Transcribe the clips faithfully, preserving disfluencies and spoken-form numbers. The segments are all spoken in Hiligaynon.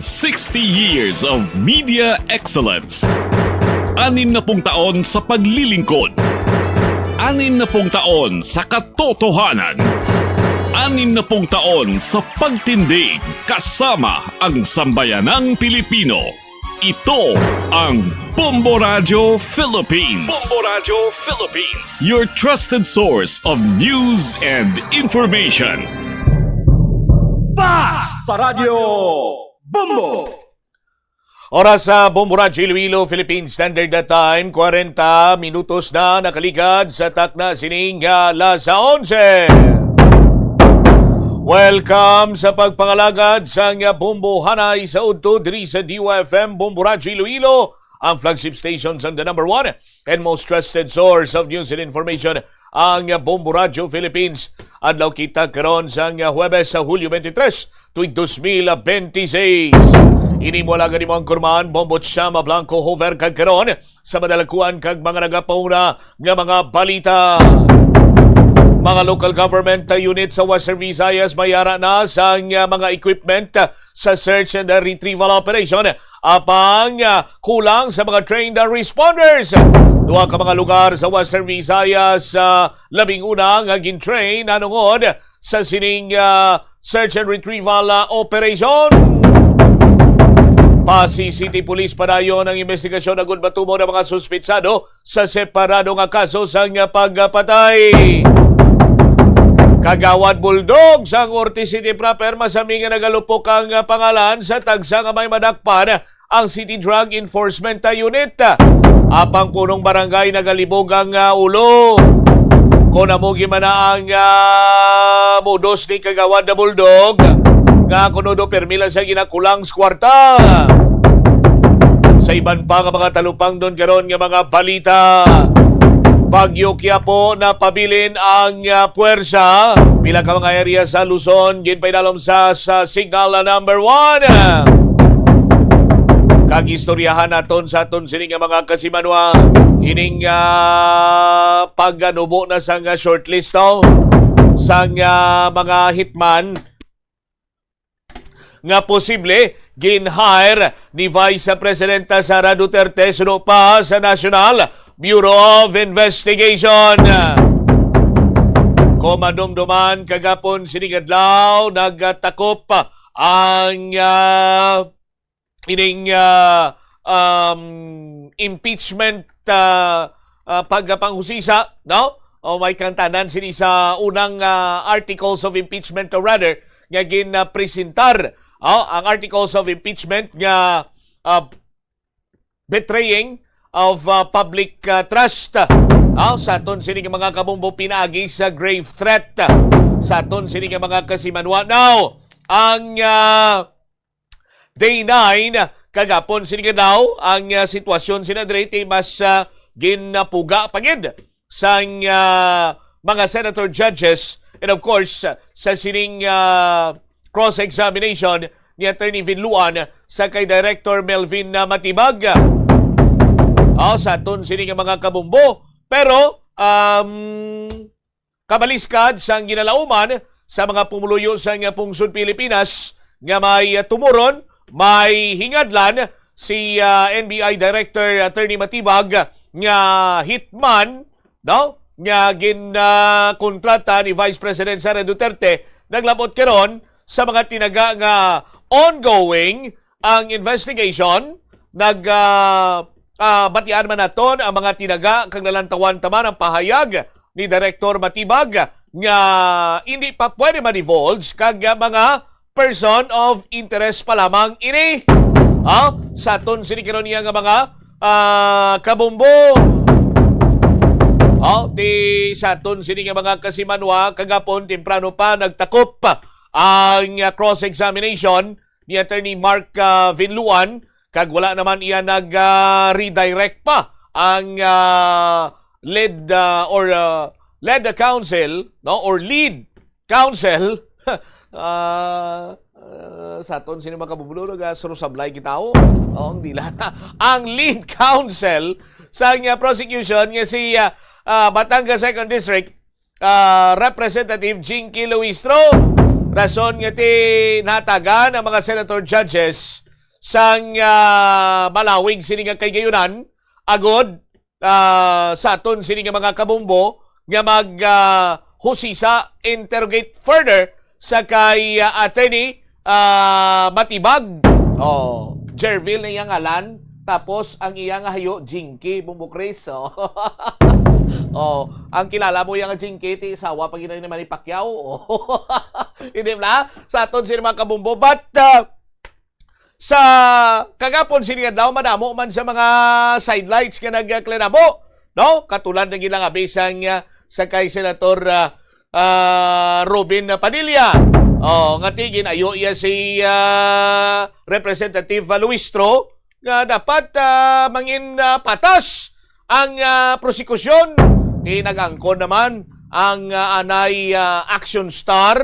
Sixty years of media excellence. Anim na pung taon sa paglilingkod. Anim na pung taon sa katotohanan. Anim na pung taon sa pagtindig kasama ang sambayanang Pilipino. Ito ang Bombo Radyo Philippines. Bombo Radyo Philippines. Your trusted source of news and information. Basta Radyo Bombo! Oras sa Bombo Radyo Iloilo, Philippine Standard Time, kwarenta minutos na nakaligad sa takna sining, ah, alas onse. Welcome sa pagpangalagad sang Bombo Hanay sa udto diri sa D Y F M Bombo Radyo Iloilo, ang flagship station sang the number one and most trusted source of news and information, ang Bombo Radyo Philippines. Adlaw kita karon sang Huwebes sa Hulyo twenty-three, tuig dos mil twenty-six. Ini mo lang mo ang kurman, Bombo Chama Blanco Hover kag karon sa madalakuan kag mga nagapauna nga mga balita. Mga local government unit sa Western Visayas may ara na sang mga equipment sa search and retrieval operation. Apang, ah, kulang sa mga trained responders. Duha ka mga lugar sa Western Visayas, ah, labing una nga gin-train nanungod sa sining, ah, search and retrieval, ah, operation. Passi City Police padayon ang investigasyon agud matumo ang mga suspitsado sa separado nga kaso sang pagpatay. Kagawad Buldog sang Ortiz City Proper, masami nga nagalupok ang pangalan sa tagsa nga may madakpan ang City Drug Enforcement Unit. Apang punong barangay nagalibog ang, ah, ulo. Kon amo gid man na ang, ah, modus ni Kagawad na Buldog, nga kuno do permi lang siya ginakulang sa kwarta. Sa iban pa nga mga talupangdon karon nga mga balita, Bagyo Quiapo napabilin ang, ah, puwersa. Pila ka mga area sa Luzon ginpainalom sa, sa signal na number one. Kag istoryahan naton sa aton sini nga mga kasimanwa ining, ah, pagganubo na sang shortlist, oh, sang, ah, mga hitman nga posible gin-hire ni Vice Presidenta Sara Duterte suno pa sa National Bureau of Investigation. Kon madumduman, kagapon sining adlaw nagtakop ang, ah, ining, ah, um, impeachment, ah, ah, pagpanghusisa, no? O may kantanan sini sa unang, ah, articles of impeachment, or rather, nga gin, ah, presentar, oh, ang articles of impeachment nga, ah, betraying of, ah, public, ah, trust. Ah, sa aton sini nga mga kabombo pinaagi sa grave threat, ah, sa aton sini nga mga kasimanwa. Now, ang, ah, day nine kagapon sini nga daw ang, ah, sitwasyon sina diri ti mas, ah, ginapuga pa gid sang, ah, mga senator judges, and of course, ah, sa sining, ah, cross-examination ni Attorney Vinluan sa kay Director Melvin, ah, Matibag. Ah, sa aton sini nga mga kabumbo. Pero, um, kabaliskad sang ginalauman sa mga pumuluyo sang pungsod Pilipinas nga may, ah, tumuron, may hingadlan si, ah, N B I Director Attorney Matibag nga hitman, no, nga gin, ah, kontrata ni Vice President Sara Duterte, naglabot karon sa mga tinaga nga ongoing ang investigation. Nag, ah, ah, batian man naton ang mga tinaga kag nalantawan ta man ang pahayag ni Director Matibag nga hindi pa pwede ma-divulge kag, ah, mga person of interest pa lamang ini. Ha? Sa aton sini karon niya nga mga, ah, kabumbo. Oh, di sa aton sini nga mga kasimanwa, kagapon temprano pa nagtakop ang, ah, cross-examination ni Attorney Mark, ah, Vinluan, kag wala naman iya nag, ah, redirect pa ang, ah, lead, ah, or, ah, lead counsel, no, or lead counsel. Ah, ah, sa aton sini mga kabublo, nagasursablay kita, oh. Oh, ang dila. Ang lead counsel sa, ah, prosecution nga si, ah, ah, Batangas Second District, ah, Representative Jinky Luistro. Rason nga ti natagan ang mga senator judges sang, ah, malawig sini nga kahigayonan, agod, ah, sa aton sini nga mga kabumbo nga mag, ah, husisa, interrogate further sa kay, ah, Attorney, ah, Matibag. Oh, Jervil na iyang ngalan. Tapos ang iya nga hayo, Jinky, Bumbo Chris. Oh. Oh, ang kilala mo yang Jinky, ti sawa pa gina ni Manny Pacquiao. Oh. Hindi ba? Sa aton sini mga kabumbo. But, ah, sa kagapon sini nga adlaw, madamo man sa mga sidelights nga nagklinabo, no? Katulad na gid lang abi sang, ah, sa kay Senator, ah, ah, Robin Padilla. Oh, nga ti ginayo iya si, ah, Representative Luistro nga dapat, ah, mangin, ah, patas ang, ah, prosekusyon. Ti nag-angkon naman ang, ah, anay, ah, action star,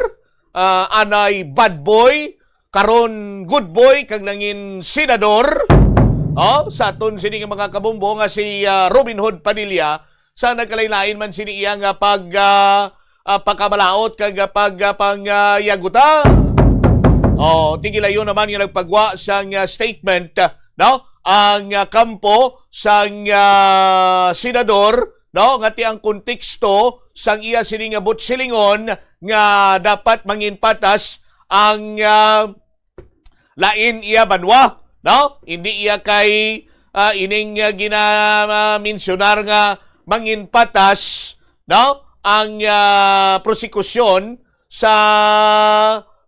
ah, anay bad boy, karon good boy kag nangin senador. Oh, sa aton sini nga mga kabumbo nga si, ah, Robin Hood Padilla, sa nagkalain-lain man sini iya nga pag, ah, ah, pagkamalaot kag, ah, pag, ah, pang, ah, yaguta. Oh, ti gilayon naman nga nagpagwa sang, ah, statement, ah, no? Ang, ah, kampo sang, ah, senador, no? Nga ti ang konteksto sang iya sini nga butsilingon nga dapat mangin patas ang, ah, lain iya banwa, no? Hindi iya kay, ah, ining, ah, gina-, ah, mensionar nga mangin patas, no? Ang, ah, prosekusyon sa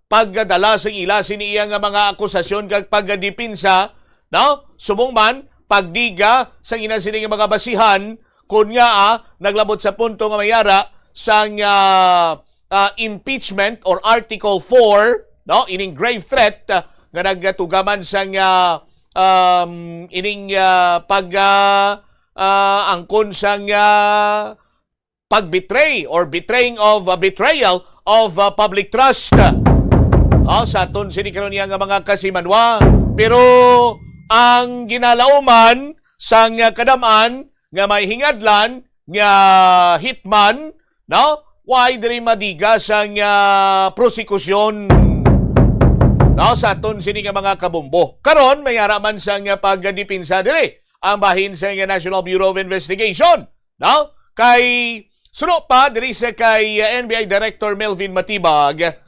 pagdala sa ila sini iya nga mga akusasyon kag pagdepensa, no? Subong man, pagdiga sa ina sini nga mga basihan, kun nga, ah, naglabot sa punto nga mayara sang, ah, ah, impeachment or Article four, no? Ining grave threat, ah, nga nagatugaman sang, ah, um, ining, ah, pag, ah, ah, angkon sang, ah, pag-betray or betraying of, ah, betrayal of, ah, public trust. Ah, sa aton sini karon niya nga mga kasimanwa. Pero ang ginalauman sang, ah, kadam-an nga may hingadlan nga hitman, no? Why diri madiga sang, ah, prosekusyon, no? Sa aton sini nga mga kabumbo. Karon, may ara man sang, ah, pagdepensa diri ang bahin sa National Bureau of Investigation, no? Kay suno pa diri sa kay, ah, N B I Director Melvin Matibag,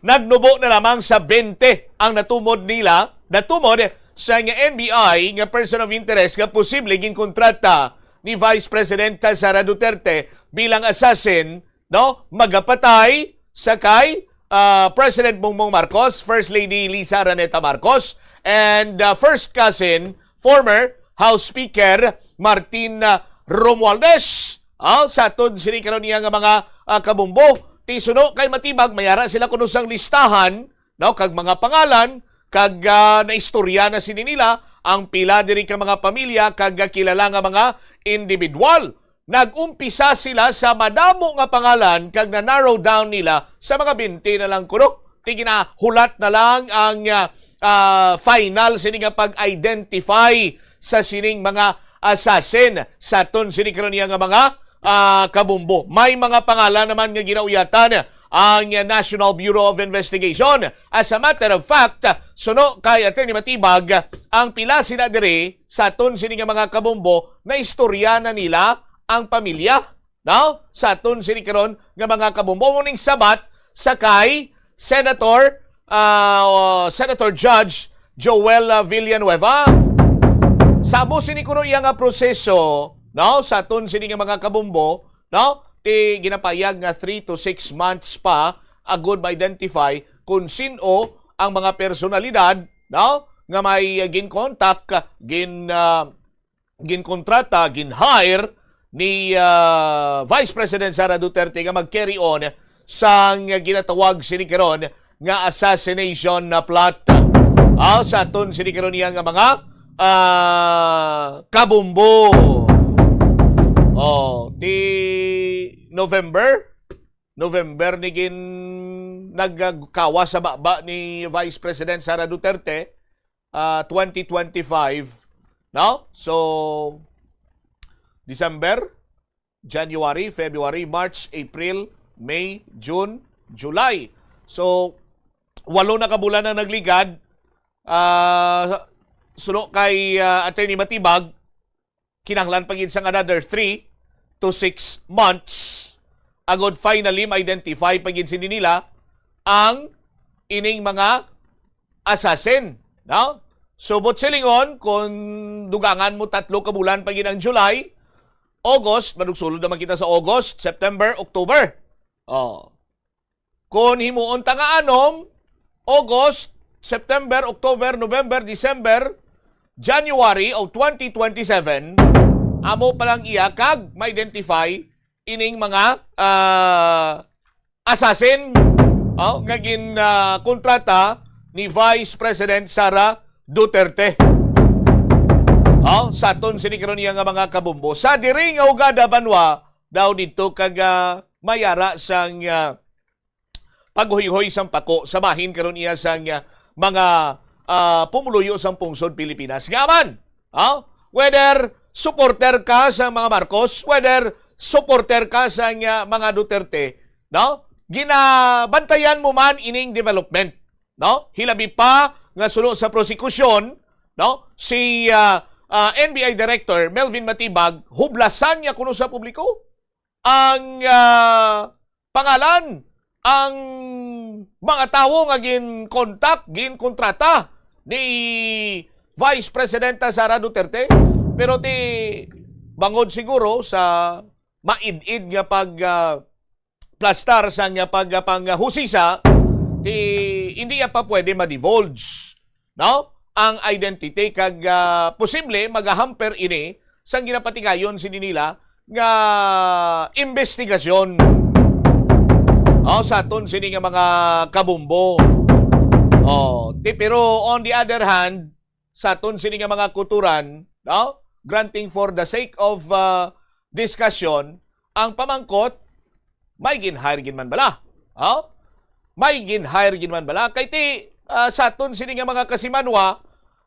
nagnubo na lamang sa bente ang natumod nila, natumod sa nga N B I nga person of interest nga posible ginkontrata ni Vice President Sara Duterte bilang assassin, no? Magapatay sa kay, ah, President Bongbong Marcos, First Lady Liza Araneta Marcos, and, ah, first cousin, former House Speaker Martin, ah, Romualdez. Ah, sa aton sini karon niya nga mga, ah, kabumbo, ti suno kay Matibag, mayara sila kuno sang listahan, no, kag mga pangalan, kag, ah, naistorya na sini nila ang pila diri ka mga pamilya kag, ah, kilala nga mga individual. Nag-umpisa sila sa madamo nga pangalan kag na-narrow down nila sa mga bente na lang kuno. Ti ginahulat na lang ang, ah, ah, final sini nga pag-identify sa sining mga assassin sa aton sini karon niya nga mga, ah, kabumbo. May mga pangalan naman nga ginauyatan ang National Bureau of Investigation. As a matter of fact, suno kay Attorney Matibag, ang pila sila diri sa aton sini nga mga kabumbo, naistorya na nila ang pamilya, no? Sa aton sini karon nga mga kabumbo, mo ning sabat sa kay Senator, ah, Senator Judge Joel, ah, Villanueva. Sa amo sini kuno iya nga proseso, no? Sa aton sini nga mga kabumbo, no? Ti ginapayag nga three to six months pa agud ma-identify kung sin-o ang mga personalidad, no? Nga may, ah, gin-contact, gin, ah, ginkontrata, gin-hire ni, ah, Vice President Sara Duterte nga mag-carry on sang ginatawag sini karon nga assassination na plot. Ah, sa aton sini karon niya nga mga, ah, kabumbo. Oh, ti November, November ni gin nagkawa sa baba ni Vice President Sara Duterte, ah, twenty twenty-five, no? So, December, January, February, March, April, May, June, July. So, walo na ka bulan ang nagligad, ah, suno kay, ah, Attorney Matibag, kinahanglan pa gid sang another three to six months agud finally ma-identify pa gid sini nila ang ining mga assassin, no? So, buot silingon, kung dugangan mo, tatlo ka bulan pa gid ang July, August, manugsulod naman kita sa August, September, October. Oh. Kung himuon ta nga anom, August, September, October, November, December, January of twenty twenty-seven, amo pa lang iya kag ma-identify ining mga, ah, assassin, oh, nga gin, ah, kontrata ni Vice President Sara Duterte. Oh, sa aton sini karon iya nga mga kabombo. Sa diri nga hugada, banwa, daw didto kag, ah, may ara sang, ah, paghuyhoy sang pako sa bahin karon iya sang, ah, mga, ah, pumuluyo sang pungsod Pilipinas. Nga man, oh, whether supporter ka sa mga Marcos, whether supporter ka sa, ah, mga Duterte, no? Ginabantayan mo man ining development, no? Hilabi pa nga suno sa prosekusyon, no? Si, ah, ah, N B I Director Melvin Matibag, hublasan niya kuno sa publiko ang, ah, pangalan, ang mga tawo nga gin-contact, gin-kontrata ni Vice Presidenta Sara Duterte. Pero ti bangod siguro sa maid-id nga pag, ah, plastar sang, ah, pag, ah, panghusisa, ti hindi ya pa pwede ma-divulge, no, ang identity kag, ah, posible magahamper ini sang ginapatigayon sini nila nga investigasyon, oh, sa aton sini nga mga kabombo. Oh, ti, pero on the other hand, sa aton sini nga mga kutoran, no? Granting for the sake of, uh, discussion, ang pamangkot, may gin-hire gid man bala? Oh? May gin-hire gid man bala? Kay ti, uh, sa aton sini nga mga kasimanwa,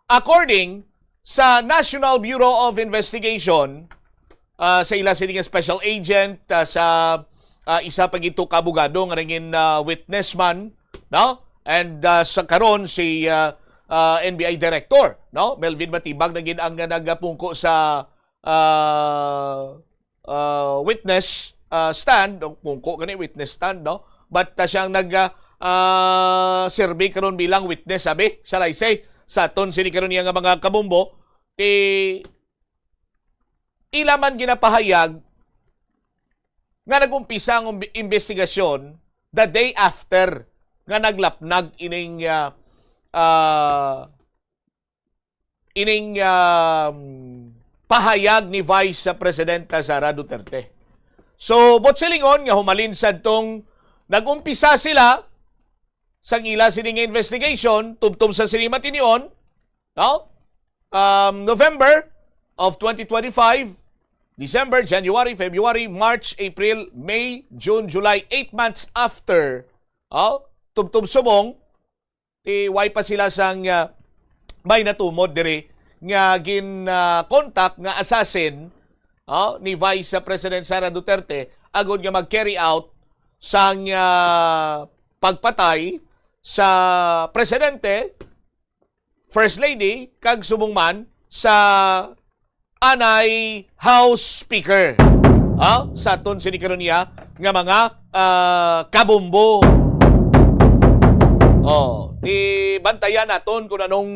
according sa National Bureau of Investigation, uh, sa ila sini nga special agent, uh, sa, uh, isa pa gid to ka abogado nga nangin, uh, witness man, no? And, uh, sa karon si, uh, uh, N B I Director, no? Melvin Matibag na gid ang nagapungko sa, uh, uh, witness, uh, stand, o pungko gani, witness stand, no? But, uh, siyang nag, uh, uh, serve karon bilang witness, sabi, shall I say, sa aton sini karon niya nga mga kabombo, ti ila man ginapahayag nga nag-umpisa ang umbi-, investigasyon the day after nga naglapnag ining, ah, ah, ining, um, pahayag ni Vice Presidenta Sara Duterte. So, buot silingon nga humalin sadtong nag-umpisa sila sang ila sini nga investigation, tubtob sa sini matinion, no? Um, November of twenty twenty-five, December, January, February, March, April, May, June, July, eight months after, oh, tubtob subong, ti way pa sila sang, ah, may natumod diri nga gin, ah, contact nga assassin, oh, ni Vice President Sara Duterte agud nga mag-carry out sang, ah, pagpatay sa presidente, First Lady, kag subong man sa anay House Speaker. Ha? Sa aton sini karon niya nga mga, ah, kabombo. Oh, ti bantayan naton kung anong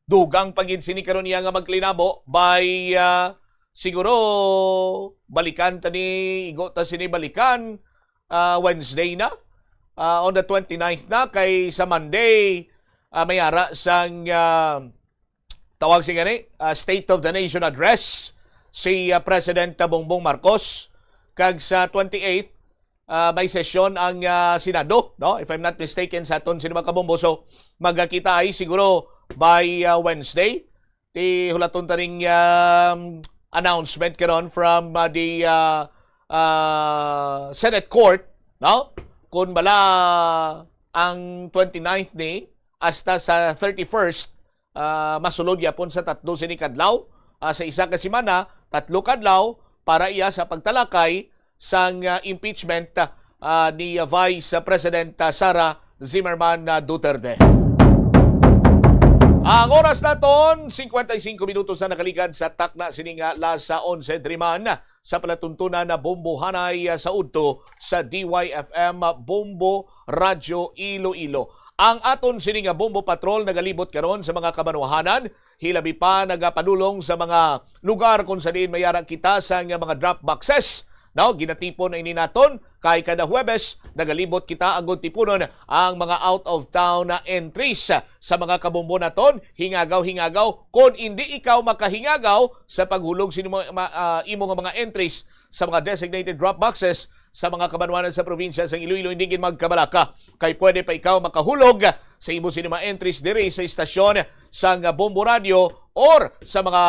dugang pa gid sini karon niya nga maglinabo by, ah, siguro balikan ta ni, igo ta sini balikan, ah, Wednesday na, ah, on the twenty-ninth na, kay sa Monday, ah, may ara sang, ah, tawag siya gani, ah, State of the Nation Address si, ah, President Bongbong Marcos, kag sa twenty-eighth, ah, may sesyon ang, ah, Senado, no? If I'm not mistaken, sa aton sini mga kabombo. So, magkakita ay siguro by, ah, Wednesday. Ti hulaton ta ning, um, announcement karon from, ah, the, ah, ah, Senate Court, no? Kung bala ang twenty-ninth ni hasta sa thirty-first, ah, masulod gyapon sa tatlo sini kadlaw, ah, sa isa ka semana, tatlo kadlaw para iya sa pagtalakay sang, ah, impeachment, ah, ni Vice President, ah, Sara Zimmerman na Duterte. Ang oras naton, cincuenta y cinco minutos na nakaligad sa takna sini nga alas onse, driman sa palatuntunan na Bombo Hanay, ah, sa udto sa D Y F M Bombo Radyo Iloilo. Ang aton sini nga Bombo Patrol nagalibot karon sa mga kabanwahanan, hilabi pa nagapadulong sa mga lugar kung sa diin mayara kita sa nga mga drop boxes. No, ginatipon na ini naton kay kada Huwebes nagalibot kita agud tipunon ang mga out of town na entries sa mga kabombo naton. Hingagaw-hingagaw, kon indi ikaw makahingagaw sa paghulog sa imo, ma-, ah, imo nga mga entries sa mga designated drop boxes sa mga kabanwanan sa probinsya sang Iloilo, hindi gid magkabalaka kay pwede pa ikaw makahulog sa imo sini mga entries diri sa istasyon sang Bombo Radio or sa mga,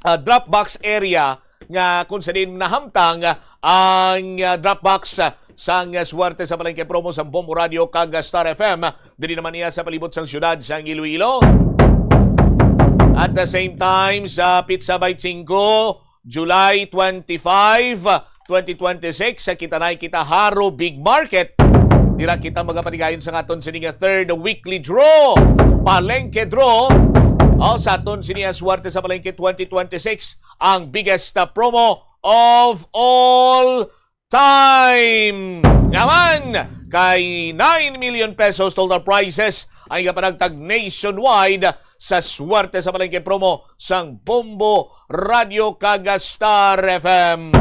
ah, drop box area nga kung sa diin nahamtang ang, ah, drop box, ah, sang Swerte sa Palengke promo sa Bombo Radio kag Star F M. Diri naman niya sa palibot sang siyudad sang Iloilo. At the same time, sa Pizza Bite Cinco, July twenty-five, twenty twenty-six, sa kita na kita Haro Big Market. Dira kita magapatigayon sa aton sini nga third weekly draw, Palengke Draw. O, sa aton sini nga Swerte sa Palengke twenty twenty-six, ang biggest, uh, promo of all time. Naman, kay nine million pesos total prizes ang igapanagtag nationwide sa Swerte sa Palengke promo sang Bombo Radio kag Star F M.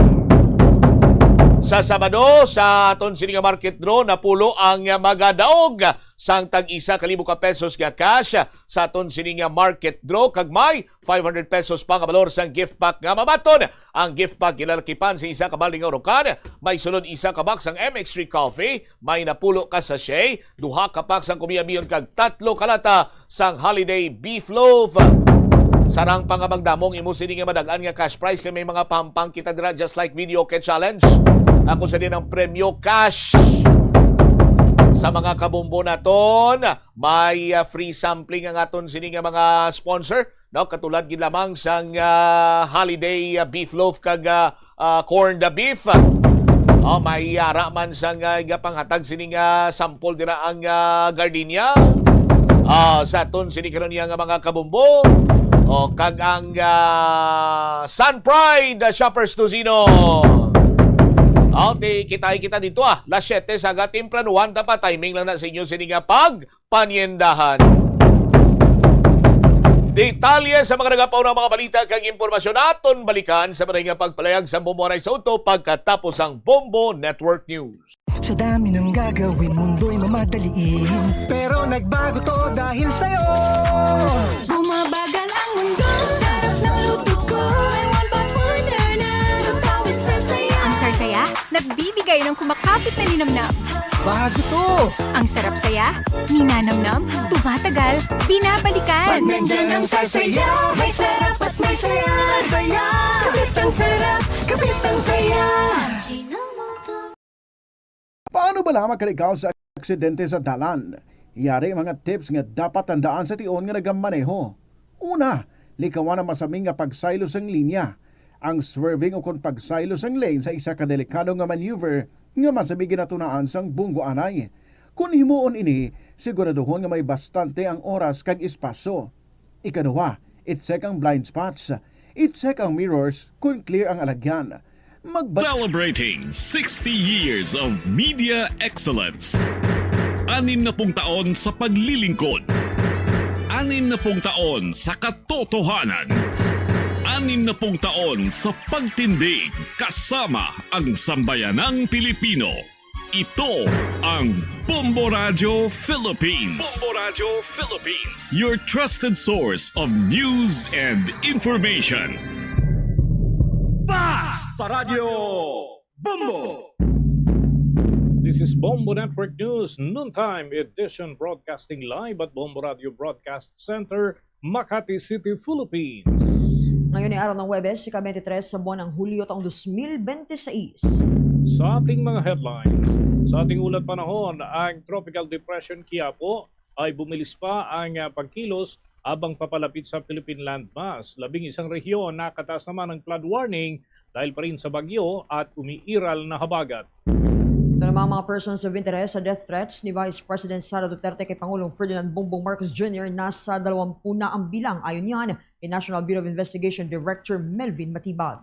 Sa Sabado, sa aton sini nga market draw, napulo ang magadaog sang tag isa ka libo ka pesos nga cash. Sa aton sini nga market draw, kag may five hundred pesos pa nga balor sang gift pack nga mabaton. Ang gift pack ginalakipan sa isa ka balde nga urukan, may sulod isa ka box sang M X three Coffee, may napulo ka sachet, duha ka pack sang kumiabiyon kag tatlo ka lata sang Holiday Beef Loaf. Sarang pa nga magdamong imo sini nga madag-an nga cash prize kay may mga pahampang kita dira, just like video kay challenge. Ako sa din ang premyo cash sa mga kabombo naton. May, ah, free sampling ang aton sini nga mga sponsor, no? Katulad gid lamang sang, ah, holiday, ah, beef loaf kag, ah, ah, corned beef. Oh, may ara man sang, ah, igapanghatag sini nga sample dira ang, ah, gardenia. Ah, sa aton sini karon niya nga mga kabumbo. Oh, kag ang, ah, Sun Pride, ah, Shoppers Tocino. Oh, di kita kita dito, ah. Las siete sa aga, tempranuhan, dapat timing lang na sa inyo sini nga pag paniendahan. Detalye sa mga nagapauna nga mga balita kag impormasyon aton balikan sa mga nga pagpalayag sa Bombo Aray sa Udto pagkatapos ang Bombo Network News. Sa dami ng gagawin, mundo'y mamadaliin. Pero nagbago to dahil sa'yo. Bumabagal ang mundo sa sarap ng luto ko. I want but wonder na lutawit sa saya. Ang Sarsaya, nagbibigay ng kumakapit na linamnam. Bago to! Ang sarap saya, ninanamnam, tumatagal, binabalikan. Pag nandyan ang Sarsaya, may sarap at may saya. Saya! Kapit ang sarap, kapit ang saya. Paano bala makaligaw sa aksidente sa dalan? Yari mga tips nga dapat tandaan sa tion nga nagamaneho. Una, likawan ang masami nga pagsaylo sang linya. Ang swerving ukon pagsaylo sang lane sa isa ka delikado nga maneuver nga masami ginatunaan sang bunggo anay. Kon himuon ini, siguraduhon nga may bastante ang oras kag espasyo. Ikaduha, i-check ang blind spots. I-check ang mirrors kon clear ang alagyan. Magba- Celebrating sixty years of media excellence. Anim na pung taon sa paglilingkod. Anim na pung taon sa katotohanan. Anim na pung taon sa pagtindig kasama ang sambayanang Pilipino. Ito ang Bombo Radyo Philippines. Bombo Radyo Philippines. Your trusted source of news and information. Basta Radyo Bombo! This is Bombo Network News, noontime edition, broadcasting live at Bombo Radio Broadcast Center, Makati City, Philippines. Ngayon ay araw ng Huwebes, ika-twenty-three sa buwan ng Hulyo taong dos mil bente seis. Sa ating mga headlines, sa ating ulat panahon, ang Tropical Depression Quiapo ay bumilis pa ang, ah, pagkilos habang papalapit sa Philippine landmass. Labing isang rehiyon nakataas naman ang flood warning dahil pa rin sa bagyo at umiiral na habagat. Ang mga, mga persons of interest sa death threats ni Vice President Sara Duterte kay Pangulong Ferdinand Bongbong Marcos Junior nasa dalawampu na ang bilang. Ayon niyan kay National Bureau of Investigation Director Melvin Matibag.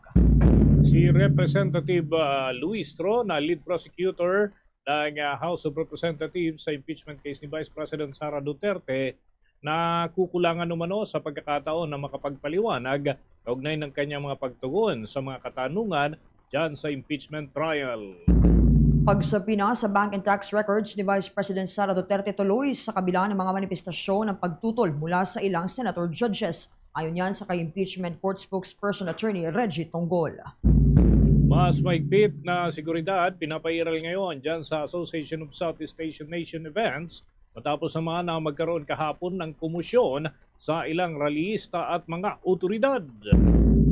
Si Representative, ah, Luis Tro, na lead prosecutor ng, ah, House of Representatives sa impeachment case ni Vice President Sara Duterte, nakukulangan umano sa pagkakataon na makapagpaliwanag kaugnay ng kanyang mga pagtugon sa mga katanungan dyan sa impeachment trial. Pagsapina sa bank and tax records ni Vice President Sara Duterte tuloy sa kabila ng mga manifestasyon ng pagtutol mula sa ilang senator judges. Ayon yan sa kay impeachment court spokesperson attorney Reggie Tonggol. Mas mahigpit na seguridad pinapairal ngayon dyan sa Association of Southeast Asian Nation Events matapos naman na magkaroon kahapon ng kumusyon sa ilang rallyista at mga otoridad.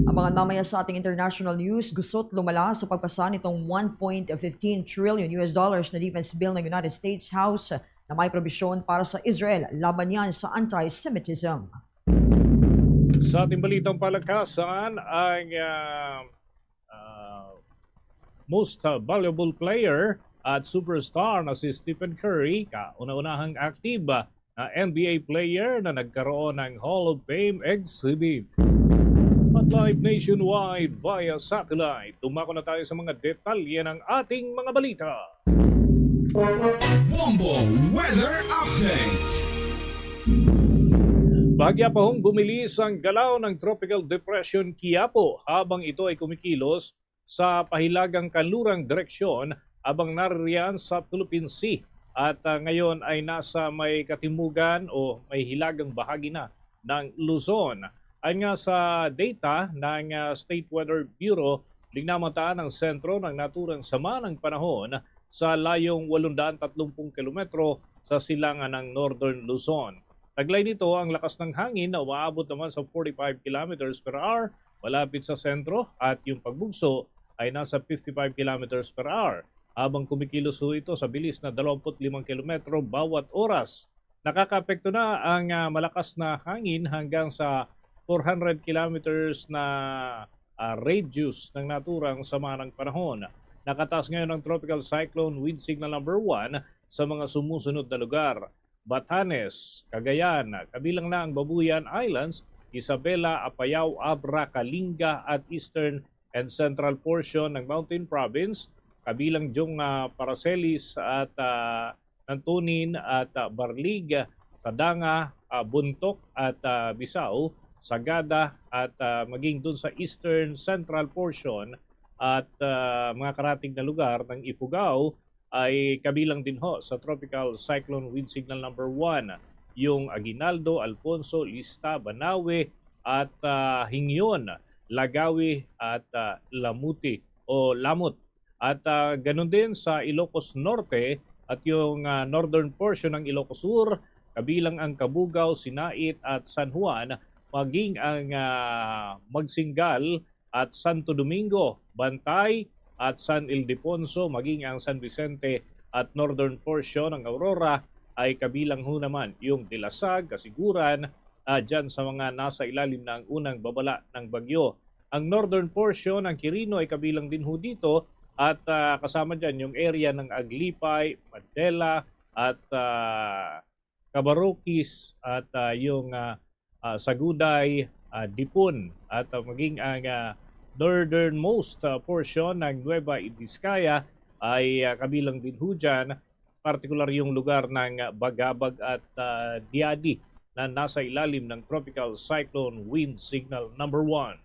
Ang mga mamaya sa ating international news, gusot lumala sa pagpasa nitong one point fifteen trillion U S dollars na defense bill ng United States House na may probisyon para sa Israel laban yan sa anti-Semitism. Sa ating balitang palakasan, ang, ah, ah, most, ah, valuable player at superstar na si Stephen Curry, kauna-unahang active, ah, na N B A player na nagkaroon ng Hall of Fame exhibit. At live nationwide via satellite, tumako na tayo sa mga detalye ng ating mga balita. Bombo Weather Update. Bahagya pa hong bumilis ang galaw ng Tropical Depression Kiapo habang ito ay kumikilos sa pahilagang kanlurang direksyon habang naririyan sa Philippine Sea at, ah, ngayon ay nasa may katimugan o may hilagang bahagi na ng Luzon. Ayon nga sa data ng, ah, State Weather Bureau, lignaman taan ang sentro ng naturang sama ng panahon sa layong walong daan tatlumpung kilometro sa silangan ng Northern Luzon. Taglay nito ang lakas ng hangin na umaabot naman sa forty-five kilometers per hour malapit sa sentro at yung pagbugso ay nasa fifty-five kilometers per hour, habang kumikilos ho ito sa bilis na dalawampu't limang kilometro bawat oras. Nakakaapekto na ang, ah, malakas na hangin hanggang sa four hundred kilometers na, ah, radius ng naturang sama ng panahon. Nakataas ngayon ang Tropical Cyclone Wind Signal number one sa mga sumusunod na lugar: Batanes, Cagayan, kabilang na ang Babuyan Islands, Isabela, Apayao, Abra, Kalinga, at eastern and central portion ng Mountain Province, kabilang diyong, ah, Paracelis at, ah, Nantunin at, ah, Barlig, Sadanga, ah, Bontoc at, ah, Bisao, Sagada at, ah, maging dun sa eastern central portion at, ah, mga karatig na lugar ng Ifugao ay kabilang din ho sa Tropical Cyclone Wind Signal number one, yung Aguinaldo, Alfonso, Lista, Banawe at, ah, Hingyon, Lagawi at, ah, Lamuti o Lamot. At, ah, ganun din sa Ilocos Norte at yung, ah, northern portion ng Ilocos Sur, kabilang ang Cabugao, Sinait at San Juan, maging ang, ah, Magsingal at Santo Domingo, Bantay at San Ildefonso, maging ang San Vicente at northern portion ng Aurora ay kabilang ho naman yung Dilasag, Casiguran, ah, dyan sa mga nasa ilalim ng unang babala ng bagyo. Ang northern portion ng Quirino ay kabilang din ho dito at, ah, kasama dyan yung area ng Aglipay, Mandela at, ah, Cabarokis at, ah, yung, ah, ah, Saguday, ah, Dipon at, ah, maging ang, ah, northernmost, ah, portion ng Nueva Vizcaya ay, ah, kabilang din ho dyan, partikular yung lugar ng Bagabag at, ah, Diadi na nasa ilalim ng Tropical Cyclone Wind Signal number one.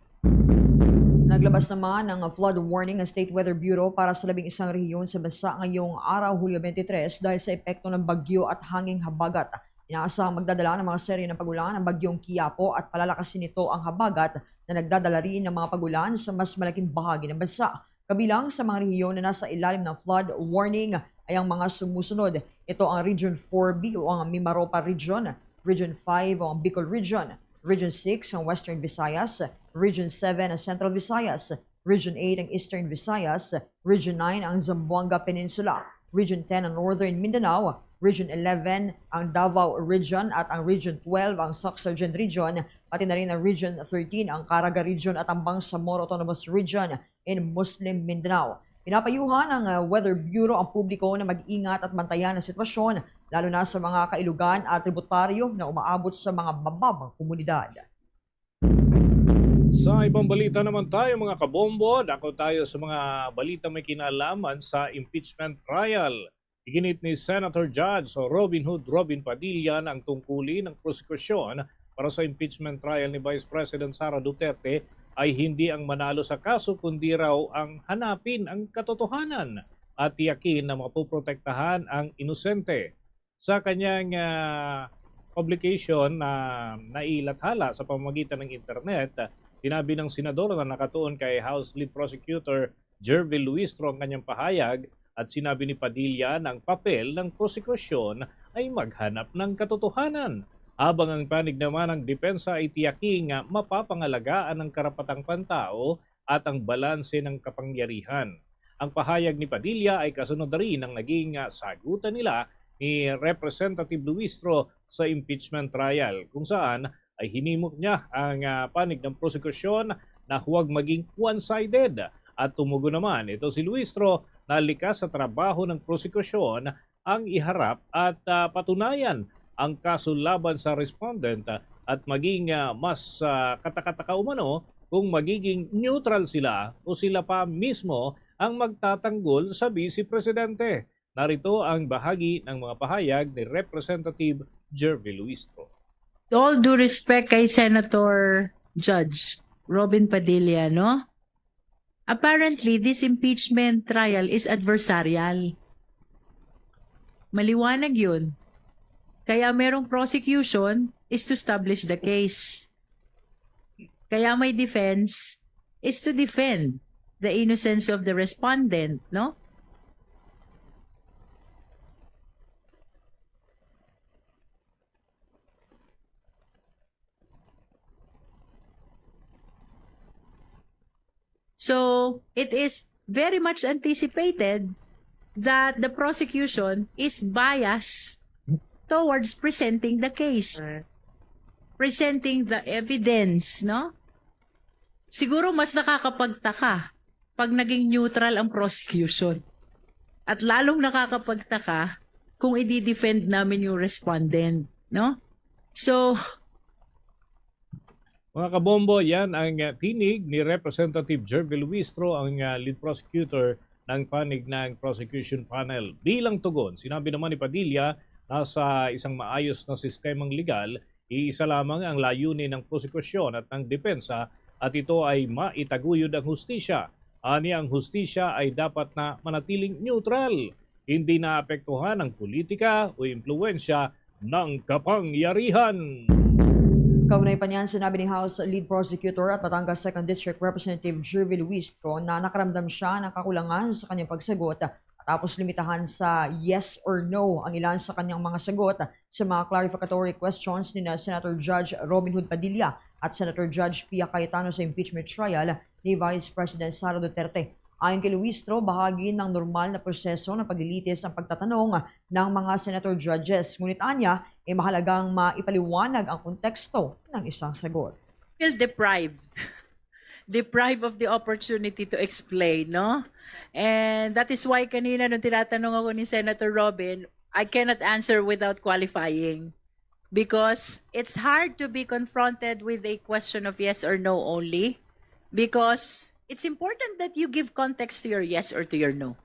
Naglabas naman ng flood warning ang State Weather Bureau para sa labing isang rehiyon sa bansa ngayong araw, Hulyo twenty-three, dahil sa epekto ng bagyo at hanging habagat. Inaasahang magdadala ng mga serye ng pag-ulan ang bagyong Kiapo at palalakasin nito ang habagat na nagdadala rin ng mga pag-ulan sa mas malaking bahagi ng bansa. Kabilang sa mga rehiyon na nasa ilalim ng flood warning ay ang mga sumusunod. Ito ang Region four B o ang Mimaropa Region, Region five o ang Bicol Region, Region six ang Western Visayas, Region seven ang Central Visayas, Region eight ang Eastern Visayas, Region nine ang Zamboanga Peninsula, Region ten ang Northern Mindanao, Region eleven ang Davao Region at ang Region twelve ang Sorsogon Region, pati na rin ang Region thirteen ang Caraga Region at ang Bangsamoro Autonomous Region in Muslim Mindanao. Pinapayuhan ng, ah, Weather Bureau ang publiko na mag-ingat at bantayan ang sitwasyon, lalo na sa mga kailugan at tributaryo na umaabot sa mga mababang komunidad. Sa ibang balita naman tayo, mga kabombo, dako tayo sa mga balita may kinalaman sa impeachment trial. Iginit ni Senator Judge Robin Hood Robin Padilla na ang tungkulin ng prosekusyon para sa impeachment trial ni Vice President Sara Duterte ay hindi ang manalo sa kaso, kundi raw ang hanapin ang katotohanan at tiyakin na mapoprotektahan ang inosente. Sa kanyang, ah, publication na nailathala sa pamamagitan ng internet, sinabi ng senador na nakatuon kay House Lead Prosecutor Gervil Luistro ang kanyang pahayag at sinabi ni Padilla na ang papel ng prosekusyon ay maghanap ng katotohanan, habang ang panig naman ng depensa ay tiyaking mapapangalagaan ang karapatang pantao at ang balanse ng kapangyarihan. Ang pahayag ni Padilla ay kasunod na rin ng naging, ah, sagutan nila ni Representative Luistro sa impeachment trial, kung saan ay hinimo niya ang, ah, panig ng prosekusyon na huwag maging one-sided. At tumugon naman ito si Luistro na likas sa trabaho ng prosekusyon ang iharap at, ah, patunayan ang kaso laban sa respondent, ah, at maging, ah, mas, ah, katakataka umano kung magiging neutral sila o sila pa mismo ang magtatanggol sa Vice Presidente. Narito ang bahagi ng mga pahayag ni Representative Gervil Luistro. All due respect kay Senator Judge Robin Padilla, no? Apparently, this impeachment trial is adversarial. Maliwanag yun. Kaya merong prosecution is to establish the case. Kaya may defense is to defend the innocence of the respondent, no? So, it is very much anticipated that the prosecution is biased towards presenting the case, presenting the evidence, no? Siguro mas nakakapagtaka pag naging neutral ang prosecution. At lalong nakakapagtaka kung i-defend namin yung respondent, no? So, mga kabombo, yan ang, uh, tinig ni Representative Gervil Luistro, ang, uh, lead prosecutor ng panig ng prosecution panel. Bilang tugon, sinabi naman ni Padilla na sa isang maayos na sistemang legal, iisa lamang ang layunin ng prosekusyon at ng depensa, at ito ay maitaguyod ang hustisya. Ani, ang hustisya ay dapat na manatiling neutral, hindi naapektuhan ang politika o impluwensya ng kapangyarihan. Kaugnay pa niyan, sinabi ni House Lead Prosecutor at Batangas Second District Representative Gervil Luistro na nakaramdam siya ng kakulangan sa kanyang pagsagot, matapos limitahan sa yes or no ang ilan sa kanyang mga sagot sa mga clarificatory questions ni na Senator Judge Robin Hood Padilla at Senator Judge Pia Cayetano sa impeachment trial ni Vice President Sara Duterte. Ayon kay Luistro, bahagi ng normal na proseso ng paglilitis ang pagtatanong ng mga senator judges. Ngunit anya, ay mahalagang maipaliwanag ang konteksto ng isang sagot. Feel deprived. Deprived of the opportunity to explain, no? And that is why kanina nung tinatanong ako ni Senator Robin, I cannot answer without qualifying. Because it's hard to be confronted with a question of yes or no only. Because it's important that you give context to your yes or to your no.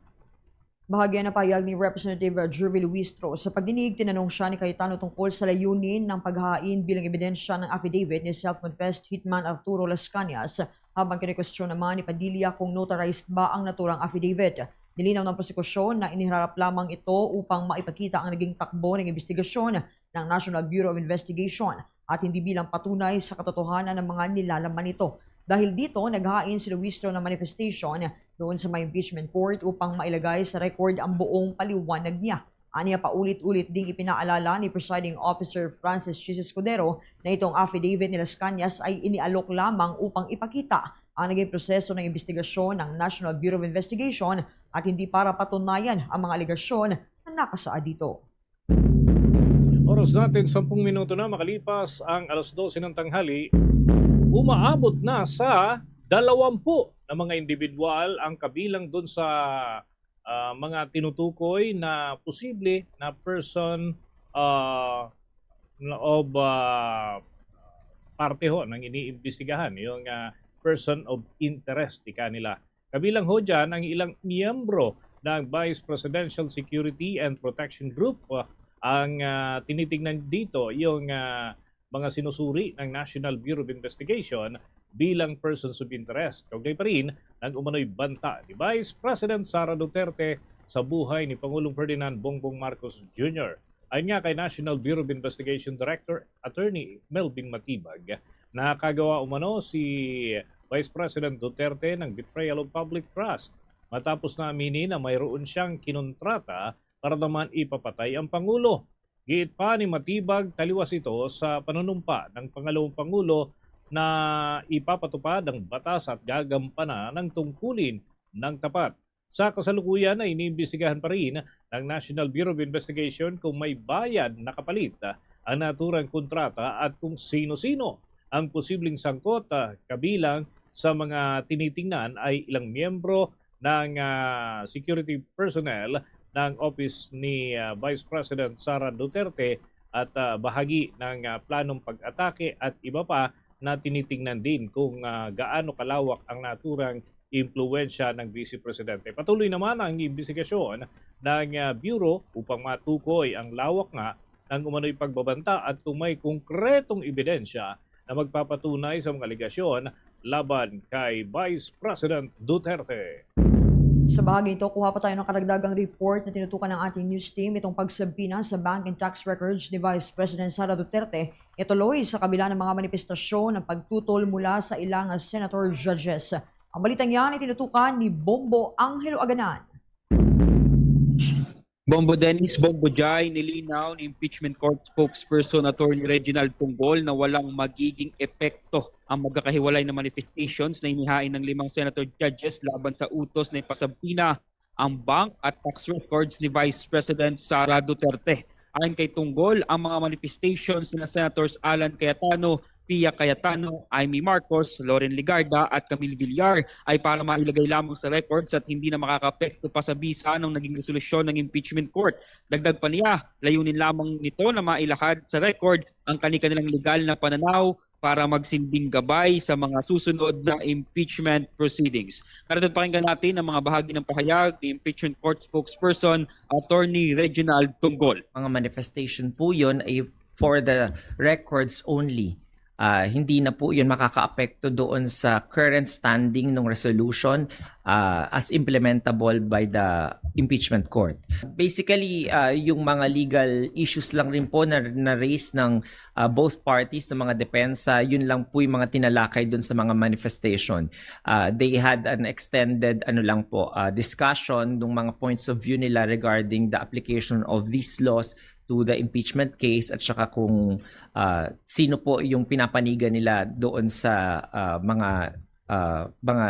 Bahagi ang pahayag ni Representative Gervil Luistro. Sa pagdinig, tinanong siya ni Cayetano tungkol sa layunin ng paghain bilang ebidensya ng affidavit ni self-confessed Hitman Arturo Las Cañas, habang kinikwestiyon naman ni Padilla kung notarized ba ang naturang affidavit. Nilinaw ng prosekusyon na iniharap lamang ito upang maipakita ang naging takbo ng imbestigasyon ng National Bureau of Investigation at hindi bilang patunay sa katotohanan ng mga nilalaman nito. Dahil dito, naghain si Luistro ng manifestation doon sa may impeachment court upang mailagay sa record ang buong paliwanag niya. Anya, paulit-ulit ding ipinaalala ni Presiding Officer Francis Chis Escudero na itong affidavit ni Las Cañas ay inialok lamang upang ipakita ang naging proseso ng imbestigasyon ng National Bureau of Investigation at hindi para patunayan ang mga alegasyon na nakasaad dito. Oras natin, sampung minuto na makalipas ang alas dose ng tanghali. Umaabot na sa Dalawampu na mga individual ang kabilang dun sa, ah, mga tinutukoy na posible na person, ah, na of, ah, parte ho ng iniimbestigahan, yung, ah, person of interest, ika nila. Kabilang ho dyan ang ilang miyembro ng Vice Presidential Security and Protection Group. Ah, ang, ah, tinitingnan dito yung, ah, mga sinusuri ng National Bureau of Investigation bilang persons of interest. Kaugnay pa rin ng umano'y banta ni Vice President Sara Duterte sa buhay ni Pangulong Ferdinand Bongbong Marcos Junior. Ayon nga kay National Bureau of Investigation Director Attorney Melvin Matibag, nakagawa umano si Vice President Duterte ng betrayal of public trust matapos na aminin na mayroon siyang kinontrata para naman ipapatay ang Pangulo. Giit pa ni Matibag, taliwas ito sa panunumpa ng pangalawang Pangulo na ipapatupad ang batas at gagampanan ng tungkulin ng tapat. Sa kasalukuyan ay iniimbestigahan pa rin ng National Bureau of Investigation kung may bayad na kapalit, ah, ang naturang kontrata at kung sino-sino ang posibleng sangkot, ah, kabilang sa mga tinitingnan ay ilang miyembro ng, ah, security personnel ng office ni, ah, Vice President Sara Duterte at, ah, bahagi ng, ah, planong pag-atake at iba pa na tinitingnan din kung, ah, gaano kalawak ang naturang impluwensya ng Vice Presidente. Patuloy naman ang imbestigasyon ng, ah, Bureau upang matukoy ang lawak nga ng umano'y pagbabanta at kung may konkretong ebidensya na magpapatunay sa mga alegasyon laban kay Vice President Duterte. Sa bahagi nito, kuha pa tayo ng karagdagang report na tinutukan ng ating news team itong pagsubpoena sa bank and tax records ni Vice President Sara Duterte. Ituloy sa kabila ng mga manifestasyon ng pagtutol mula sa ilang senator judges. Ang balitang yan ay tinutukan ni Bombo Angelo Aganan. Bombo Dennis, Bombo Jai, nilinaw ni Impeachment Court Spokesperson Attorney Reginald Tunggol na walang magiging epekto ang magkakahiwalay na manifestations na inihain ng limang senator judges laban sa utos na ipasubpoena ang bank at tax records ni Vice President Sara Duterte. Ayon kay Tunggol, ang mga manifestations ni Senators Alan Cayetano, Pia Cayetano, Imee Marcos, Loren Legarda at Camille Villar ay para mailagay lamang sa records at hindi na makakaapekto pa sa bisa ng naging resolusyon ng impeachment court. Dagdag pa niya, layunin lamang nito na mailahad sa record ang kani-kanilang legal na pananaw para magsilbing gabay sa mga susunod na impeachment proceedings. Narito, pakinggan natin ang mga bahagi ng pahayag ni Impeachment Court Spokesperson Attorney Reginald Tunggol. Mga manifestation po yun ay for the records only. Ah, hindi na po yun makakaapekto doon sa current standing ng resolution, ah, as implementable by the impeachment court. Basically, ah, yung mga legal issues lang rin po na, na raise ng, ah, both parties, ng mga depensa, yun lang po yung mga tinalakay doon sa mga manifestation. Ah, they had an extended, ano lang po, ah, discussion ng mga points of view nila regarding the application of these laws to the impeachment case at saka kung, ah, sino po yung pinapanigan nila doon sa, ah, mga, ah, mga,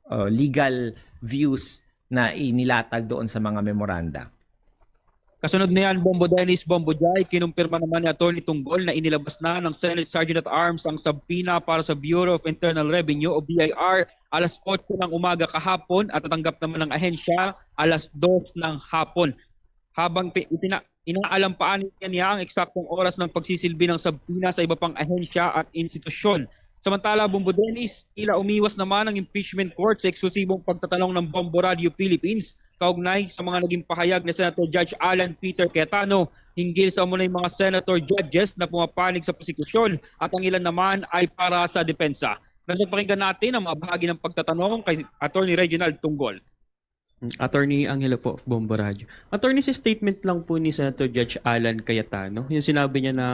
ah, legal views na inilatag doon sa mga memoranda. Kasunod niyan, Bombo Dennis, Bombo Jai, kinumpirma naman ni Attorney Tunggol na inilabas na ng Senate Sergeant at Arms ang subpoena para sa Bureau of Internal Revenue o B I R alas otso ng umaga kahapon at natanggap naman ng ahensya alas dos ng hapon. Habang pi- itina- inaalampaan niya ang eksaktong oras ng pagsisilbi ng subpoena sa iba pang ahensya at institusyon. Samantala, Bombo Dennis, tila umiwas naman ang impeachment court sa eksklusibong pagtatanong ng Bombo Radio Philippines kaugnay sa mga naging pahayag ni Senator Judge Alan Peter Cayetano hinggil sa umunay mga senator judges na pumapanig sa prosekusyon at ang ilan naman ay para sa depensa. Nagpakinggan natin ang mga bahagi ng pagtatanong kay Attorney Reginald Tunggol. Attorney Angelo po, Bombo Radyo. Attorney, sa statement lang po ni Senator Judge Alan Cayetano, yung sinabi niya na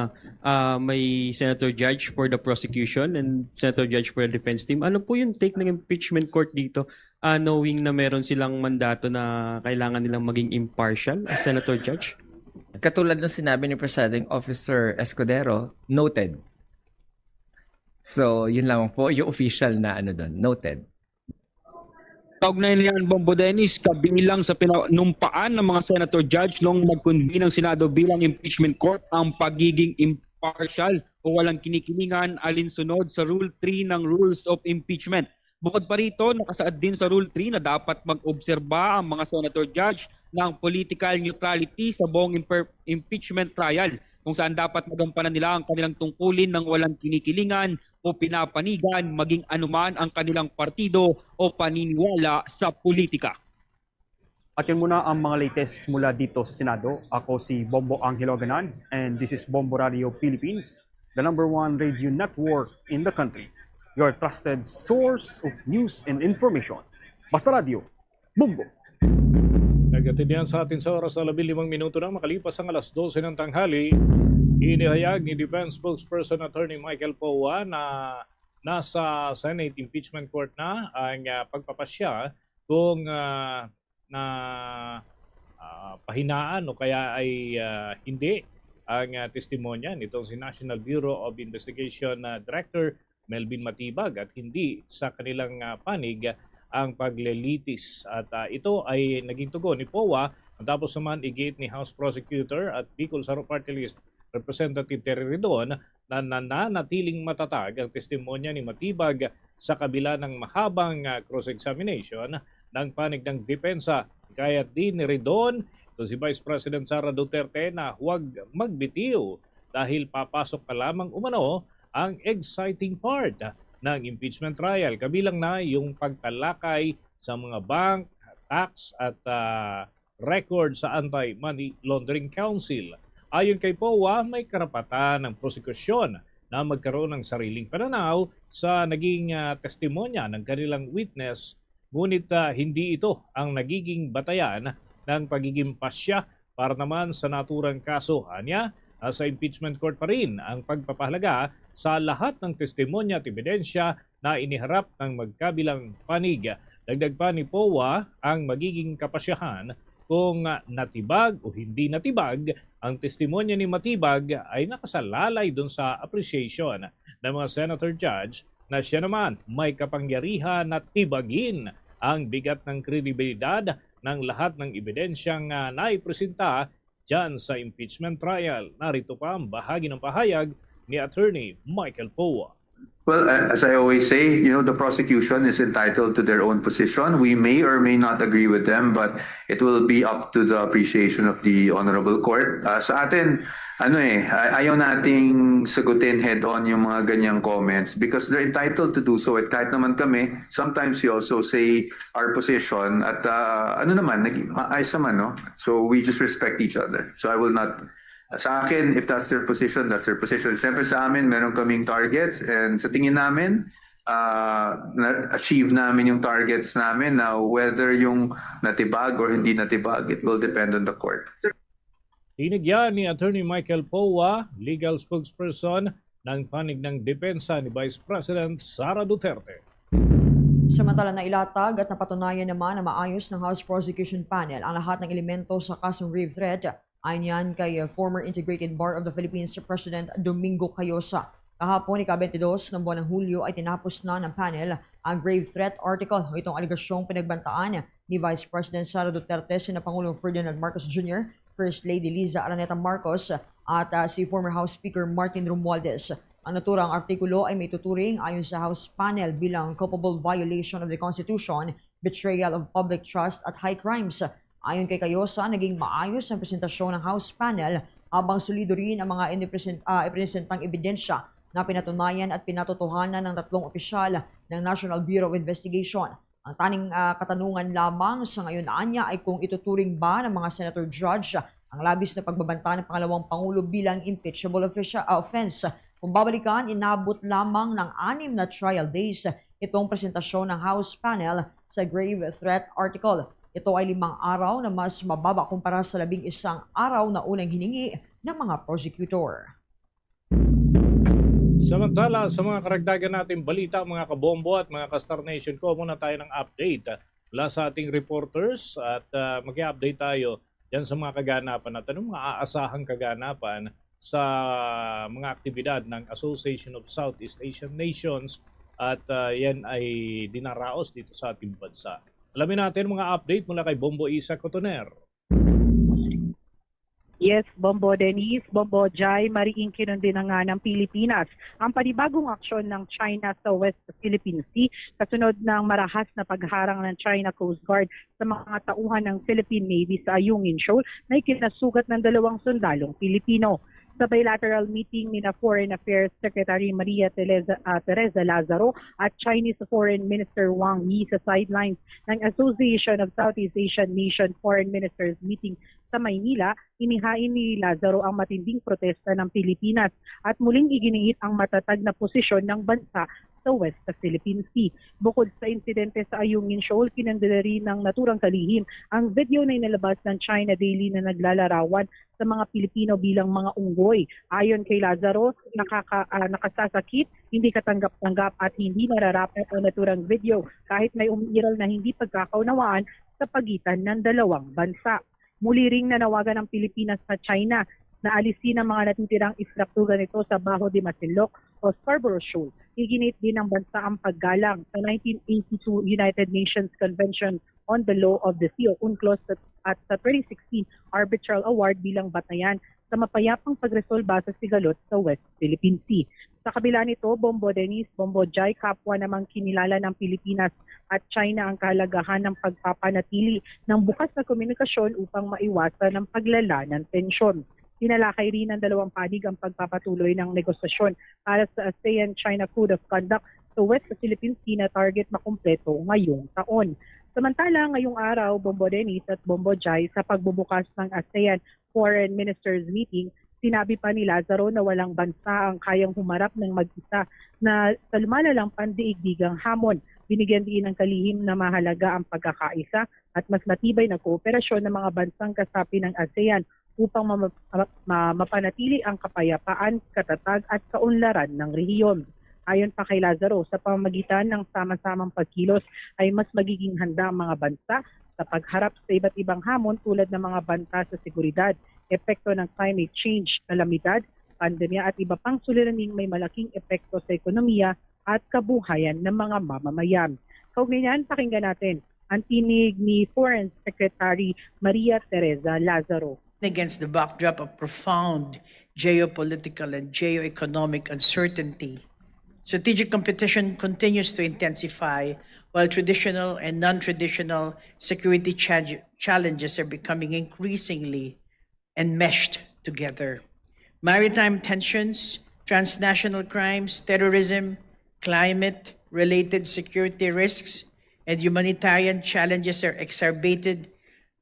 ah, may Senator Judge for the prosecution and Senator Judge for the defense team. Ano po yung take ng impeachment court dito? Ah, knowing na meron silang mandato na kailangan nilang maging impartial as Senator Judge? Katulad ng sinabi ni Presiding Officer Escudero, noted. So, yun lamang po yung official na ano doon, noted. Kaugnay niyan, Bombo Dennis, kabilang sa pinanumpaan ng mga senator judge nung nag-convene ang Senado bilang impeachment court ang pagiging impartial o walang kinikilingan alinsunod sa Rule three ng Rules of Impeachment. Bukod pa rito, nakasaad din sa Rule three na dapat mag-obserba ang mga senator judge ng political neutrality sa buong imper- impeachment trial, kung saan dapat magampanan nila ang kanilang tungkulin ng walang kinikilingan o pinapanigan, maging anuman ang kanilang partido o paniniwala sa politika. At yan muna ang mga latest mula dito sa Senado. Ako si Bombo Angelo Aganan, and this is Bombo Radio Philippines, the number one radio network in the country. Your trusted source of news and information. Basta Radio, Bombo! Nagkatid yan sa atin sa oras na labing limang minuto na makalipas ang alas dose ng tanghali. Inihayag ni Defense Spokesperson Attorney Michael Poa na nasa Senate Impeachment Court na ang, ah, pagpapasya kung, ah, na, ah, pahinaan o kaya ay, ah, hindi ang, ah, testimonya nitong si National Bureau of Investigation, ah, Director Melvin Matibag at hindi sa kanilang, ah, panig ang paglilitis. At, ah, ito ay naging tugon ni Poa matapos naman igiit ni House Prosecutor at Bicol Saro Party List Representative Terry Ridon na nananatiling matatag ang testimonya ni Matibag sa kabila ng mahabang, ah, cross-examination ng panig ng depensa. Kaya di ni Ridon ito si Vice President Sara Duterte na huwag magbitiw dahil papasok pa lamang umano ang exciting part ng impeachment trial, kabilang na yung pagtalakay sa mga bank, tax at, ah, record sa Anti-Money Laundering Council. Ayon kay Poa, may karapatan ng prosekusyon na magkaroon ng sariling pananaw sa naging, ah, testimonya ng kanilang witness, ngunit, ah, hindi ito ang nagiging batayan ng pagiging pasya para naman sa naturang kaso. Anya, ah, sa impeachment court pa rin ang pagpapahalaga sa lahat ng testimonya at ebidensya na iniharap ng magkabilang panig. Dagdag pa ni Poa, ang magiging kapasyahan kung natibag o hindi natibag ang testimonya ni Matibag ay nakasalalay dun sa appreciation ng mga senator judge na siya naman may kapangyarihan na tibagin ang bigat ng kredibilidad ng lahat ng ebidensyang, ah, naipresenta dyan sa impeachment trial. Narito pa ang bahagi ng pahayag ni Attorney Michael Poa. Well, uh, as I always say, you know, the prosecution is entitled to their own position. We may or may not agree with them, but it will be up to the appreciation of the Honorable Court. Uh, sa atin, ano eh, ay- ayaw nating sagutin head-on yung mga ganyang comments because they're entitled to do so. At kahit naman kami, sometimes we also say our position at, uh, ano naman, nag- maayos naman, no? So we just respect each other. So I will not Sa akin, if that's their position, that's their position. Siyempre sa amin, meron kaming targets and sa tingin namin, ah, na-achieve namin yung targets namin. Now, whether yung natibag or hindi natibag, it will depend on the court. Tinigyan ni Attorney Michael Poa, legal spokesperson ng panig ng depensa ni Vice President Sara Duterte. Samantala, nailatag at napatunayan naman na maayos ng House Prosecution Panel ang lahat ng elemento sa kasong grave threat. Ayon yan kay, uh, former Integrated Bar of the Philippines President Domingo Cayosa. Kahapon, ika-twenty-two ng buwan ng Hulyo, ay tinapos na ng panel ang grave threat article o itong alegasyong pinagbantaan ni Vice President Sara Duterte, sina Pangulong Ferdinand Marcos Junior, First Lady Liza Araneta Marcos, at, uh, si former House Speaker Martin Romualdez. Ang naturang artikulo ay maituturing ayon sa House panel bilang culpable violation of the Constitution, betrayal of public trust at high crimes. Ayon kay Cayosa, naging maayos ang presentasyon ng House panel habang solido rin ang mga inipresent-, ah, ipresentang ebidensya na pinatunayan at pinatotohanan ng tatlong opisyal ng National Bureau of Investigation. Ang tanging, ah, katanungan lamang sa ngayon anya ay kung ituturing ba ng mga senator judge ang labis na pagbabanta ng pangalawang pangulo bilang impeachable officia-, ah, offense. Kung babalikan, inabot lamang ng anim na trial days itong presentasyon ng House panel sa grave threat article. Ito ay limang araw na mas mababa kumpara sa labing isang araw na unang hiningi ng mga prosecutor. Samantala, sa mga karagdagan nating balita, mga kabombo at mga ka-Star Nation ko, muna tayo ng update mula sa ating reporters at, ah, mag-update tayo dyan sa mga kaganapan at anong mga aasahang kaganapan sa mga aktibidad ng Association of Southeast Asian Nations at, ah, yan ay dinaraos dito sa ating bansa. Alamin natin mga update mula kay Bombo Isa Cotoner. Yes, Bombo Denise, Bombo Jai, mariing kinundinangan ng Pilipinas ang panibagong aksyon ng China sa West Philippine Sea kasunod ng marahas na pagharang ng China Coast Guard sa mga tauhan ng Philippine Navy sa Ayungin Shoal na ikinasugat ng dalawang sundalong Pilipino. Sa bilateral meeting ni na Foreign Affairs Secretary Maria Teresa, ah, Teresa Lazaro at Chinese Foreign Minister Wang Yi sa sidelines ng Association of Southeast Asian Nation Foreign Ministers meeting sa Maynila, inihain ni Lazaro ang matinding protesta ng Pilipinas at muling iginiit ang matatag na posisyon ng bansa sa West Philippine Sea. Bukod sa insidente sa Ayungin Shoal, kinundili ng naturang kalihim ang video na inilabas ng China Daily na naglalarawan sa mga Pilipino bilang mga unggoy. Ayon kay Lazaro, nakaka, ah, nakasasakit, hindi katanggap-tanggap at hindi nararapat ang naturang video kahit may umiiral na hindi pagkakaunawaan sa pagitan ng dalawang bansa. Muli ring nanawagan ang Pilipinas sa China na alisin ang mga natitirang istruktura nito sa Baho de Masinloc o Scarborough Shoal. Iginit din ng bansa ang paggalang sa nineteen eighty-two United Nations Convention on the Law of the Sea o UNCLOS at sa twenty sixteen Arbitral Award bilang batayan sa mapayapang pagresolba sa sigalot sa West Philippine Sea. Sa kabila nito, Bombo Denise, Bombo Jai, kapwa namang kinilala ng Pilipinas at China ang kahalagahan ng pagpapanatili ng bukas na komunikasyon upang maiwasan ang paglala ng tensyon. Tinalakay rin ng dalawang panig ang pagpapatuloy ng negosasyon para sa ASEAN-China Code of Conduct sa West Philippine Sea na target makumpleto ngayong taon. Samantala, ngayong araw, Bombo Denise at Bombo Jai, sa pagbubukas ng ASEAN Foreign Ministers Meeting, sinabi pa ni Lazaro na walang bansa ang kayang humarap ng mag-isa na sa lumalalang pandaigdigang hamon. Binigyan din ng kalihim na mahalaga ang pagkakaisa at mas matibay na kooperasyon ng mga bansang kasapi ng ASEAN upang ma-, ma-, ma-, mapanatili ang kapayapaan, katatag at kaunlaran ng rehiyon. Ayon pa kay Lazaro, sa pamamagitan ng sama-samang pagkilos ay mas magiging handa ang mga bansa sa pagharap sa iba't ibang hamon tulad ng mga banta sa seguridad, epekto ng climate change, kalamidad, pandemya at iba pang suliraning may malaking epekto sa ekonomiya at kabuhayan ng mga mamamayan. Kaugnay niyan, pakinggan natin ang tinig ni Foreign Secretary Maria Teresa Lazaro. Against the backdrop of profound geopolitical and geoeconomic uncertainty, strategic competition continues to intensify while traditional and non-traditional security challenge- challenges are becoming increasingly enmeshed together. Maritime tensions, transnational crimes, terrorism, climate-related security risks, and humanitarian challenges are exacerbated,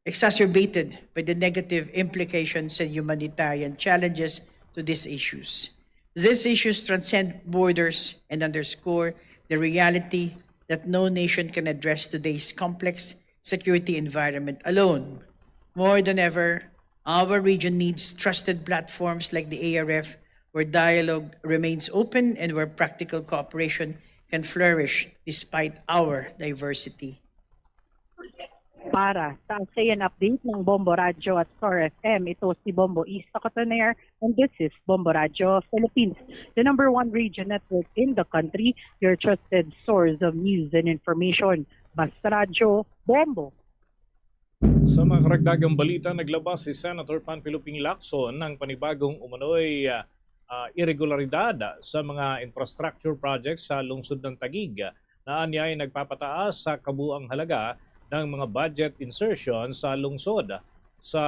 exacerbated by the negative implications and humanitarian challenges to these issues. These issues transcend borders and underscore the reality that no nation can address today's complex security environment alone. More than ever, our region needs trusted platforms like the A R F, where dialogue remains open and where practical cooperation can flourish despite our diversity. Para sa ASEAN Update ng Bombo Radyo at Star F M, ito si Bombo Isa Cotoner, and this is Bombo Radyo Philippines, the number one radio network in the country, your trusted source of news and information. Basta Radyo, Bombo! Sa mga karagdagang balita, naglabas si Senator Panfilo Ping Lacson ng panibagong umano'y, ah, ah, iregularidad sa mga infrastructure projects sa lungsod ng Taguig, na anya ay nagpapataas sa kabuang halaga ng mga budget insertion sa lungsod sa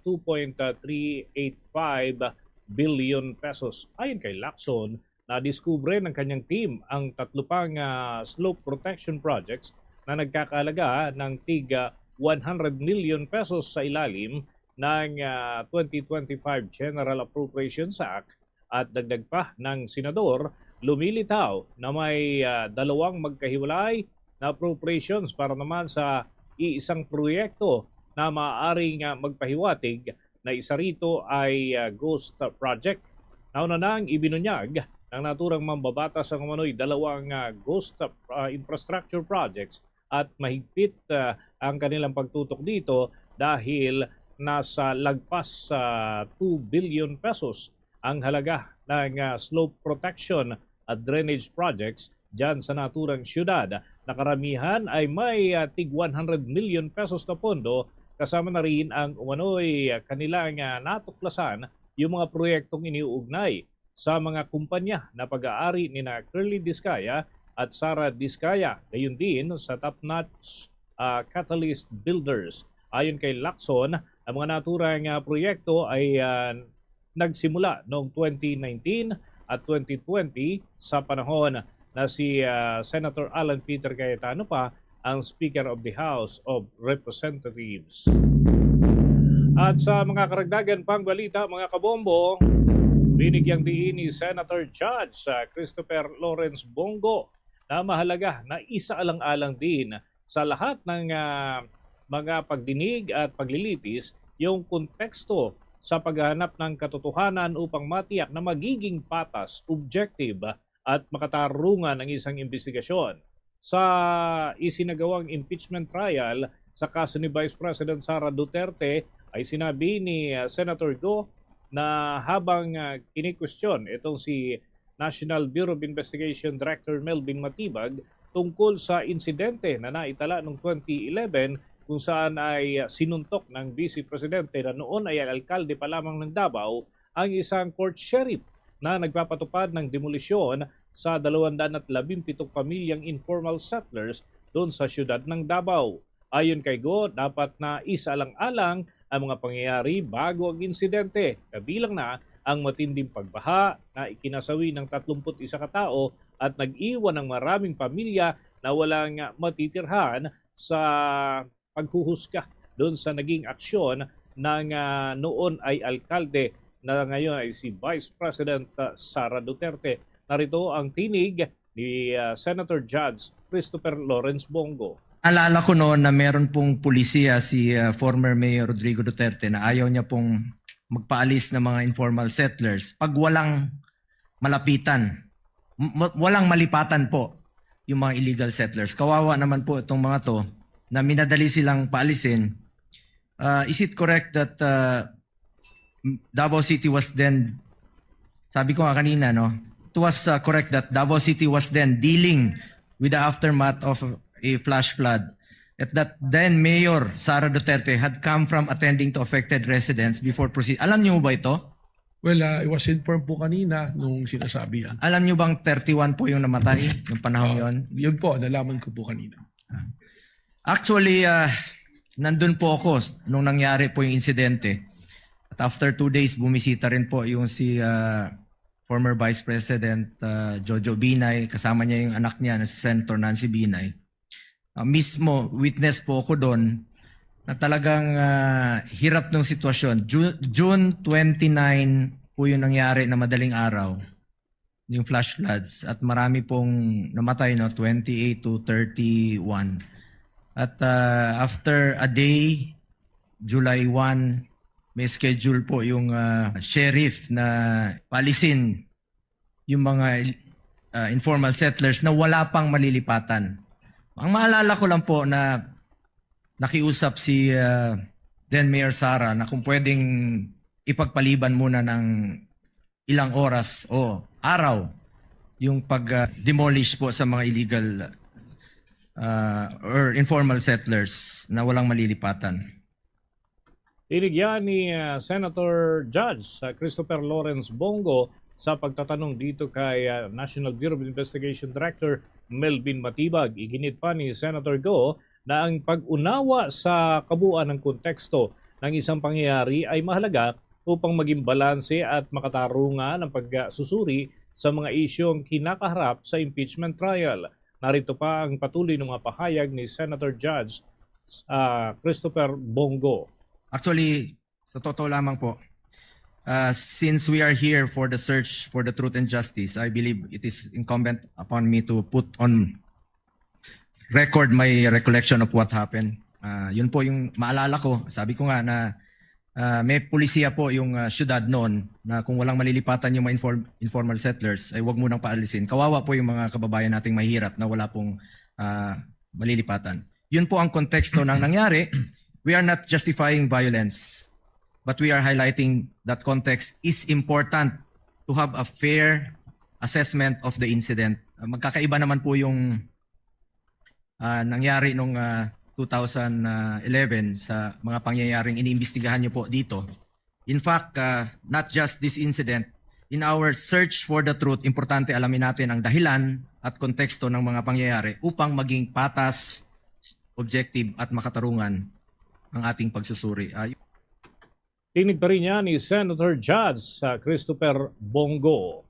two point three eight five billion pesos. Ayon kay Lacson, nadiskubre ng kanyang team ang tatlo pang, ah, slope protection projects na nagkakahalaga ng tig, ah, one hundred million pesos sa ilalim ng, ah, twenty twenty-five General Appropriations Act, at dagdag pa ng senador, lumilitaw na may, ah, dalawang magkahiwalay na appropriations para naman sa iisang proyekto na maaaring, ah, magpahiwatig, na isa rito ay, ah, ghost project. Nauna nang ibinunyag ng naturang mambabatas ang umano'y dalawang, ah, ghost, ah, infrastructure projects at mahigpit, ah, ang kanilang pagtutok dito dahil nasa lagpas sa two billion pesos ang halaga ng, ah, slope protection at drainage projects dyan sa naturang syudad, na karamihan ay may, ah, tig one hundred million pesos na pondo kasama na rin ang umano'y kanila nga natuklasan yung mga proyektong iniuugnay sa mga kumpanya na pag-aari ni na Curly Discaya at Sarah Discaya, gayon din sa Top Notch ah, Catalyst Builders. Ayon kay Lacson, ang mga naturang ah, proyekto ay ah, nagsimula noong twenty nineteen at twenty twenty sa panahon na si ah, Senator Alan Peter Cayetano pa ang Speaker of the House of Representatives. At sa mga karagdagan pang balita, mga kabombo, binigyang diin ni Senator Judge ah, Christopher Lawrence Bong Go na mahalaga na isaalang-alang din sa lahat ng ah, mga pagdinig at paglilitis yung konteksto sa paghahanap ng katotohanan upang matiyak na magiging patas, objective at makatarungan ang isang imbestigasyon. Sa isinagawang impeachment trial sa kaso ni Vice President Sara Duterte, ay sinabi ni ah, Senator Go na habang ah, kinikwestiyon itong si National Bureau of Investigation Director Melvin Matibag tungkol sa insidente na naitala noong twenty eleven, kung saan ay sinuntok ng Vice Presidente na noon ay alkalde pa lamang ng Davao ang isang court sheriff na nagpapatupad ng demolisyon sa dalawang daan at labing pitong pamilyang informal settlers doon sa siyudad ng Davao. Ayon kay Go, dapat na isaalang-alang ang mga pangyayari bago ang insidente, kabilang na ang matinding pagbaha na ikinasawi ng tatlumpu't isa ka tao at nag-iwan ng maraming pamilya na walang matitirhan sa paghuhusga doon sa naging aksyon ng ah, noon ay alkalde na ngayon ay si Vice President ah, Sara Duterte. Narito ang tinig ni ah, Senator Judge Christopher Lawrence Bong Go. Alala ko noon na meron pong pulisiya si ah, former Mayor Rodrigo Duterte na ayaw niya pong magpaalis ng mga informal settlers pag walang malapitan, m- walang malipatan po yung mga illegal settlers. Kawawa naman po itong mga to na minadali silang paalisin. Uh, is it correct that uh, Davao City was then, sabi ko nga kanina, no? It was uh, correct that Davao City was then dealing with the aftermath of a flash flood. At that then Mayor Sara Duterte had come from attending to affected residents before proceed. Alam niyo ba ito? Well, uh, I was informed po kanina nung sinasabi yan. Alam niyo bang thirty-one po yung namatay nung panahon yon? Yun po, nalaman ko po kanina. Actually, uh, nandun po ako nung nangyari po yung insidente. At after two days, bumisita rin po yung si uh, former Vice President uh, Jojo Binay, kasama niya yung anak niya na si Senator Nancy Binay. Uh, mismo, witness po ako doon na talagang uh, hirap ng sitwasyon. June, June twenty-nine po yung nangyari na madaling araw, yung flash floods, at marami pong namatay, no, twenty-eight to thirty-one. At uh, after a day, July one, may schedule po yung uh, sheriff na paalisin yung mga uh, informal settlers na wala pang malilipatan. Ang maalala ko lang po na nakiusap si uh, then Mayor Sara na kung pwedeng ipagpaliban muna ng ilang oras o araw yung pag-demolish po sa mga illegal uh, or informal settlers na walang malilipatan. Tinigyan ni uh, Senator Judge uh, Christopher Lawrence Bong Go sa pagtatanong dito kay uh, National Bureau of Investigation Director Melvin Matibag. Iginit pa ni Senator Go na ang pag-unawa sa kabuuan ng konteksto ng isang pangyayari ay mahalaga upang maging balanse at makatarungan ang pagsusuri sa mga isyong kinakaharap sa impeachment trial. Narito pa ang patuloy ng mga pahayag ni Senator Judge uh, Christopher Bong Go. Actually, sa totoo lamang po, uh, since we are here for the search for the truth and justice, I believe it is incumbent upon me to put on record my recollection of what happened. Uh, yun po yung maalala ko. Sabi ko nga na uh, may polisiya po yung uh, syudad noon na kung walang malilipatan yung mga inform- informal settlers ay wag munang paalisin. Kawawa po yung mga kababayan nating mahirap na wala pong uh, malilipatan. Yun po ang konteksto ng nangyari. We are not justifying violence, but we are highlighting that context is important to have a fair assessment of the incident. Uh, magkakaiba naman po yung uh, nangyari nung uh, two thousand eleven sa mga pangyayaring iniimbestigahan niyo po dito. In fact, uh, not just this incident, in our search for the truth, importante alamin natin ang dahilan at konteksto ng mga pangyayari upang maging patas, objective at makatarungan ang ating pagsusuri. Uh, Tinig pa rin niya ni Senator Judge uh, Christopher Bong Go.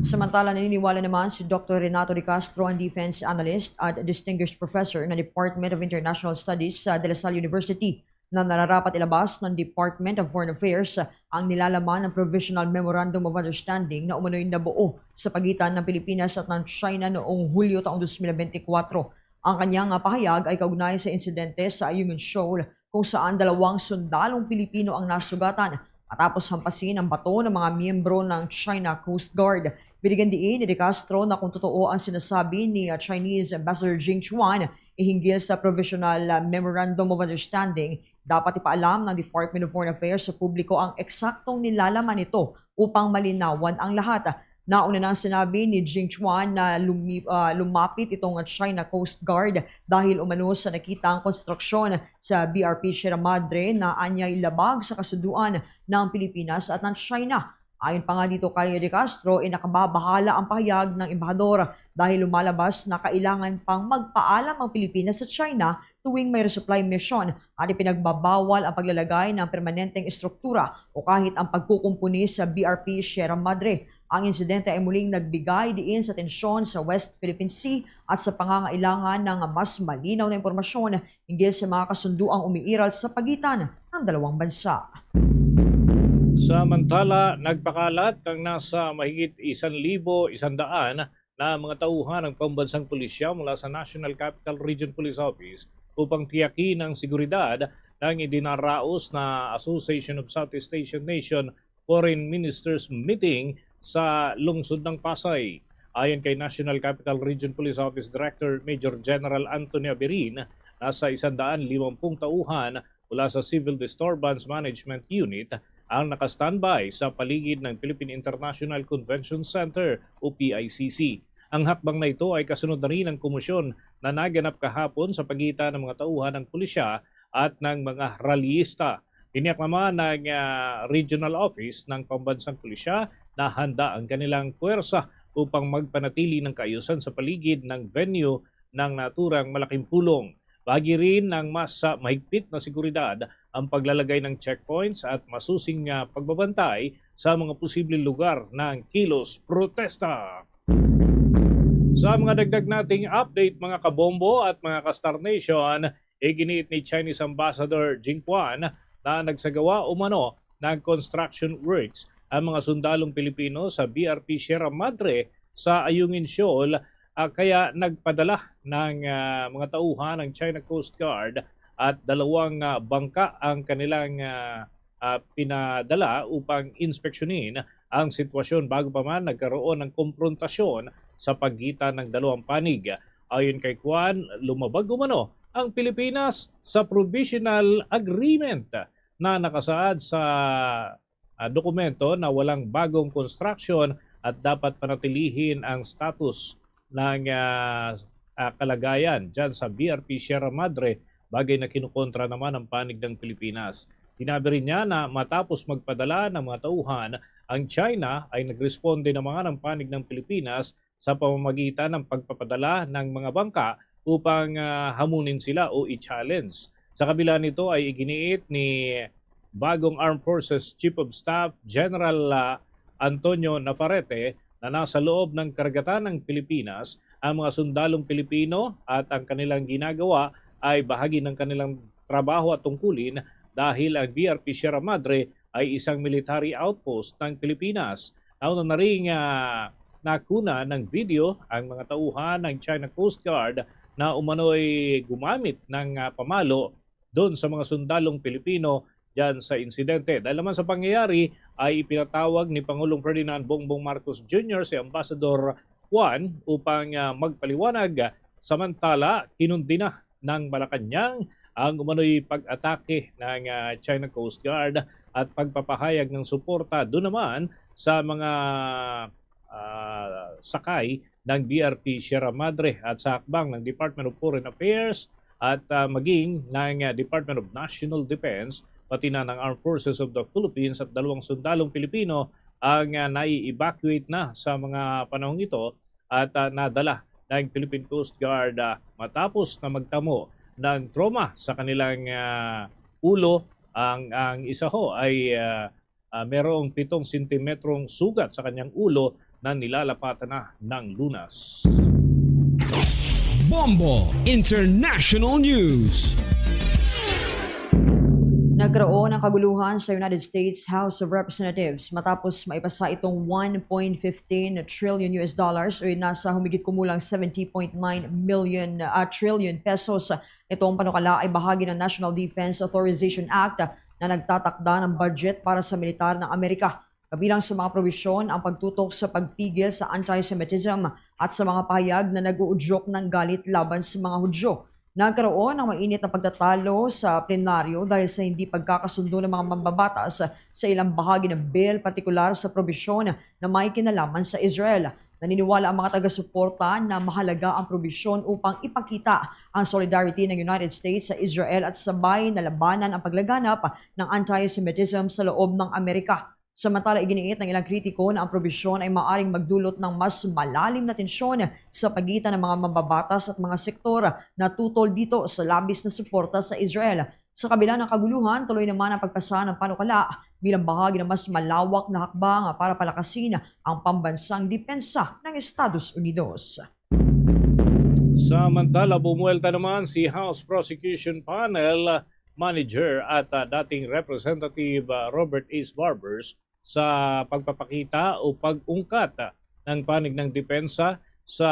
Samantala, naniniwala naman si Doctor Renato de Castro, ang defense analyst at distinguished professor ng Department of International Studies sa De La Salle University, na nararapat ilabas ng Department of Foreign Affairs ang nilalaman ng Provisional Memorandum of Understanding na umano'y nabuo sa pagitan ng Pilipinas at ng China noong Hulyo taong twenty twenty-four. Ang kanyang pahayag ay kaugnay sa insidente sa Ayungin Shoal, kung saan dalawang sundalong Pilipino ang nasugatan matapos hampasin ang bato ng mga miyembro ng China Coast Guard. Binigyan diin ni De Castro na kung totoo ang sinasabi ni uh, Chinese Ambassador Jing Chuan hinggil sa Provisional uh, Memorandum of Understanding, dapat ipaalam ng Department of Foreign Affairs sa publiko ang eksaktong nilalaman nito upang malinawan ang lahat. Nauna nang sinabi ni Jing Chuan na lumi, uh, lumapit itong China Coast Guard dahil umano sa nakita ang konstruksyon sa B R P Sierra Madre na anyay labag sa kasunduan ng Pilipinas at ng China. Ayon pa nga dito kay De Castro, inakababahala ang pahayag ng embahador dahil lumalabas na kailangan pang magpaalam ang Pilipinas sa China tuwing may resupply mission at ipinagbabawal ang paglalagay ng permanenteng estruktura o kahit ang pagkukumpuni sa B R P Sierra Madre. Ang insidente ay muling nagbigay diin sa tensyon sa West Philippine Sea at sa pangangailangan ng mas malinaw na impormasyon hinggil sa mga kasunduang umiiral sa pagitan ng dalawang bansa. Samantala, nagpakalat ang nasa mahigit isan libo isandaan na mga tauhan ng pambansang pulisya mula sa National Capital Region Police Office upang tiyakin ang seguridad ng idinaraos na Association of Southeast Asian Nation Foreign Ministers Meeting sa lungsod ng Pasay. Ayon kay National Capital Region Police Office Director Major General Anthony Abirin, nasa isandaan limampung tauhan mula sa Civil Disturbance Management Unit ang naka-standby sa paligid ng Philippine International Convention Center o P I C C. Ang hakbang na ito ay kasunod na rin ng komosyon na naganap kahapon sa pagitan ng mga tauhan ng pulisya at ng mga rallyista. Tiniyak naman ng uh, regional office ng pambansang pulisya na handa ang kanilang puwersa upang magpanatili ng kaayusan sa paligid ng venue ng naturang malaking pulong. Bahagi rin ng mas uh, mahigpit na seguridad ang paglalagay ng checkpoints at masusing uh, pagbabantay sa mga posibleng lugar ng kilos protesta. Sa mga dagdag nating update, mga kabombo at mga ka-Star Nation, iginiit ni Chinese Ambassador Jing Quan na nagsagawa umano ng construction works ang mga sundalong Pilipino sa B R P Sierra Madre sa Ayungin Shoal, uh, kaya nagpadala ng uh, mga tauhan ng China Coast Guard at dalawang uh, bangka ang kanilang uh, uh, pinadala upang inspeksyonin ang sitwasyon bago pa man nagkaroon ng komprontasyon sa pagitan ng dalawang panig. Ayon kay Quan, lumabag umano ang Pilipinas sa provisional agreement na nakasaad sa uh, dokumento na walang bagong construction at dapat panatilihin ang status ng uh, uh, kalagayan dyan sa B R P Sierra Madre, bagay na kinukontra naman ang panig ng Pilipinas. Sinabi rin niya na matapos magpadala ng mga tauhan, ang China ay nagresponde naman ang panig ng Pilipinas sa pamamagitan ng pagpapadala ng mga bangka upang uh, hamunin sila o i-challenge. Sa kabila nito ay iginiit ni bagong Armed Forces Chief of Staff General uh, Antonio Navarrete na nasa loob ng karagatan ng Pilipinas ang mga sundalong Pilipino at ang kanilang ginagawa ay bahagi ng kanilang trabaho at tungkulin dahil ang B R P Sierra Madre ay isang military outpost ng Pilipinas. Nauna na rin uh, nakuna ng video ang mga tauhan ng China Coast Guard na umano'y gumamit ng uh, pamalo doon sa mga sundalong Pilipino dyan sa insidente. Dahil naman sa pangyayari ay ipinatawag ni Pangulong Ferdinand Bongbong Marcos Junior si Ambassador Quan upang uh, magpaliwanag. Samantala, kinundi na ng Malacañang ang umano'y pag-atake ng uh, China Coast Guard at pagpapahayag ng suporta doon naman sa mga uh, sakay ng B R P Sierra Madre at sa hakbang ng Department of Foreign Affairs at, ah, maging ng, ah, Department of National Defense, pati na ng Armed Forces of the Philippines at dalawang sundalong Pilipino ang, ah, nai-evacuate na sa mga panahong ito at, ah, nadala ng Philippine Coast Guard, ah, matapos na magtamo ng trauma sa kanilang, ah, ulo. Ang, ang isa ho ay, ah, ah, merong pitong sentimetrong sugat sa kanyang ulo na nilalapatan na ng lunas. Bombo International News. Nagkaroon ng kaguluhan sa United States House of Representatives matapos maipasa itong one point fifteen trillion U S dollars o nasa humigit kumulang seventy point nine million, ah, trillion pesos. Itong panukala ay bahagi ng National Defense Authorization Act na nagtatakda ng budget para sa militar ng Amerika. Kabilang sa mga probisyon ang pagtutok sa pagpigil sa anti-Semitism at sa mga pahayag na nag-uudyok ng galit laban sa mga Hudyo. Nagkaroon ng mainit na pagtatalo sa plenaryo dahil sa hindi pagkakasundo ng mga mambabatas sa ilang bahagi ng bill, partikular sa probisyon na may kinalaman sa Israel. Naniniwala ang mga taga-suporta na mahalaga ang probisyon upang ipakita ang solidarity ng United States sa Israel at sabay na labanan ang paglaganap ng anti-Semitism sa loob ng Amerika. Samantala, iginiit ng ilang kritiko na ang probisyon ay maaring magdulot ng mas malalim na tensyon sa pagitan ng mga mambabatas at mga sektor na tutol dito sa labis na suporta sa Israel. Sa kabila ng kaguluhan, tuloy naman ang pagpasa ng panukala bilang bahagi ng mas malawak na hakbang para palakasin ang pambansang depensa ng Estados Unidos. Samantala, bumuwelta naman si House Prosecution Panel Manager at, ah, dating Representative, ah, Robert Ace Barbers sa pagpapakita o pag-ungkat, ah, ng panig ng depensa sa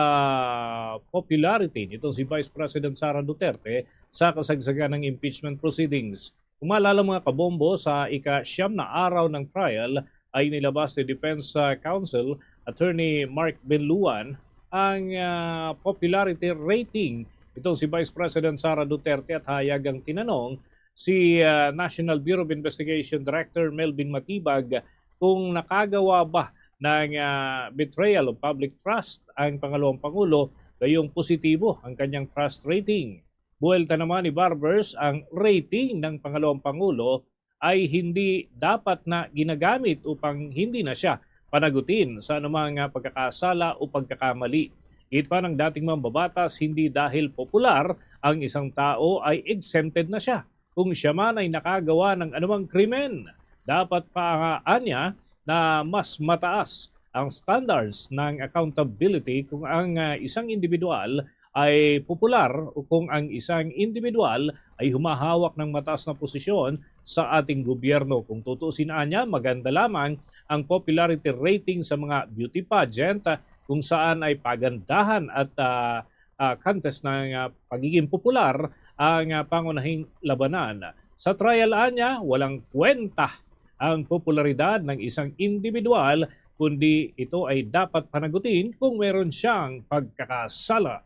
popularity nitong si Vice President Sara Duterte sa kasagsagan ng impeachment proceedings. Kung maalala, mga kabombo, sa ika-siyam na araw ng trial ay nilabas ni Defense, ah, Counsel Attorney Mark Benluan ang, ah, popularity rating itong si Vice President Sara Duterte at hayagang tinanong si, ah, National Bureau of Investigation Director Melvin Matibag kung nakagawa ba ng, ah, betrayal of public trust ang pangalawang pangulo, gayong positibo ang kanyang trust rating. Buwelta naman ni Barbers, ang rating ng pangalawang pangulo ay hindi dapat na ginagamit upang hindi na siya panagutin sa anumang, ah, pagkakasala o pagkakamali. Giit pa ng dating mambabatas, hindi dahil popular ang isang tao ay exempted na siya. Kung siya man ay nakagawa ng anumang krimen, dapat pa nga anya na mas mataas ang standards ng accountability kung ang, ah, isang individual ay popular o kung ang isang individual ay humahawak ng mataas na posisyon sa ating gobyerno. Kung tutuusin, anya, maganda lamang ang popularity rating sa mga beauty pageant, ah, kung saan ay pagandahan at, ah, ah, contest ng, ah, pagiging popular ang, ah, pangunahing labanan. Sa trial, anya, walang kwenta ang popularidad ng isang individual, kundi ito ay dapat panagutin kung meron siyang pagkakasala.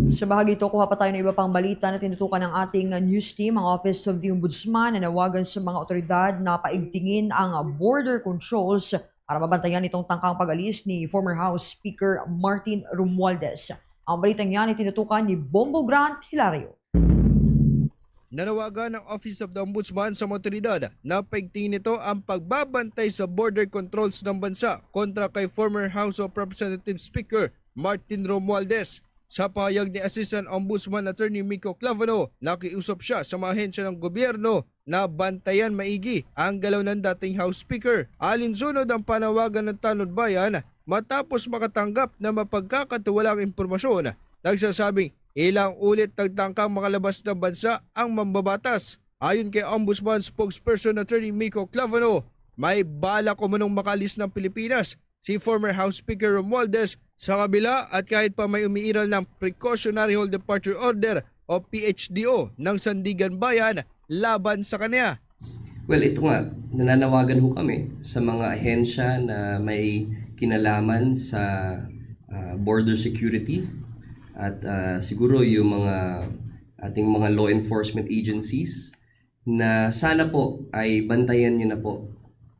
Sa bahagi ito, kuha pa tayo ng iba pang balita na tinutukan ng ating news team. Ang Office of the Ombudsman nanawagan sa mga otoridad na paigtingin ang border controls para mabantayan itong tangkang pag-alis ni former House Speaker Martin Romualdez. Ang balitang yan ay tinutukan ni Bombo Grant Hilario. Nanawagan ang Office of the Ombudsman sa mga otoridad na paigtingin nito ang pagbabantay sa border controls ng bansa kontra kay former House of Representatives Speaker Martin Romualdez. Sa pahayag ni Assistant Ombudsman Attorney Miko Clavano, nakiusap siya sa mga ahensya ng gobyerno na bantayan maigi ang galaw ng dating House Speaker. Alinsunod ang panawagan ng Tanod Bayan matapos makatanggap ng mapagkakatiwalaang impormasyon nagsasabing ilang ulit nagtangkang makalabas ng bansa ang mambabatas. Ayon kay Ombudsman Spokesperson Attorney Miko Clavano, may balak umanong makalis ng Pilipinas si former House Speaker Romualdez sa kabila at kahit pa may umiiral ng Precautionary Hold Departure Order o P H D O ng Sandigan Bayan laban sa kanya. Well, ito nga, nananawagan ho kami sa mga ahensya na may kinalaman sa ah, border security at ah, siguro yung mga ating mga law enforcement agencies na sana po ay bantayan nyo na po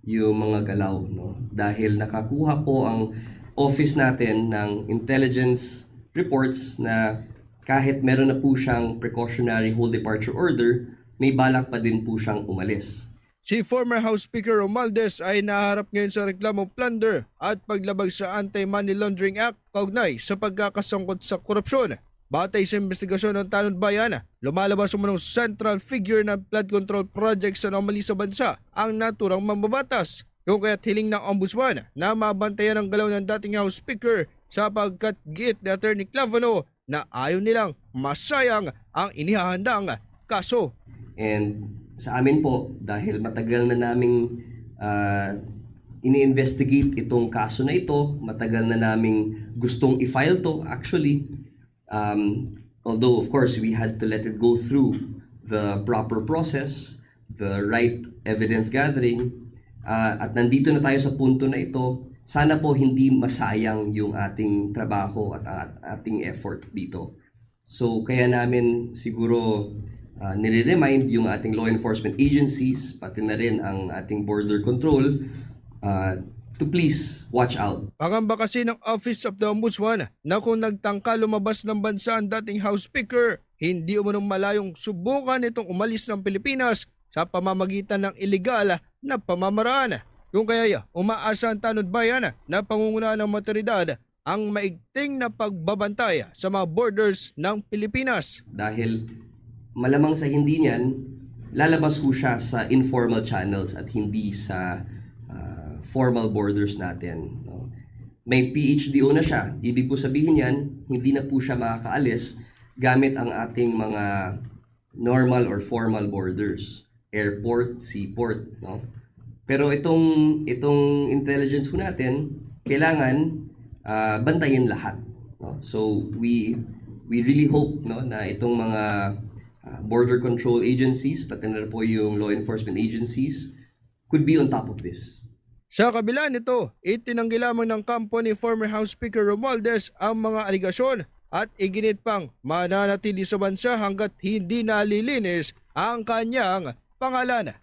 yung mga galaw, no? Dahil nakakuha po ang office natin ng intelligence reports na kahit meron na po siyang precautionary hold departure order, may balak pa din po siyang umalis. Si former House Speaker Romualdez ay naharap ngayon sa reklamong plunder at paglabag sa Anti-Money Laundering Act kaugnay sa pagkakasangkot sa korupsyon. Batay sa investigasyon ng Tanod Bayan, lumalabas umunong central figure ng flood control project sa anomaly sa bansa ang naturang mambabatas. Kung kaya't hiling ng Ombudsman na mabantayan ang galaw ng dating House Speaker sapagkat giit ni Attorney Clavano na ayaw nilang masayang ang inihahandang kaso. And sa amin po, dahil matagal na naming ah, ini-investigate itong kaso na ito, matagal na naming gustong i-file to actually. Um, although of course we had to let it go through the proper process, the right evidence gathering, ah, at nandito na tayo sa punto na ito, sana po hindi masayang yung ating trabaho at ang at- ating effort dito. So kaya namin siguro uh, nire-remind yung ating law enforcement agencies, pati na rin ang ating border control, uh, to please watch out. Pangamba kasi ng Office of the Ombudsman na kung nagtangka lumabas ng bansa ang dating House Speaker, hindi umunong malayong subukan nitong umalis ng Pilipinas sa pamamagitan ng iligal na pamamaraan. Kung kaya umaasa ang Tanod Bayan na pangungunahan ng mga otoridad ang maigting na pagbabantay sa mga borders ng Pilipinas. Dahil malamang sa hindi niyan, lalabas ho siya sa informal channels at hindi sa ah, formal borders natin. No? May P H D O na siya. Ibig po sabihin niyan, hindi na po siya makakaalis gamit ang ating mga normal or formal borders, airport, seaport, no? Pero itong itong intelligence ho natin, kailangan ah, bantayan lahat, no? So we we really hope, no, na itong mga ah, border control agencies, pati na po yung law enforcement agencies, could be on top of this. Sa kabila nito, itinanggi lamang ng kampo ni former House Speaker Romualdez ang mga alegasyon at iginit pang mananatili sa bansa hanggat hindi nalilinis ang kanyang pangalan.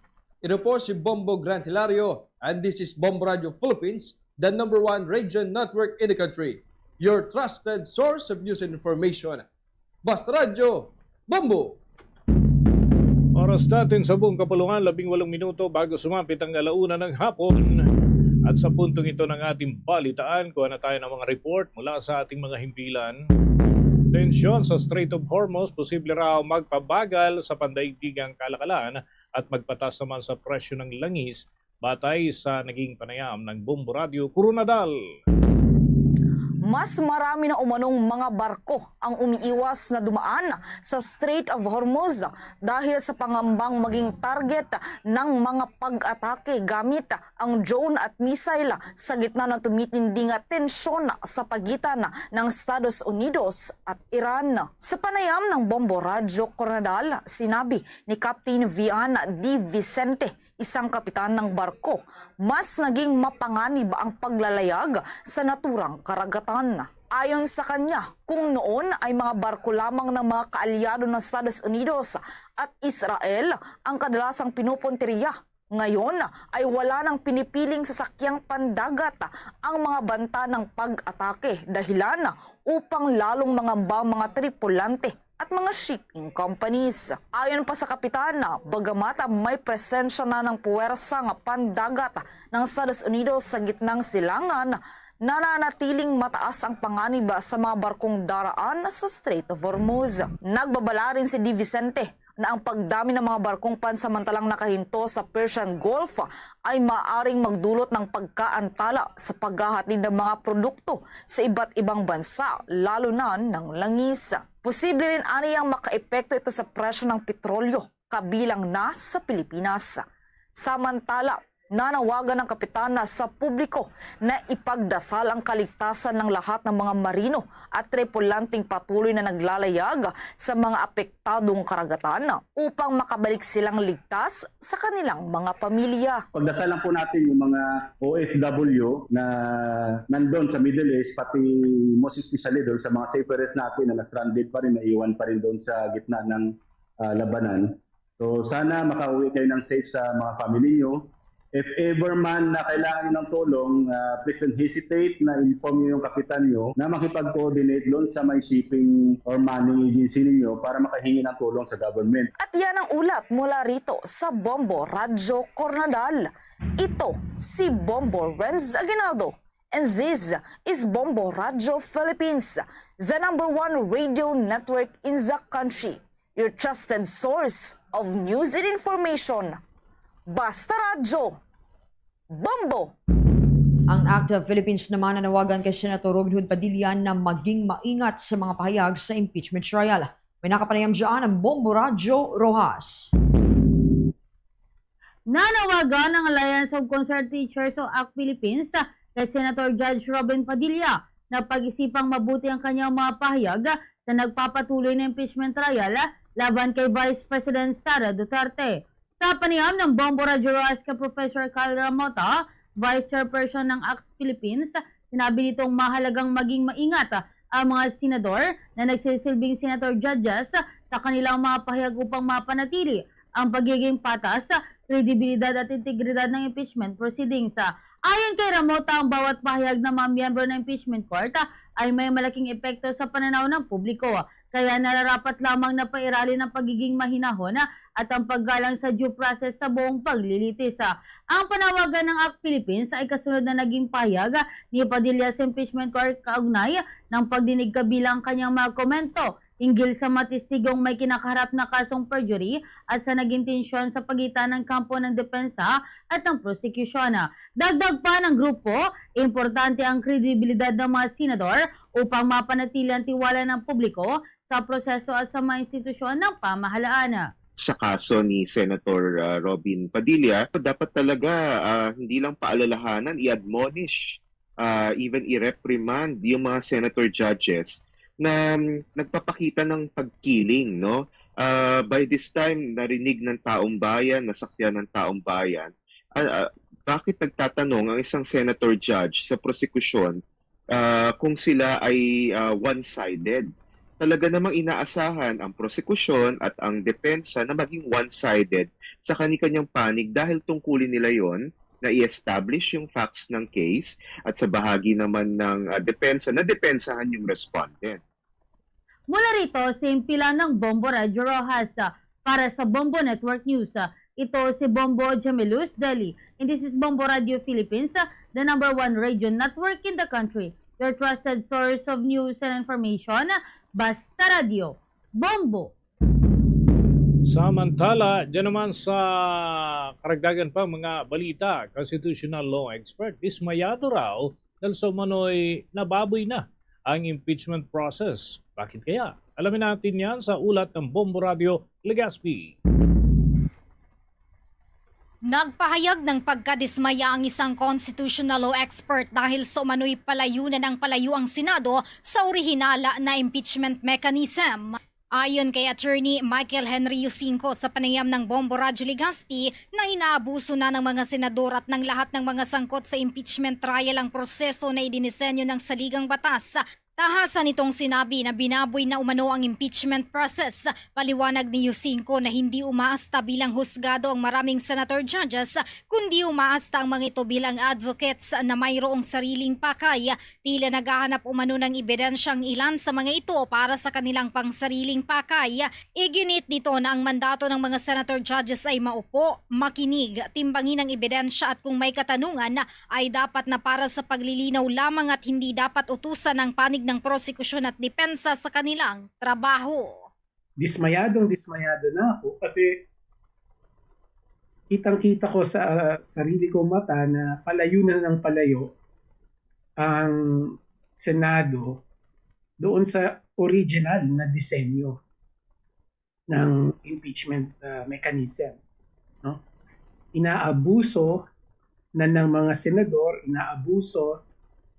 Ito po si Bombo Grant Hilario, and this is Bombo Radio Philippines, the number one radio network in the country. Your trusted source of news and information. Basta Radyo, Bombo! Oras natin sa buong kapulungan, labing walong minuto bago sumapit ang alauna ng hapon. At sa puntong ito ng ating balitaan, kuha na tayo ng mga report mula sa ating mga himpilan. Tensyon sa Strait of Hormuz, posible raw magpabagal sa pandaigdigang kalakalan at magpatas naman sa presyo ng langis, batay sa naging panayam ng Bombo Radio Koronadal. Mas marami na umanong mga barko ang umiiwas na dumaan sa Strait of Hormuz dahil sa pangambang maging target ng mga pag-atake gamit ang drone at missile sa gitna ng tumitinding tensyon sa pagitan ng Estados Unidos at Iran. Sa panayam ng Bombo Radyo Koronadal, sinabi ni Captain Vian D. Vicente, isang kapitan ng barko, mas naging mapanganib ang paglalayag sa naturang karagatan. Ayon sa kanya, kung noon ay mga barko lamang ng mga kaalyado ng Estados Unidos at Israel ang kadalasang pinupuntirya, ngayon ay wala nang pinipiling sasakyang pandagat ang mga banta ng pag-atake, dahilan upang lalong mangamba ang mga tripulante at mga shipping companies. Ayon pa sa kapitan, bagamat may presensya na ng puwersang pandagat ng Estados Unidos sa gitnang silangan, nananatiling mataas ang panganib sa mga barkong daraan sa Strait of Hormuz. Nagbabala rin si Di Vicente na ang pagdami ng mga barkong pansamantalang nakahinto sa Persian Gulf ay maaring magdulot ng pagkaantala sa paghahatid ng mga produkto sa iba't ibang bansa, lalo na ng langis. Posible rin aniyang makaepekto ito sa presyo ng petrolyo, kabilang na sa Pilipinas. Samantala, nanawagan ang kapitan sa publiko na ipagdasal ang kaligtasan ng lahat ng mga marino at tripulanteng patuloy na naglalayag sa mga apektadong karagatan upang makabalik silang ligtas sa kanilang mga pamilya. Pagdasal lang po natin yung mga O F W na nandun sa Middle East, pati most especially doon sa mga seafarers natin na na-stranded pa rin, naiwan pa rin doon sa gitna ng ah, labanan. So sana makauwi kayo ng safe sa mga family nyo. If ever man na kailangan niyo ng tulong, ah, please don't hesitate na inform niyo yung kapitan niyo na makipag-coordinate doon sa may shipping or manning agency ninyo para makahingi ng tulong sa government. At yan ang ulat mula rito sa Bombo Radyo Coronadal. Ito si Bombo Renz Aguinaldo. And this is Bombo Radyo Philippines, the number one radio network in the country. Your trusted source of news and information. Basta Radyo. Bombo! Ang ACT-CIL Philippines naman nanawagan kay Senator Robin Hood Padilla na maging maingat sa mga pahayag sa impeachment trial. May nakapanayam dyan ang Bombo Radyo Roxas. Nanawagan ang Alliance of Concerned Teachers o ACT Philippines kay Senator Judge Robin Padilla na pag-isipang mabuti ang kanyang mga pahayag sa nagpapatuloy na impeachment trial laban kay Vice President Sara Duterte. Sa panayam ng Bombo Radyo Roxas kay Professor Kyle Ramota, Vice Chairperson ng ACT Philippines, sinabi nitong mahalagang maging maingat ang mga senador na nagsisilbing senator judges sa kanilang mga pahayag upang mapanatili ang pagiging patas, kredibilidad at integridad ng impeachment proceedings. Ayon kay Ramota, ang bawat pahayag ng mga miyembro ng impeachment court ay may malaking epekto sa pananaw ng publiko, kaya nararapat lamang na pairalin ang pagiging mahinahon at ang paggalang sa due process sa buong paglilitis. Ang panawagan ng ACT Philippines ay kasunod na naging pahayag ni Padilla sa impeachment court kaugnay ng pagdinig kabilang kanyang mga komento hinggil sa mga testigong may kinakaharap na kasong perjury at sa naging tensyon sa pagitan ng kampo ng depensa at ng prosekusyon. Dagdag pa ng grupo, importante ang kredibilidad ng mga senador upang mapanatili ang tiwala ng publiko sa proseso at sa mga institusyon ng pamahalaan. Sa kaso ni Senator, ah, Robin Padilla, dapat talaga, ah, hindi lang paalalahanan, i-admonish, ah, even i-reprimand yung mga senator judges na, mm, nagpapakita ng pagkiling, no? Ah, by this time, narinig ng taong bayan, nasaksihan ng taong bayan, ah, ah, bakit nagtatanong ang isang senator judge sa prosekusyon, ah, kung sila ay, ah, one-sided? Talaga namang inaasahan ang prosekusyon at ang depensa na maging one-sided sa kani-kanyang panig dahil tungkulin nila yon na i-establish yung facts ng case at sa bahagi naman ng, ah, depensa na depensahan yung respondent. Mula rito, simpilan ng Bombo Radyo Roxas. Para sa Bombo Network News, ito si Bombo Jamelus Deli. And this is Bombo Radio Philippines, the number one radio network in the country. Your trusted source of news and information, Basta Radio. Bombo! Samantala, dyan naman sa karagdagan pa mga balita, constitutional law expert, dismayado raw dahil sa umano'y nababoy na ang impeachment process. Bakit kaya? Alamin natin yan sa ulat ng Bombo Radio Legazpi. Nagpahayag ng pagkadismaya ang isang constitutional law expert dahil sa umano'y palayo na ng palayo ang Senado sa orihinal na impeachment mechanism. Ayon kay Attorney Michael Henry Yusinco sa panayam ng Bombo Radyo Legazpi na inaabuso na ng mga senador at ng lahat ng mga sangkot sa impeachment trial ang proseso na idinisenyo ng saligang batas. Tahasan nitong sinabi na binaboy na umano ang impeachment process. Paliwanag ni Yusinco na hindi umaasta bilang husgado ang maraming senator judges, kundi umaasta ang mga ito bilang advocates na mayroong sariling pakay. Tila naghahanap umano ng ebidensya ang ilan sa mga ito para sa kanilang pangsariling pakay. Iginit nito na ang mandato ng mga senator judges ay maupo, makinig, timbangin ang ebidensya at kung may katanungan ay dapat na para sa paglilinaw lamang at hindi dapat utusan ang panig ng prosekusyon at depensa sa kanilang trabaho. Dismayadong dismayado na ako kasi kitang-kita ko sa sarili kong mata na palayo na ng palayo ang Senado doon sa original na disenyo ng impeachment, ah, mechanism, no? Inaabuso na ng mga senador, inaabuso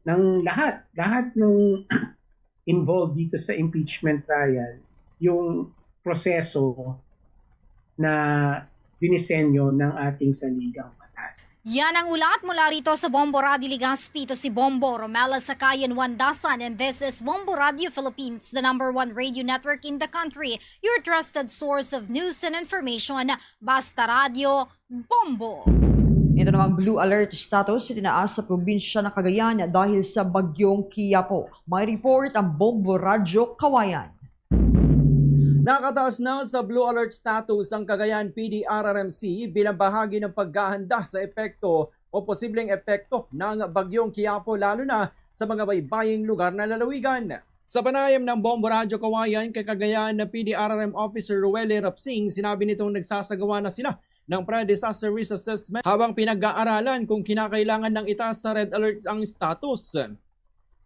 ng lahat, lahat ng involved dito sa impeachment trial, yung proseso na dinisenyo ng ating saligang batas. Yan ang ulat mula rito sa Bombo Radio Legazpi. Ito si Bombo Romela Sakayan Wandasan, and this is Bombo Radio Philippines, the number one radio network in the country, your trusted source of news and information. Basta Radio, Bombo! Ito namang blue alert status itinaas sa probinsya ng Cagayan dahil sa Bagyong Quiapo. May report ang Bombo Radyo Kawayan. Nakataas na sa blue alert status ang Cagayan P D R R M C bilang bahagi ng paghahanda sa epekto o posibleng epekto ng Bagyong Quiapo, lalo na sa mga baybaying lugar ng lalawigan. Sa panayam ng Bombo Radyo Kawayan kay Cagayan na P D R R M Officer Ruel Rapsing, sinabi nitong nagsasagawa na sila ng pre-disaster risk assessment habang pinag-aaralan kung kinakailangan ng itaas sa red alert ang status.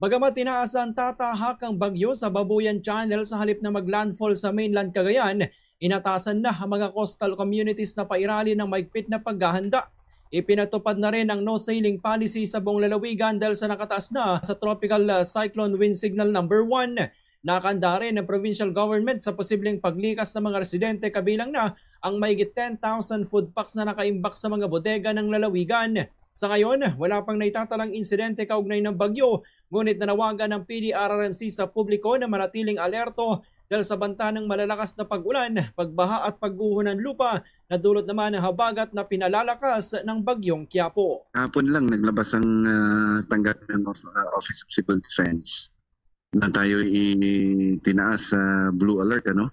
Bagamat tinaas ang tatahak ang bagyo sa Babuyan Channel sa halip na maglandfall sa mainland Cagayan, inatasan na ang mga coastal communities na pairali ng maigpit na paghahanda. Ipinatupad na rin ang no-sailing policy sa buong lalawigan dahil sa nakataas na sa Tropical, uh, Cyclone Wind Signal number one. Nakahanda rin ang provincial government sa posibleng paglikas ng mga residente, kabilang na ang mahigit ten thousand food packs na nakaimbak sa mga bodega ng lalawigan. Sa ngayon, wala pang naitatalang insidente kaugnay ng bagyo, ngunit nanawagan ang P D R R M C sa publiko na manatiling alerto dahil sa banta ng malalakas na pag-ulan, pagbaha at pagguho ng lupa na dulot naman ng habagat na pinalalakas ng Bagyong Quiapo. Hapon lang naglabas ang, ah, tanggapan ng of-, ah, Office of Civil Defense na tayo itinaas sa blue alert, ano?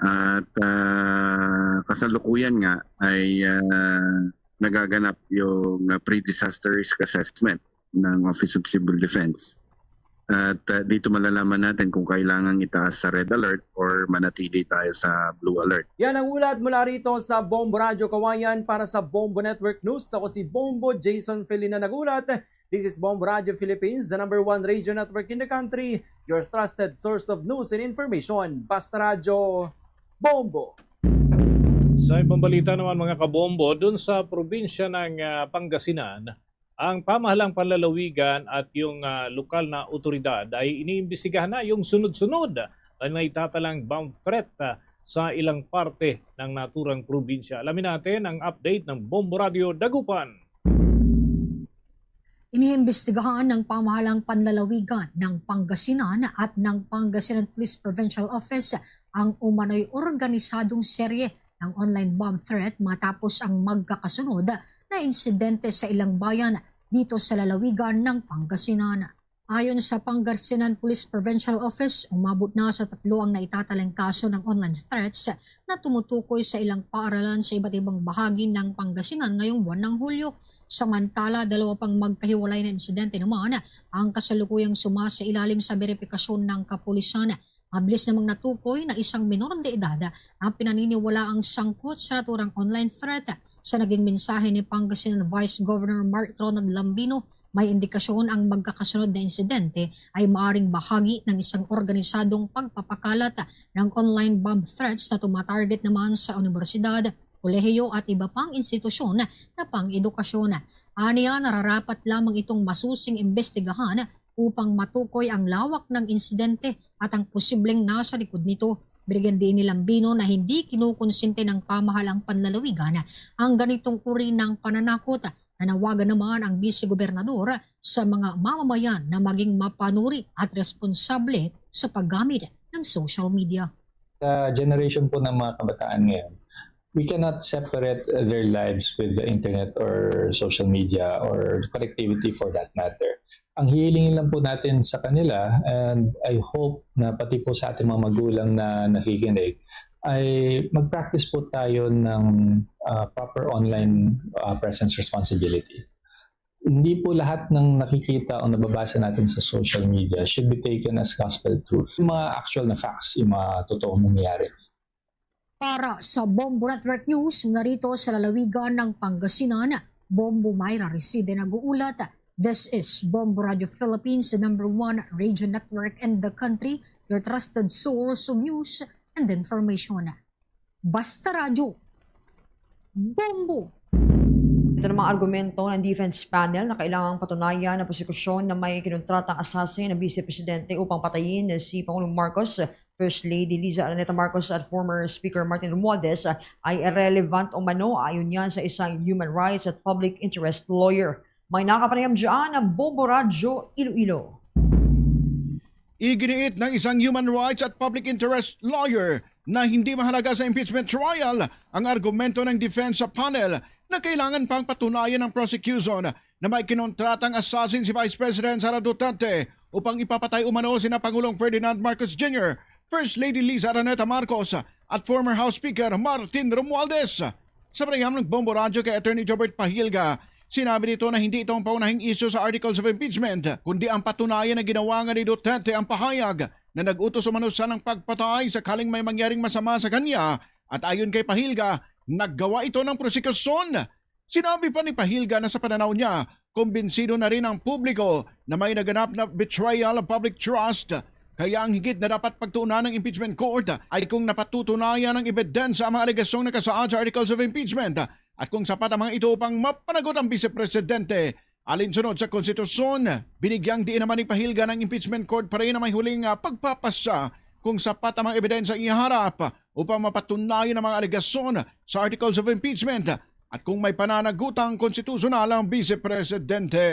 At, ah, kasalukuyan nga ay, ah, nagaganap yung, ah, pre-disaster risk assessment ng Office of Civil Defense. At, ah, dito malalaman natin kung kailangang itaas sa red alert or manatili tayo sa blue alert. Yan ang ulat mula rito sa Bombo Radyo Kawayan. Para sa Bombo Network News, ako si Bombo Jason Felina nagulat. This is Bombo Radyo Philippines, the number one radio network in the country, your trusted source of news and information. Basta Radyo, Bombo! Sa ibang balita naman, mga kabombo, dun sa probinsya ng, ah, Pangasinan, ang pamahalang panlalawigan at yung, ah, lokal na awtoridad ay iniimbestigahan na yung sunod-sunod na naitatalang bomb threat, ah, sa ilang parte ng naturang probinsya. Alamin natin ang update ng Bombo Radio Dagupan. Iniimbestigahan ng pamahalang panlalawigan ng Pangasinan at ng Pangasinan Police Provincial Office ang umano'y organisadong serye ng online bomb threat matapos ang magkakasunod na insidente sa ilang bayan dito sa lalawigan ng Pangasinan. Ayon sa Pangasinan Police Provincial Office, umabot na sa tatlo ang naitatalang kaso ng online threats na tumutukoy sa ilang paaralan sa iba't ibang bahagi ng Pangasinan ngayong buwan ng Hulyo. Samantala, dalawa pang magkahiwalay na insidente naman ang kasalukuyang sumasailalim sa beripikasyon ng kapulisan. Mabilis namang natukoy na isang minor de edad ang pinaniniwalaang sangkot sa naturang online threat. Sa naging mensahe ni Pangasinan Vice Governor Mark Ronald Lambino, may indikasyon ang magkakasunod na insidente ay maaring bahagi ng isang organisadong pagpapakalat ng online bomb threats na tumatarget naman sa unibersidad, kolehiyo at iba pang institusyon na pang-edukasyon. Aniya, nararapat lamang itong masusing imbestigahan upang matukoy ang lawak ng insidente at ang posibleng nasa likod nito. Binigyan diin ni Lambino na hindi kinukonsente ng pamahalang panlalawigan ang ganitong uri ng pananakot. Nanawagan naman ang Vice Gobernador sa mga mamamayan na maging mapanuri at responsable sa paggamit ng social media. Sa generation po ng mga kabataan ngayon, we cannot separate their lives with the internet or social media or connectivity for that matter. Ang hihiling lang po natin sa kanila, and I hope na pati po sa ating mga magulang na nakikinig, ay mag-practice po tayo ng, ah, proper online, ah, presence responsibility. Hindi po lahat ng nakikita o nababasa natin sa social media should be taken as gospel truth. Yung mga actual na facts, yung mga totoong nangyayari. Para sa Bombo Network News, narito sa lalawigan ng Pangasinan, Bombo Myra Reside nag-uulat. This is Bombo Radio Philippines, the number one radio network in the country, your trusted source of news and information. Basta Radyo, Bombo! Ito namang argumento ng defense panel na kailangang patunayan ng prosekusyon na may kinontrata ang assassin na Vice Presidente upang patayin si Pangulong Marcos, First Lady Liza Araneta Marcos at former Speaker Martin Romualdez ay irrelevant umano, ayon yan sa isang human rights at public interest lawyer. May nakapanayam dyan ang Bombo Radyo Iloilo. Iginiit ng isang human rights at public interest lawyer na hindi mahalaga sa impeachment trial ang argumento ng defense panel na kailangan pang patunayan ng prosecution na may kinontratang assassin si Vice President Sara Duterte upang ipapatay umano sina Pangulong Ferdinand Marcos Junior, First Lady Liza Araneta Marcos at former House Speaker Martin Romualdez. Sa panayam ng Bombo Radyo kay Attorney Jobert Pahilga, sinabi nito na hindi ito ang paunahing issue sa articles of impeachment, kundi ang patunayan na ginawa nga ni Duterte ang pahayag na nag-utos umano siya ng pagpatay sakaling may mangyaring masama sa kanya, at ayon kay Pahilga, naggawa ito ng prosekusyon. Sinabi pa ni Pahilga na sa pananaw niya, kumbinsido na rin ang publiko na may naganap na betrayal of public trust. Kaya ang higit na dapat pagtuunan ng impeachment court ay kung napatutunayan ang ebidensya ang mga alegasyong nakasaad sa articles of impeachment at kung sapat ang mga ito upang mapanagot ang Vice Presidente. Alinsunod sa konstitusyon, binigyang diin naman ni Pahilga ng impeachment court pa rin na may huling, ah, pagpapasya kung sapat ang mga ebidensya iharap upang mapatunayan ang mga alegasyon sa articles of impeachment at kung may pananagutang konstitusyonal ang Vice Presidente.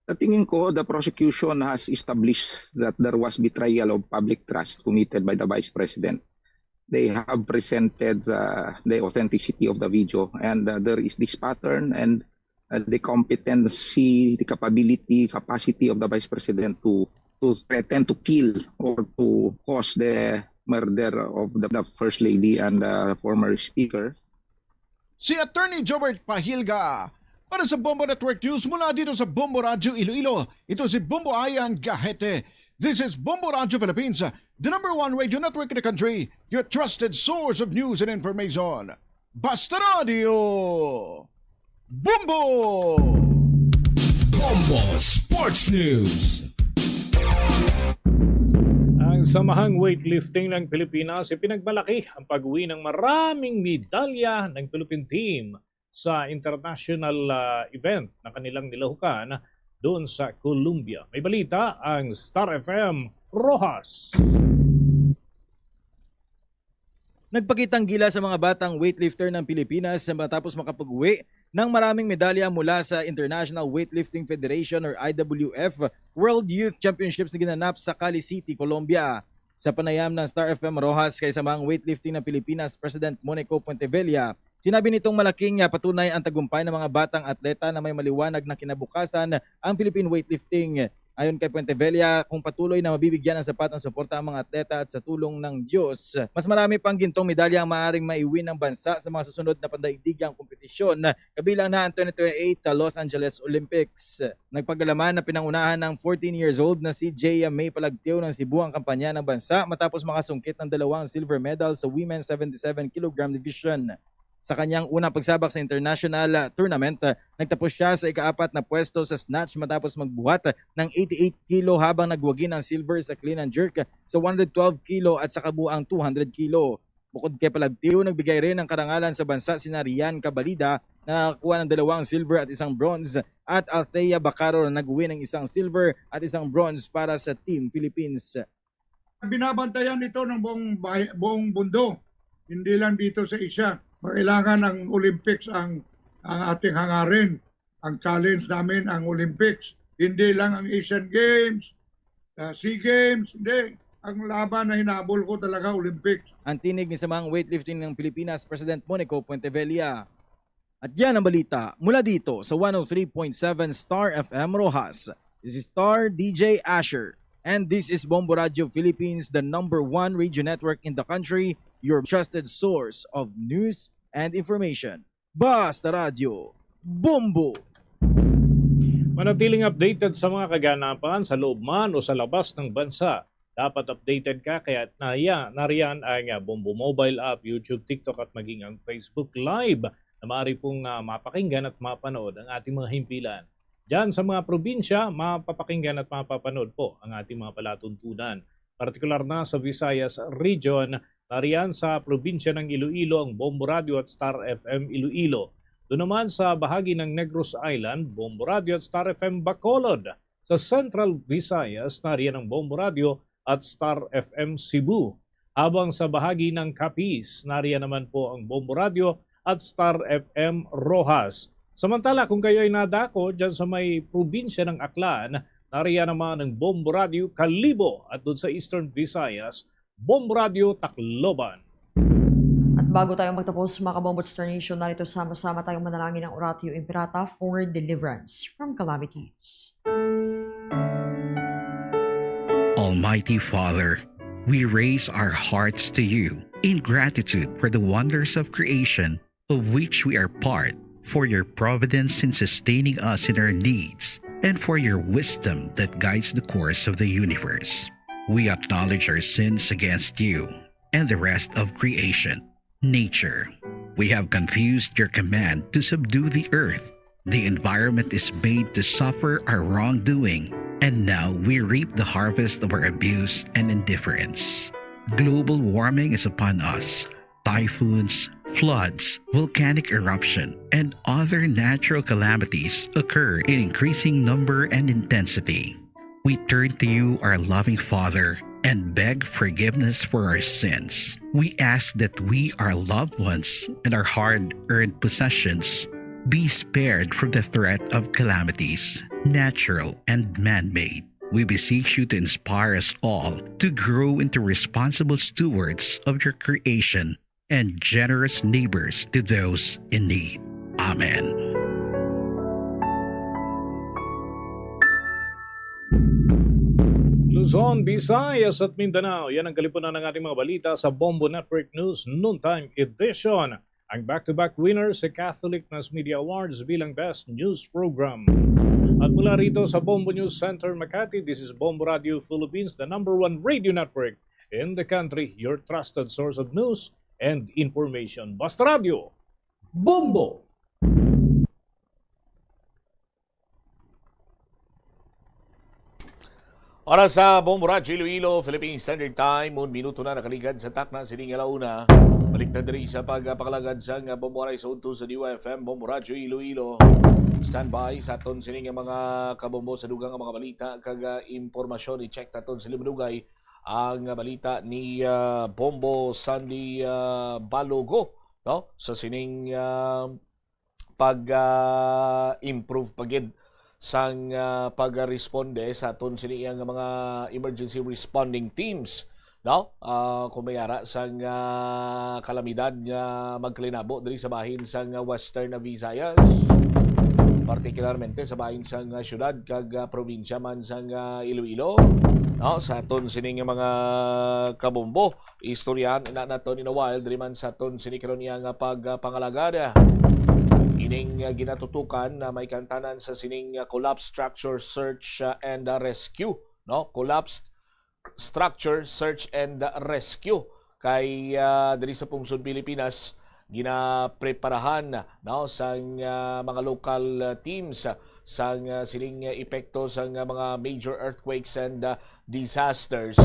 Sa tingin ko, the prosecution has established that there was betrayal of public trust committed by the Vice President. They have presented uh, the authenticity of the video, and uh, there is this pattern and uh, the competency, the capability, capacity of the Vice President to to threaten to kill or to cause the murder of the, the First Lady and the former Speaker. Si Attorney Jobert Pahilga para sa Bombo Network News mula dito sa Bombo Radyo Iloilo. Ito si Bombo Ayan Gahete. This is Bombo Radyo Philippines, the number one radio network in the country, your trusted source of news and information. Basta Radio, Bombo! Bombo Sports News. Ang Samahang Weightlifting ng Pilipinas ipinagmalaki ang pag-uwi ng maraming medalya ng Philippine team sa international, ah, event na kanilang nilahukan doon sa Colombia. May balita ang Star F M Roxas. Nagpakitang gilas ang mga batang weightlifter ng Pilipinas matapos makapag-uwi ng maraming medalya mula sa International Weightlifting Federation or I W F World Youth Championships na ginanap sa Cali City, Colombia. Sa panayam ng Star F M Roxas kay Samahang Weightlifting ng Pilipinas President Monico Puentevella, sinabi nitong malaking, ah, patunay ang tagumpay ng mga batang atleta na may maliwanag na kinabukasan ang Philippine weightlifting. Ayon kay Puentevella, kung patuloy na mabibigyan ng sapat na suporta ang mga atleta at sa tulong ng Diyos, mas marami pang gintong medalya ang maaaring maiwin ng bansa sa mga susunod na pandaigdigang kompetisyon, kabilang na ang twenty twenty-eight Los Angeles Olympics. Nagpagalaman na pinangunahan ng fourteen years old na si Jay May Palagtio ng Cebu ang kampanya ng bansa matapos makasungkit ng dalawang silver medal sa women's seventy-seven kilogram division. Sa kanyang unang pagsabak sa international, ah, tournament, ah, nagtapos siya sa ikaapat na pwesto sa snatch matapos magbuhat ng eighty-eight kilo habang nagwagi ng silver sa clean and jerk sa one hundred twelve kilo at sa kabuang two hundred kilo. Bukod kay Palagtio, nagbigay rin ng karangalan sa bansa sina Rian Cabalida na nakakuha ng dalawang silver at isang bronze at Althea Bacaro na nag-win ng isang silver at isang bronze para sa Team Philippines. Binabantayan ito ng buong, bay- buong mundo, hindi lang dito sa Asia. Kailangan ang Olympics ang, ang ating hangarin. Ang challenge namin ang Olympics. Hindi lang ang Asian Games, uh, SEA Games, hindi. Ang laban na hinabol ko talaga Olympics. Ang tinig ni Samahang Weightlifting ng Pilipinas, President Monico Puentevella. At yan ang balita mula dito sa one oh three point seven Star F M Roxas. This is Star D J Asher. And this is Bombo Radio Philippines, the number one radio network in the country, your trusted source of news and information. Basta Radio, Bombo! Manatiling updated sa mga kaganapan sa loob man o sa labas ng bansa. Dapat updated ka, kaya nariyan, nariyan ang, ah, Bombo Mobile App, YouTube, TikTok at maging ang Facebook Live na maaari pong, ah, mapakinggan at mapanood ang ating mga himpilan. Diyan sa mga probinsya, mapapakinggan at mapapanood po ang ating mga palatuntunan. Partikular na sa Visayas Region, nariyan sa probinsya ng Iloilo ang Bombo Radio at Star F M Iloilo. Doon naman sa bahagi ng Negros Island, Bombo Radio at Star F M Bacolod. Sa Central Visayas, nariyan ang Bombo Radio at Star F M Cebu. Habang sa bahagi ng Capiz, nariyan naman po ang Bombo Radio at Star F M Roxas. Samantala, kung kayo ay nadako dyan sa may probinsya ng Aklan, nariyan naman ang Bombo Radio Kalibo at doon sa Eastern Visayas, Bombo Radio Tacloban. At Bago tayo magtapos, mga kabombo, Star Nation, narito sama-sama tayong manalangin ng Oratio Imperata for deliverance from calamities. Almighty Father, we raise our hearts to you in gratitude for the wonders of creation of which we are part, for your providence in sustaining us in our needs, and for your wisdom that guides the course of the universe. We acknowledge our sins against you and the rest of creation, nature. We have confused your command to subdue the earth. The environment is made to suffer our wrongdoing, and now we reap the harvest of our abuse and indifference. Global warming is upon us. Typhoons, floods, volcanic eruption, and other natural calamities occur in increasing number and intensity. We turn to you, our loving Father, and beg forgiveness for our sins. We ask that we, our loved ones, and our hard-earned possessions be spared from the threat of calamities, natural and man-made. We beseech you to inspire us all to grow into responsible stewards of your creation and generous neighbors to those in need. Amen. Luzon, Visayas at Mindanao, yan ang kalipunan ng ating mga balita sa Bombo Network News Noontime Edition. Ang back-to-back winner sa Catholic Mass Media Awards bilang Best News Program. At mula rito sa Bombo News Center Makati, this is Bombo Radio Philippines, the number one radio network in the country, your trusted source of news and information. Basta Radio, Bombo! Oras sa Bombo Radyo Iloilo, Philippine Standard Time, un minuto na nakaligad sa takna sini nga alauna. Balik na diri sa pagpakalagad sang Bombo Aray sa udto sa D Y F M, Bombo Radyo Iloilo. Standby sa aton sini nga mga kabombo sa dugang nga mga balita kag, ah, impormasyon. I-check naton sa limadugay ang balita ni, ah, Bombo Sandy, ah, Balogo, no? Sa sining, ah, pag, ah, improve pa gid sang, ah, pagresponde sa aton sini nga mga emergency responding teams, no? Ah, kung may ara sang, ah, kalamidad nga magkalinabo diri sa bahin sang, ah, Western Visayas, partikularmente sa bahin sang, ah, syudad kag, ah, probinsya man sang, ah, Iloilo, no? Sa aton sini nga mga kabombo, istoryahan na naton in a while diri man sa aton sini karon iya nga pagpangalagad. Ining, ah, ginatutukan na may kantanan sa sining, ah, collapsed structure search, ah, and, ah, rescue, no? Collapsed structure search and, ah, rescue kay, ah, diri sa Pungsod Pilipinas ginapreparahan, no, sang, ah, mga local, ah, teams, ah, sang, ah, sining, ah, epekto sang, ah, mga major earthquakes and, ah, disasters,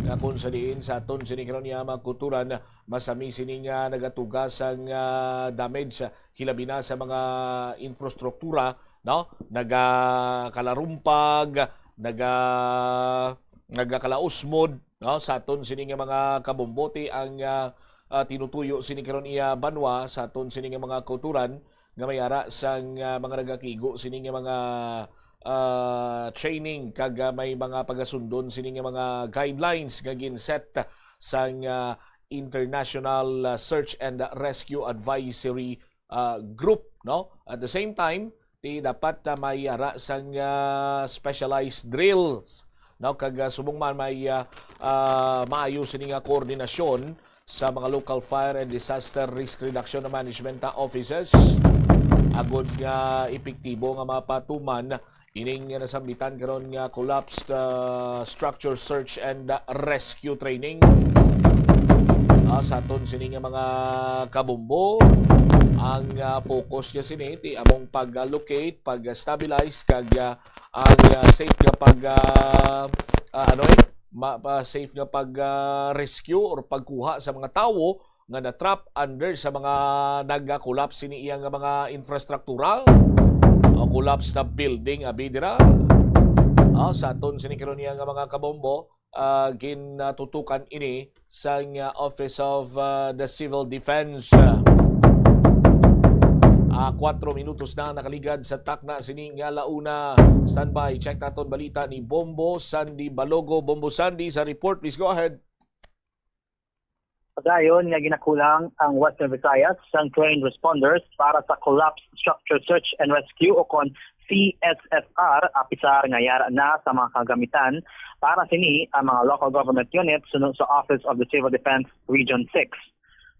nga kung sa diin sa aton sini karon nga mga kulturan, masami sini nga nagatuga sang, ah, damage, ah, hilabi na sa mga infrastruktura, no? Nagakalarumpag, naga-, nagakalausmod, no? Sa aton sini nga mga kabombo ti ang, ah, ah, tinutuyo sini karon iya banwa sa aton sini nga mga kauturan nga may ara sang, ah, mga nagakigo sini nga mga, ah, training kag, ah, may mga pagasundon sini nga mga guidelines nga ginset sang, ah, International, ah, Search and Rescue Advisory, ah, Group, no? At the same time, ti dapat, ah, may ara sang, ah, specialized drills, no? Kag, ah, subong man may, ah, ah, maayo sini nga koordinasyon sa mga local fire and disaster risk reduction management, ah, offices, agod nga epektibo nga mapatuman ining nasambitan karon nga collapsed, ah, structure search and, ah, rescue training. Ah, sa aton sini nga mga kabombo, ang, ah, focus niya sini ti among pag-locate, pag-stabilize kag, ah, ang, ah, safe nga pag, ah, ah, ano eh, ma-, pa-, safe nga pag, ah, rescue or pagkuha sa mga tawo nga na-trap under sa mga nag-collapse sini iya nga mga infrastruktura. O collapse na building, abi dira. Ah, sa aton sini karon iya nga mga kabombo, ah, ginatutukan ini sang, ah, Office of, ah, the Civil Defense. Ah, kuwatro minutos na nakaligad sa takna sini nga alauna. Standby, check naton balita ni Bombo Sandy Balogo. Bombo Sandy sa report, please go ahead. Padayon nga ginakulang ang Western Visayas sang trained responders para sa Collapse Structure Search and Rescue o kon C S S R, apisar nga yara na sa mga kagamitan para sini ang mga local government units suno sa Office of the Civil Defense Region six.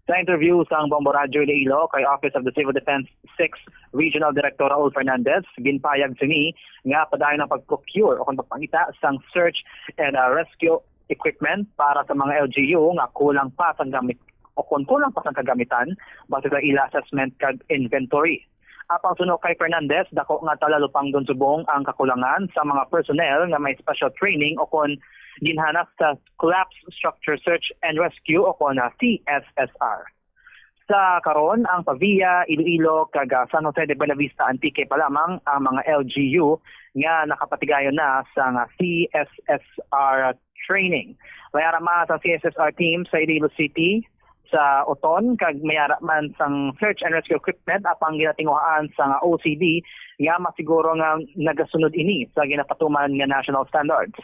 Sa interview sang Bombo Radyo Iloilo kay Office of the Civil Defense six Regional Director Raul Fernandez, ginpayag sini nga padayon ang pag-procure o kon pagpangita sang search and, uh, rescue equipment para sa mga L G U nga kulang pa sang gamit o kon kulang pa sang kagamitan base sa ila assessment kag inventory. Apang suno kay Fernandez, dako nga talalupangdon subong ang kakulangan sa mga personnel nga may special training o kon ginhanas sa Collapse Structure Search and Rescue o kon, ah, C S S R. Sa karon, ang Pavia, Iloilo, kag, ah, San Jose de Buenavista, Antique pa lamang ang mga L G U nga nakapatigayon na sa nga C S S R training. May ara man sa C S S R team sa Iloilo City, sa Oton, kag may ara man sang search and rescue equipment apang ginatinguhaan sa nga O C D nga masiguro nga nagasunod ini sa ginapatuman nga national standards.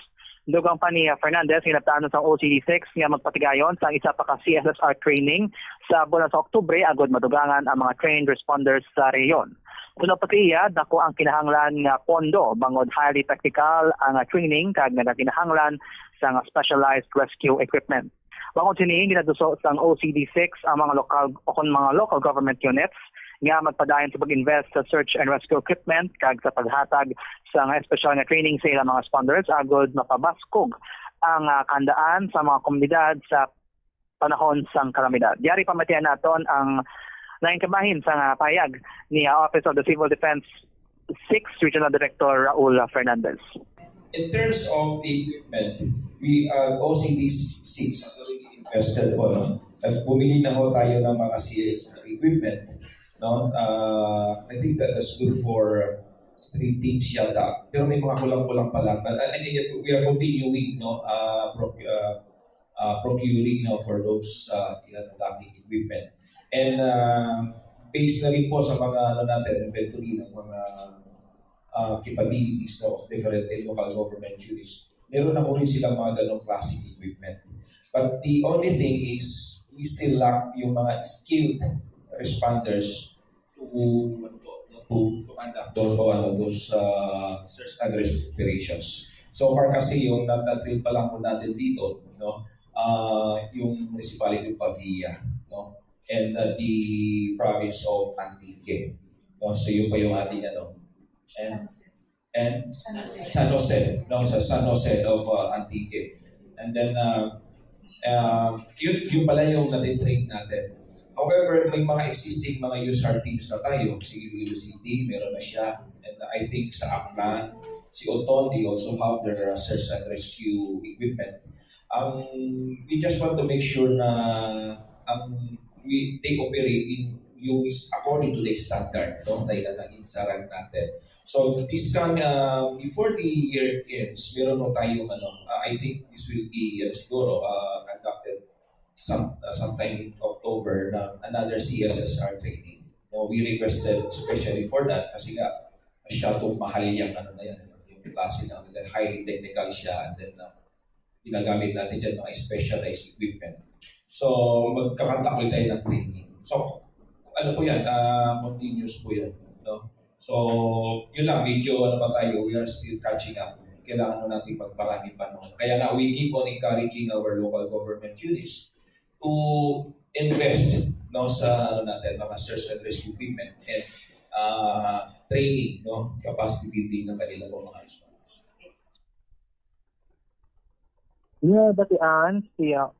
Dugang pa ni Fernandez, ginaptaan sang O C D six nga magpatigayon sang isa pa ka C S S R training sa bulan sa Oktubre agud madugangan ang mga trained responders sa rehiyon. Suno pa sa iya, dako ang kinahanglan nga pondo bangod highly technical ang, ah, training kag nagakinahanglan sang specialized rescue equipment. Bangod sini, ginaduso sang O C D six ang mga lokal o kon mga local government units nga magpadayon sa pag-invest sa search and rescue equipment kag sa paghatag sa nga espesyal nga training sa ilang mga responders agud mapabaskog ang, ah, kahandaan sa mga komunidad sa panahon sang kalamidad. Yari pamatian naton ang nangin kabahin sang, ah, pahayag ni, ah, Office of the Civil Defense six Regional Director Raul Fernandez. In terms of the equipment, we, uh, O C D six has already invested po, no? At bumili na ho tayo ng mga C S equipment, no? Uh, I think that is good for three teams yata. Pero may mga kulang-kulang pa lang. But, uh, and yet, we are continuing, no? Uh, proc-, uh, uh, procuring, no, for those, uh, ilan lacking equipment. And, uh, based na rin po sa mga, ano natin, inventory ng mga, uh, capabilities, no, of different local government units, meron na po rin silang mga ganong klaseng equipment. But the only thing is, we still lack yung mga skilled responders to, to, to conduct those, ano, those, uh, search and rescue operations. So far kasi, yung nat-, na-train pa lang po natin dito, no? Uh, yung municipality of Pavia, no? And, uh, the province of Antique, no? So yun pa yung ating, ano, and, and San Jose. San Jose, no? Sa San Jose of, uh, Antique. And then, uh, uh, yun, yun pala yung natitrain natin. However, may mga existing mga U S R teams na tayo. Si Iloilo City, meron na siya. And I think sa Aklan, si Oton, they also have their, uh, search and rescue equipment. Um, we just want to make sure na ang we, they operate in yung is according to the standard, no, na ilan ang insaran natin. So this time, uh, before the year ends, meron po tayong, ano, uh, I think this will be, uh, siguro, uh, conducted some, uh, sometime in October na another C S S R training. No, we requested especially for that kasi nga masyadong mahal yung, ano na yan, yung klase na highly technical siya, and then, uh, ginagamit natin dyan mga specialized equipment. So, magkakatakoy tayo ng training. So, ano po yan, ah, continuous po yan, no? So, yun lang, medyo ano pa tayo, we are still catching up. Kailangan na natin magparami pa, no? Kaya nga, we keep on encouraging our local government units to invest, no, sa, ano natin, mga search and rescue equipment and, ah, training, no, capacity building ng kanila po mga responders. Nabatian si, ah,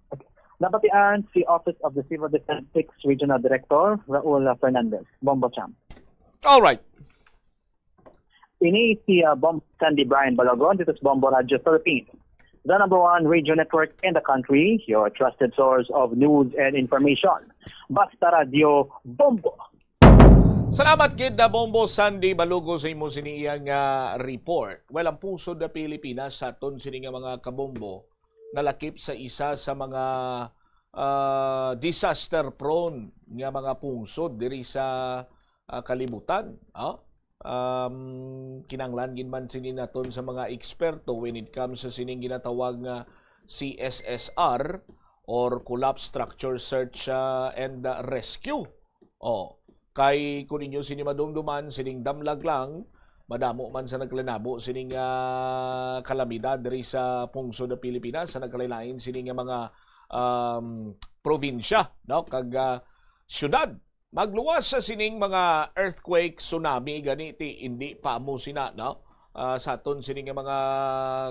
okay. Nabatian si Office of the Civil Defense six Regional Director Raul Fernandez. Bombo Champ. All right. Ini si, ah, Bombo Sandy Brian Balogon dito sa Bombo Radio Philippines, the number one radio network in the country, your trusted source of news and information. Basta Radio Bombo. Salamat gid na Bombo Sandy Balogon sa imo sini iya nga report. Well, ang pungsod na Pilipinas sa aton sini nga mga kabombo nalakip sa isa sa mga, ah, disaster prone nga mga pungsod diri sa, ah, kalibutan, ah. Um, kinanglan gid man sini naton sa mga eksperto when it comes sa sining ginatawag nga C S S R or Collapse Structure Search, ah, and, ah, Rescue. Oh, kay kung inyo sini madumduman, sining damlag lang, madamo man sa nagkalinabo sining, ah, kalamidad diri sa pungsod ng Pilipinas, sa nagkalain-lain sining mga, um, probinsya, no? Kag, ah, syudad. Magluwas sa sining mga earthquake, tsunami, gani ti hindi pa mo sina, no? Ah, sa aton sining mga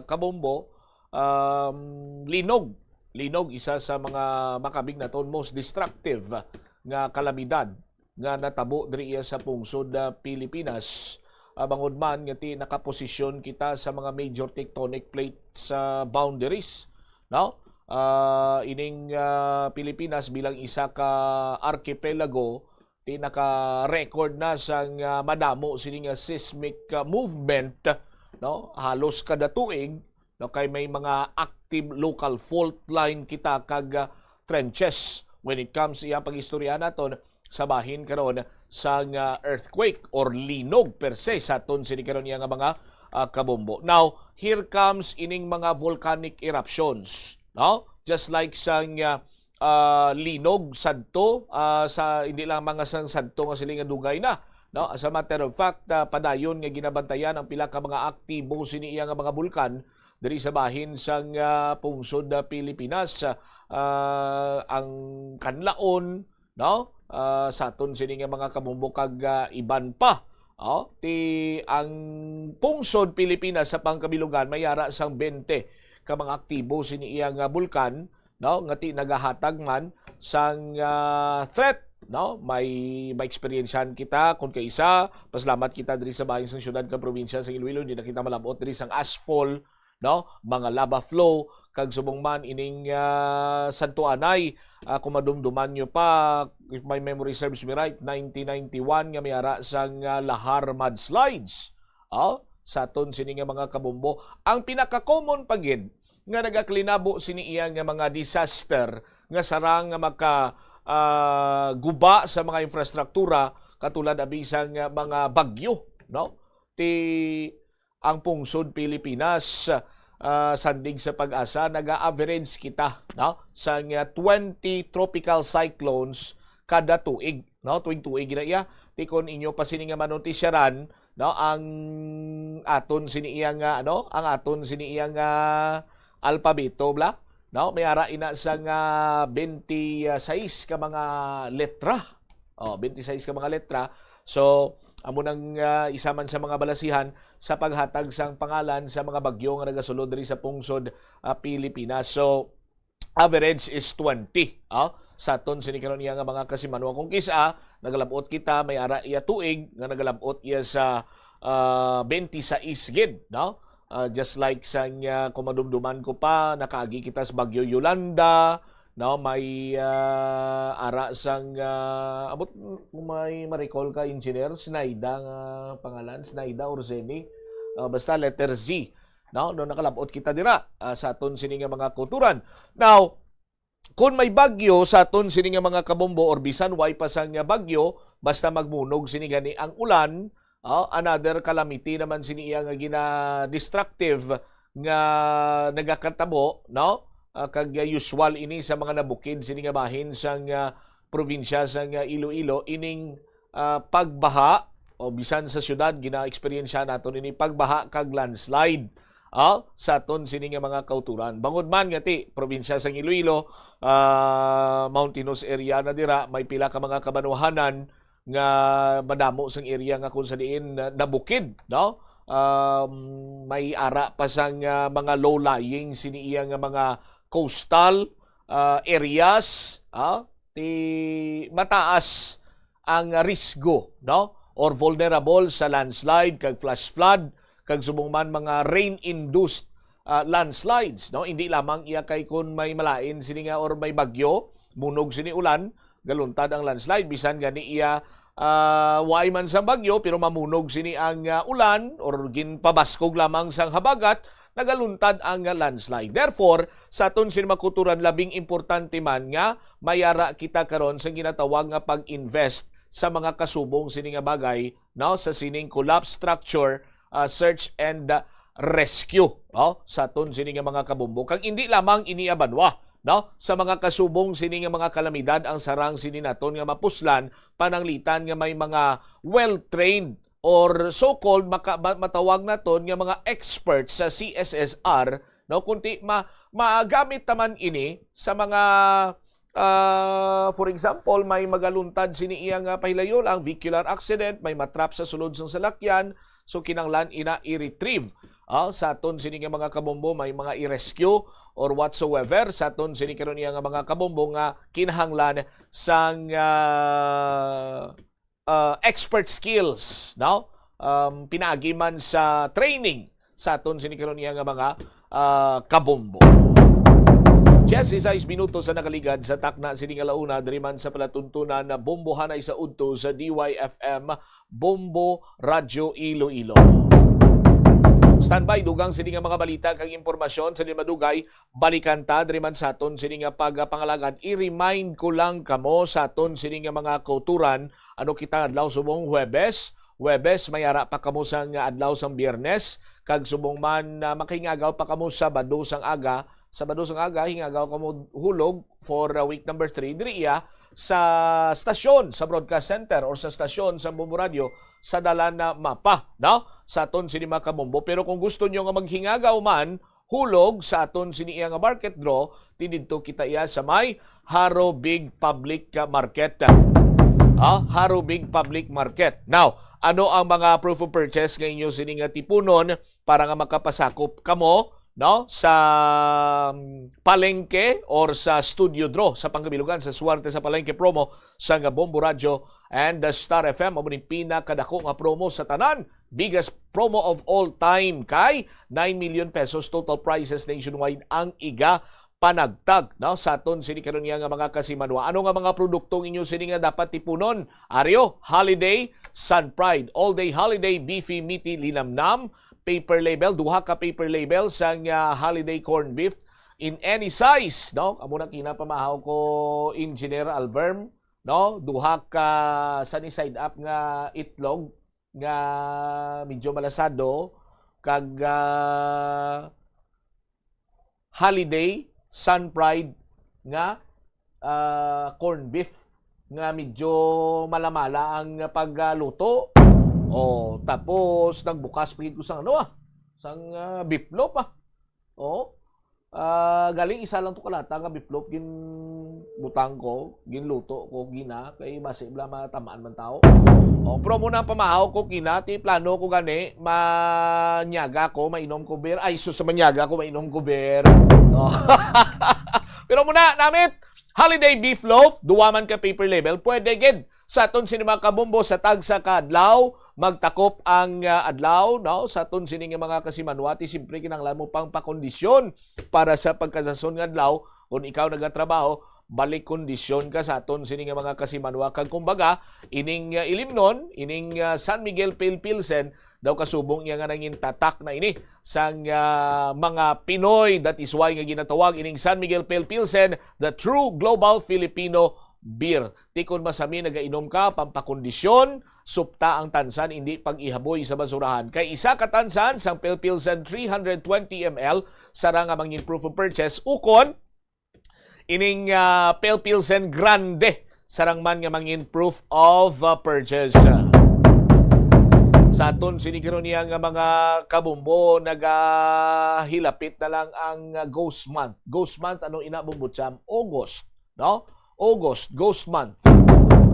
kabombo, um, linog. Linog, isa sa mga makabig naton most destructive nga kalamidad nga natabo diri iya sa pungsod, ah, Pilipinas. Ah, bangod man nga ti nakaposisyon kita sa mga major tectonic plates, ah, boundaries, no? Ah, ining, ah, Pilipinas bilang isa ka archipelago, ti naka-record na sang, ah, madamo sini nga seismic, ah, movement, no? Halos kada tuig, no, kay may mga active local fault line kita kag, ah, trenches when it comes iya pag-istorya naton sa bahin karon sang, ah, earthquake or linog per se sa aton sini karon iya nga mga, ah, kabombo. Now, here comes ining mga volcanic eruptions, no? Just like sang, ah, ah, linog sadto, ah, sa hindi lang mga sang sadto nga sila nga dugay na, no? As a matter of fact, ah, padayon nga ginabantayan ang pila ka mga aktibo sini iya nga mga bulkan diri sa bahin sang, ah, pungsod, ah, Pilipinas, ah, ang Kanlaon, no? Ah, sa aton sini nga mga kabombo kag, ah, iban pa. Oh, ti ang pungsod Pilipinas sa pangkabilugan may ara sang bente ka mga aktibo sini iya nga bulkan, no, nga ti nagahatag man sang, ah, threat, no? May maeksperiensyahan kita kun kaisa, pasalamat kita diri sa bahin sang syudad kag probinsya sang Iloilo, di na kita malabot diri sang ashfall, no? Mga lava flow, kag subong man ining, ah, Santo Anay, ah, kung madumduman nyo pa, if my memory serves me right, nineteen ninety-one nga may ara sang, ah, lahar mudslides. Oh, sa aton sini nga mga kabombo, ang pinaka-common pa gid nga nagakalinabo sini iya nga mga disaster nga sarang nga maka, ah, guba sa mga infrastruktura katulad abi sang mga bagyo, no? Ti ang pungsod Pilipinas, ah, sandig sa PAGASA, naga-average kita, no, sang twenty tropical cyclones kada tuig, no? Tuig-tuig na iya. Ti kon inyo pa sini nga manotisyaran, no, ang aton sini iya nga, ano, ang aton sini iya nga alpabeto, bla? No, may ara ina sang, ah, twenty-six ka mga letra. Oh, twenty-six ka mga letra. So, amo nang, ah, isa man sa mga balasihan sa paghatag sang pangalan sa mga bagyo nga nagasulod diri sa pungsod, ah, Pilipinas. So, average is twenty, ah, sa aton sini karon iya nga mga kasimanwa. Kung kis-a, nagalabot kita, may ara iya tuig nga nagalabot iya sa, ah, twenty-six gid, no? Ah, just like sang, ah, kung madumduman ko pa, nakaagi kita sa Bagyo Yolanda, no? May, ah, ara sang, ah, abot, kung may ma-recall ka, Engineer, Sinaida nga pangalan, Sinaida or Zeni. Ah, basta letter Z, no? No, nakalabot kita dira, ah, sa aton sini nga mga kulturan. Now, kung may bagyo sa aton sini nga mga kabombo or bisan way pa sang bagyo, basta magmunog sini gani ang ulan, ah, another calamity naman sini iya nga gina-destructive nga nagakatabo, no? Ah, kag usual ini sa mga nabukid sini nga bahin sang, ah, probinsya sang, ah, Iloilo, ining, ah, pagbaha o bisan sa syudad gina-eksperyensya naton ini pagbaha kag landslide, ah, sa aton sini nga mga kauturan. Bangod man nga ti probinsya sang Iloilo, ah, mountainous area na dira, may pila ka mga kabanwahanan nga madamo sang area nga kung sa diin na, nabukid, no? Um, may ara pa sang, ah, mga low-lying sini iya nga mga coastal, ah, areas, ah, ti mataas ang risgo, no? Or vulnerable sa landslide kag flash flood kag subong man mga rain-induced, ah, landslides, no? Hindi lamang iya kay kun may malain sini nga or may bagyo, munog sini ulan, galuntad ang landslide, bisan gani iya, ah, way man sang bagyo pero mamunog sini ang, ah, ulan or ginpabaskog lamang sang habagat, nagaluntad ang landslide. Therefore, sa aton sini mga kauturan, labing importante man nga may ara kita karon sa ginatawag nga pag-invest sa mga kasubong sini nga bagay, no, sa sining collapse structure, ah, search and, ah, rescue, no, sa aton sini nga mga kabombo. Kag hindi lamang ini a banwa, no, sa mga kasubong sini nga mga kalamidad ang sarang sini naton nga mapuslan, pananglitan nga may mga well-trained or so-called maka-, ma-, matawag naton nga mga experts sa C S S R, no, kundi ma-, magamit naman ini sa mga, ah, for example, may magaluntad sini iya nga pahilayo lang, vehicular accident, may matrap sa sulod sang salakyan, so kinahanglan ina i-retrieve, ah, sa aton sini nga mga kabombo, may mga i-rescue or whatsoever sa aton sini karon iya nga mga kabombo nga kinahanglan sang, ah, uh, expert skills, no? Um, pinaagi man sa training sa aton sini karon iya nga mga, uh, kabombo. Diyesisais minutos sa nakaligad sa takna sini nga launa, diri man sa palatuntunan na Bombohanay sa udto sa D Y F M, Bombo Radyo Iloilo. Standby, dugang sini nga mga balita kag impormasyon sa di madugay, balikan ta diri man sa aton sini nga pagpangalagad. I-remind ko lang kamo sa aton sini nga mga kauturan, ano kita nga adlaw subong Huwebes. Huwebes, may ara pa kamo sang adlaw sang Biyernes, kag subong man, ah, makahingagaw pa kamo Sabado sang aga. Sabado sang aga, hingagaw kamo hulog for, ah, week number three. Diri iya sa stasyon sa Broadcast Center or sa stasyon sa Bombo Radio sa dalan na mapa, no? Sa aton sini mga kabombo. Pero kung gusto nyo nga maghingagaw man, hulog sa aton sini iya nga market draw, ti didto kita iya sa may Harobig Public Market. Ah, Harobig Public Market. Now, ano ang mga proof of purchase nga inyo sini nga tipunon para nga makapasakop kamo, no, sa, um, palengke or sa studio draw sa pangkabilugan sa Swerte sa Palengke promo sa nga Bombo Radio and the Star F M? Amo ning pinakadako nga promo sa tanan. Biggest promo of all time, kay nine million pesos total prizes nationwide ang iga panagtag, no, sa aton sini karon nga mga kasimanwa. Ano nga mga produkto ang inyo sini nga dapat tipunon? Aryo, Holiday Sun Pride, All Day Holiday Beefy Meaty Linamnam, paper label, duha ka paper label sang, ah, Holiday Corn Beef in any size, no? Amo na kinapamahaw ko, Engineer Alberm, no? Duha ka sunny side up nga itlog nga medyo malasado, kag, ah, Holiday Sun Pride nga, ah, corn beef nga medyo malamala ang pagluto. Oh, tapos nagbukas pa gid ko sang ano, ah, sang, ah, beef loaf, ah. Oh. Ah, galing isa lang to kalata nga beef loaf ginbutang ko, ginluto ko gina, kay basi bala matamaan man tao. Oh, pero mo nang pamahaw ko kina, ti plano ko gani, manyaga ko, mainom ko beer. Ay, sus, manyaga ko, mainom ko beer. Oh. Pero muna, namit, holiday beef loaf, duwa man ka paper label, pwede gid. Sa aton sini mga kabombo, sa tagsa ka adlaw, magtakop ang, ah, adlaw, no? Sa aton sini nga mga kasimanwati, siyempre kinahanglan mo pang pakondisyon para sa pagkadason nga adlaw. Kung ikaw nagatrabaho, balik kondisyon ka sa aton sini nga mga kasimanwa. Kag kumbaga, ining, ah, ilimnon, ining, ah, San Miguel Pale Pilsen, daw kasubong iya nga nangin tatak na ini sang, ah, mga Pinoy. That is why nga ginatawag ining San Miguel Pale Pilsen the true global Filipino beer. Ti kon masami nagainom ka, pampakondisyon, supta ang tansan, hindi pag-ihaboy sa basurahan. Kay isa ka tansan sang Pale Pilsen three hundred twenty M L, sarang nga mangin proof of purchase, ukon ining, ah, Pale Pilsen Grande, sarang man nga mangin proof of, ah, purchase. Sa aton sini karon niya nga mga kabombo, nagahilapit na lang ang, ah, Ghost Month. Ghost Month, ano ina, Bombo Cham? August, no? August, Ghost Month.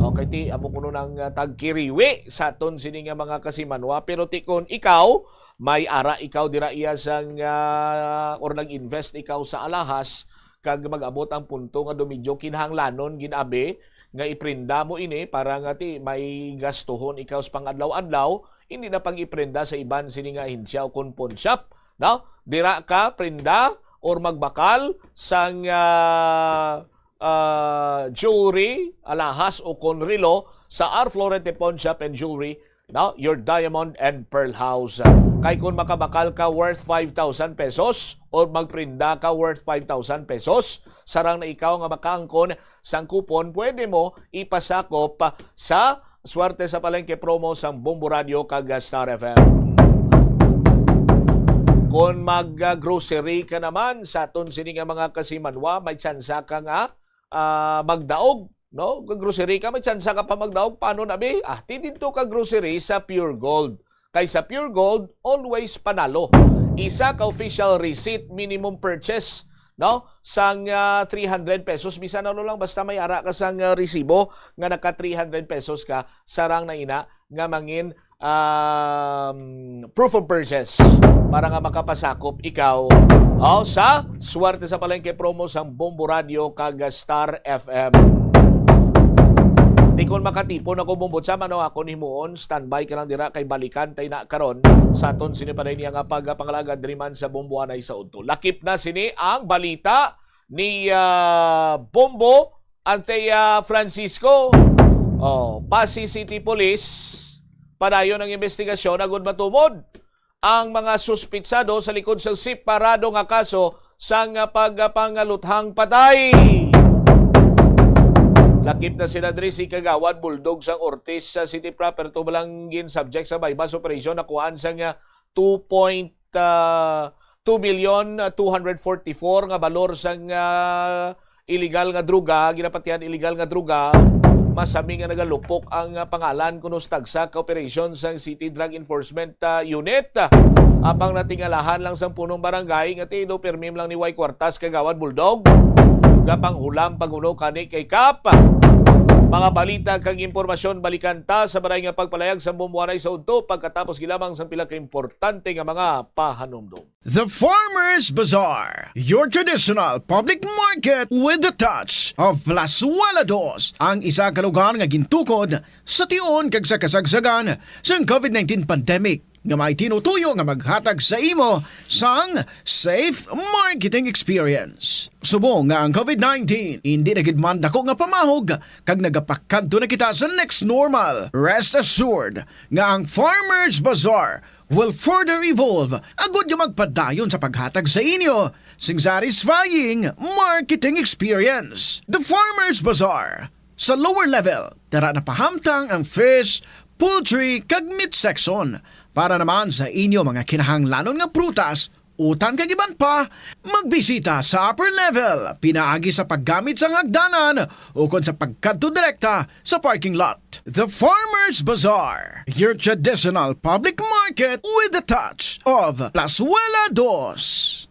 Okay, ti, amo kuno nang, ah, tagkiriwi sa aton sini nga mga kasimanwa. Pero ti kon ikaw, may ara ikaw dira iya sang, ah, or nag-invest ikaw sa alahas, kag mag-abot ang punto nga dumidyo kinahanglanon gid abi nga iprenda mo ini para nga ti may gastuhon ikaw sa pang-adlaw-adlaw, hindi na pag-iprenda sa iban sini nga ahensya o kon pawn shop, no? Dira ka prenda or magbakal sang, ah, ah, jewelry, alahas o kon relo sa R Florente Pawn Shop and Jewelry, no? Your Diamond and Pearl House. Kay kung makabakal ka worth five thousand pesos or magprinda ka worth five thousand pesos, sarang na ikaw nga makaangkon sang kupon, pwede mo ipasakop sa Swerte sa Palengke promo sang Bombo Radio kag Star F M. Kon mag-grocery ka naman sa aton sini nga mga kasimanwa, may tsansa ka nga, ah, magdaog, no? Kung grocery ka, may tsansa ka pa magdaog. Paano na, bi? Ah, ti didto ka grocery sa Pure Gold. Kay sa Pure Gold, always panalo. Isa ka official receipt, minimum purchase, no? Sang, ah, three hundred pesos. Bisan ano lang, basta may ara ka sang, ah, resibo nga naka three hundred pesos ka, sarang na ina nga mangin, um, proof of purchase para nga makapasakop ikaw, oh, sa Swerte sa Palengke promo sang Bombo Radio kag Star F M. Di kon makatipon ako, Bombo, sa mano akon himuon, standby ka lang dira kay balikan tay na karon sa aton sini pa rin nga pagpangalagad diri man sa Bombo anay sa udto. Lakip na sini ang balita ni, ah, Bombo Ante, ah, Francisco. Oh, Passi City Police, padayon ang investigasyon agud matumod ang mga suspitsado sa likod sa separado nga kaso sang pagpangaluthang patay. Lakip na sila diri si Kagawad Buldog sang Ortiz sa City Proper, tubag lang gin-subject sa buy-bust operation, nakuhaan sang two point, ah, two million two hundred forty-four nga balor sang, ah, iligal nga droga, ginapatihan iligal nga droga. Masami nga nagalupok ang, ah, pangalan kuno sa tagsa ka operasyon sang City Drug Enforcement, ah, Unit. Apang natingalahan lang sang punong barangay nga ti daw pirmi lang ni way kwartas Kagawad Buldog. Gapanghulam pa kuno kani kay Kap. Mga balita kag impormasyon, balikan ta sa maray nga pagpalayag sa Bombo anay sa udto pagkatapos gilamang sang pila ka importante nga mga pahanumdom. The Farmers Bazaar, your traditional public market with the touch of Plazuela Dos, ang isa ka lugar nga gintukod sa tion kag sa kasagsagan sang covid nineteen pandemic, nga may tinutuyo nga maghatag sa imo sang safe marketing experience. Subong nga ang covid nineteen indi na gid man dako nga pamahog kag nagapakadto na kita sa next normal, rest assured nga ang Farmers Bazaar will further evolve agud nga magpadayon sa paghatag sa inyo sing satisfying marketing experience. The Farmers Bazaar, sa lower level, dira na pahamtang ang fish, poultry, kag meat section. Para naman sa inyo mga kinahanglanon nga prutas, utan kag iban pa, magbisita sa upper level pinaagi sa paggamit sang hagdanan ukon sa pagkadto direkta sa parking lot. The Farmers Bazaar, your traditional public market with the touch of Plazuela Dos.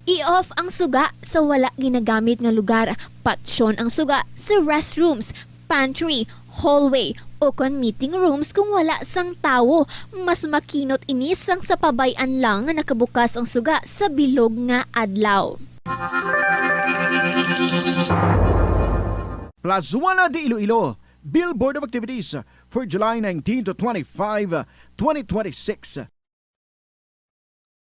I-off ang suga sa wala ginagamit nga lugar. Patyon ang suga sa restrooms, pantry, hallway, o kon meeting rooms kung wala sang tawo. Mas makinot ini sang sa pabay-an lang nga nakabukas ang suga sa bilog nga adlaw. Plazuela de Iloilo, Billboard of Activities for July nineteen to twenty-five, twenty twenty-six.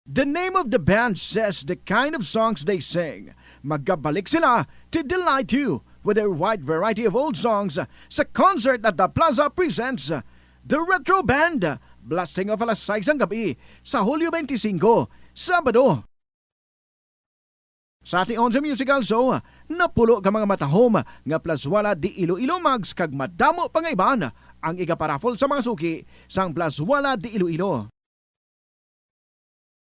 The name of the band says the kind of songs they sing. Magabalik sila to delight you with their wide variety of old songs sa concert at the Plaza presents The Retro Band, blasting off alas sais ang gabi sa Hulyo twenty-five, Sabado. Sa tion sa musical show, napulo ka mga matahom nga Plazuela de Iloilo mugs kag madamo pa nga iban ang igaparaffle sa mga suki sang Plazuela de Iloilo.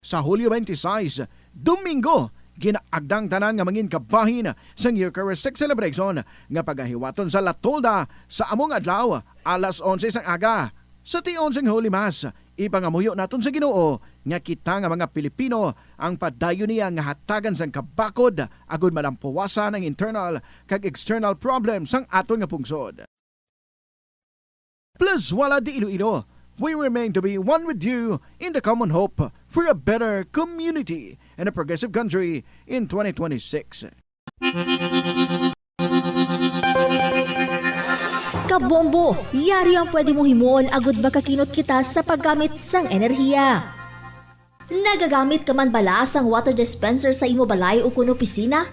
Sa Hulyo twenty-six, Domingo, ginaagda ang tanan nga mangin kabahin sang Eucharistic Celebration nga pagahiwaton sa La Tolda sa amo nga adlaw, alas onse sang aga. Sa tion sang Holy Mass, ipangamuyo naton sa Ginoo nga kita nga mga Pilipino ang padayon niya nga hatagan sang kabakod agud malampuwasan ang internal kag external problems sang aton nga pungsod. Plazuela de Iloilo, we remain to be one with you in the common hope for a better community and a progressive country in twenty twenty-six. Kabombo, yari ang pwede mo himuon agud makakinot kita sa paggamit sang enerhiya. Nagagamit ka man bala sang water dispenser sa imo balay ukon opisina?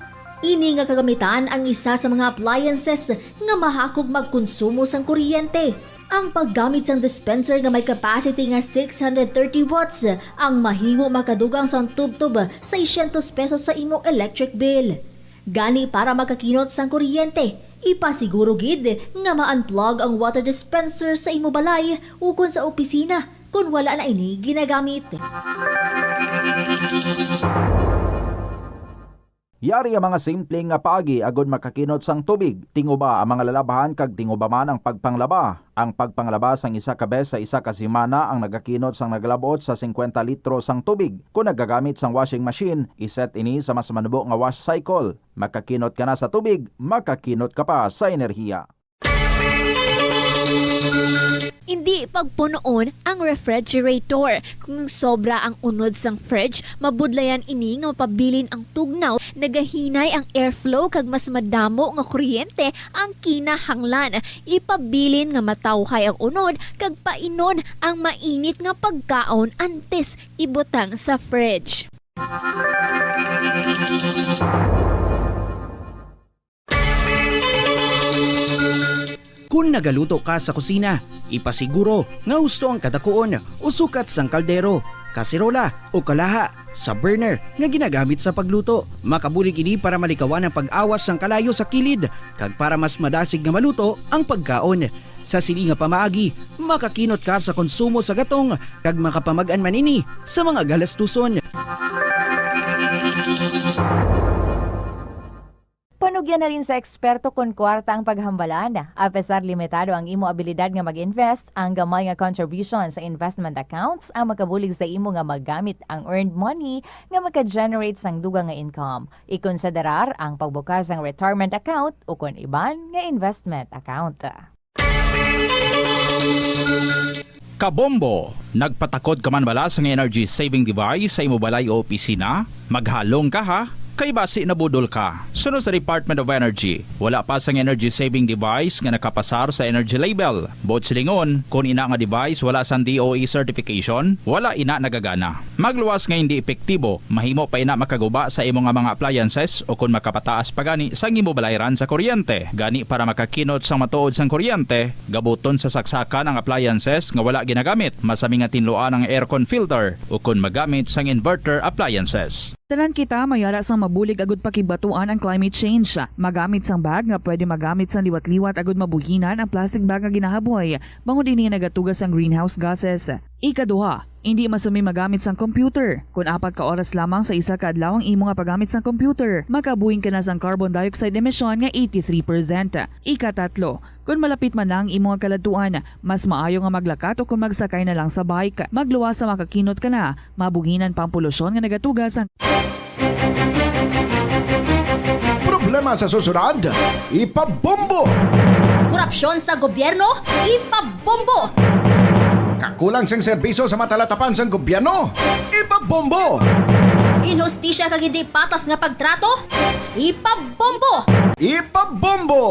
Ini nga kagamitan ang isa sa mga appliances nga mahakog magkonsumo sang kuryente. Ang paggamit sang dispenser nga may capacity nga six hundred thirty watts ang mahimo makadugang sang tubtob seiscientos pesos sa imo electric bill. Gani, para makakinot sang kuryente, ipasiguro gid nga ma-unplug ang water dispenser sa imo balay ukon sa opisina kon wala na ini ginagamit. Yari ang mga simple nga paagi agud makakinot sang tubig. Tinguba ang mga lalabhan kag tinguba man ang pagpanglaba. Ang pagpanglaba sang isa ka bes sa isa ka semana ang nagakinot sang nagalab-ot sa singkwenta litro sang tubig. Kon nagagamit sang washing machine, iset ini sa mas manubo nga wash cycle. Makakinot ka na sa tubig, makakinot ka pa sa enerhiya. Indi pagpunoon ang refrigerator. Kung sobra ang unod sang fridge, mabudlayan ini nga mapabilin ang tugnaw, nagahinay ang airflow kag mas madamo nga kuryente ang kinahanglan. Ipabilin nga matawhay ang unod kag painon ang mainit nga pagkaon antes ibutang sa fridge. Kon nagaluto ka sa kusina, ipasiguro nga husto ang kadakuon o sukat sang kaldero, kaserola o kalaha sa burner nga ginagamit sa pagluto. Makabulig ini para malikawan ang pag-awas sang kalayo sa kilid kag para mas madasig nga maluto ang pagkaon. Sa sini nga pamaagi, makakinot ka sa konsumo sa gatong kag makapamag-an man ini sa mga galastuson. Panugyan halin sa eksperto kon kwarta ang paghambalan. Apesar limitado ang imo abilidad nga mag-invest, ang gamay nga contribution sa investment accounts ang makabulig sa imo nga magamit ang earned money nga maka-generate sang dugang nga income. Ikonsiderar ang pagbukas sang retirement account ukon iban nga investment account. Kabombo, nagpatakod ka man bala sang energy saving device sa imo balay o opisina? Maghalong ka, ha, kay basi nabudol ka. Suno sa Department of Energy, wala pa sang energy saving device nga nakapasar sa energy label. Buot silingon, kon ina nga device wala sang D O E certification, wala ina nagagana. Magluwas nga hindi epektibo, mahimo pa ina makaguba sa imo nga mga appliances o kon makapataas pa gani sang imo balayran sa kuryente. Gani, para makakinot sang matuod sang kuryente, gabuton sa saksakan ang appliances nga wala ginagamit. Masami nga tinluan ang aircon filter o kon magamit sang inverter appliances. Tanan kita may ara sang mabulig agud pakigbatuan ang climate change. Magamit sang bag nga pwede magamit sang liwat-liwat agud mabuhinan ang plastic bag nga ginahaboy, bangod ini nagatuga sang greenhouse gases. Ikaduha, indi masami magamit sang computer. Kon apat ka oras lamang sa isa ka adlaw ang imo nga paggamit sang computer, makabuhin ka na sang carbon dioxide emission nga eighty-three percent. Ikatatlo, kon malapit man na ang imo nga kaladtuan, mas maayo nga maglakat o kon magsakay na lang sa bike. Magluwas sa makakinot ka na, mabuhinan pa ang polusyon nga nagatuga sang Problema sa susunod, ipabombo! Korupsyon sa gobyerno, ipabombo! Kakulang sing serbisyo sa matalatapan sang gobyerno, ipabombo! Inhustisya kag hindi patas nga pagtrato, ipabombo! Ipabombo!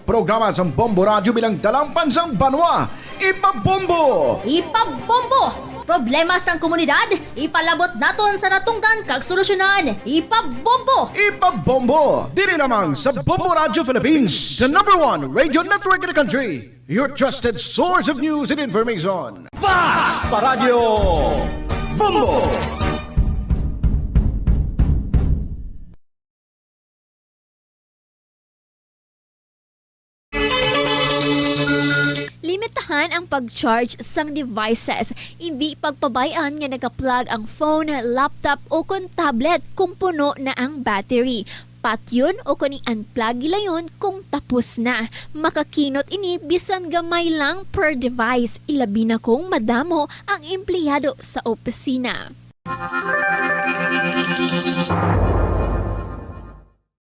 Programa sang Bombo Radyo bilang dalangpan sang banwa, ipabombo! Ipabombo! Problema sang komunidad, ipalabot naton sa natungdan kag solusyonan. Ipabombo! Ipabombo! Diri lamang sa Bombo Radio Philippines, the number one radio network in the country. Your trusted source of news and information. Basta Radyo Bombo! Limitahan ang pag-charge sang devices. Indi pagpabay-an nga naka-plug ang phone, laptop, o kon tablet kung puno na ang battery. Patyon o kon i-unplug gilayon kung tapos na. Makakinot ini bisan gamay lang per device, ilabi na kung madamo ang empleyado sa opisina.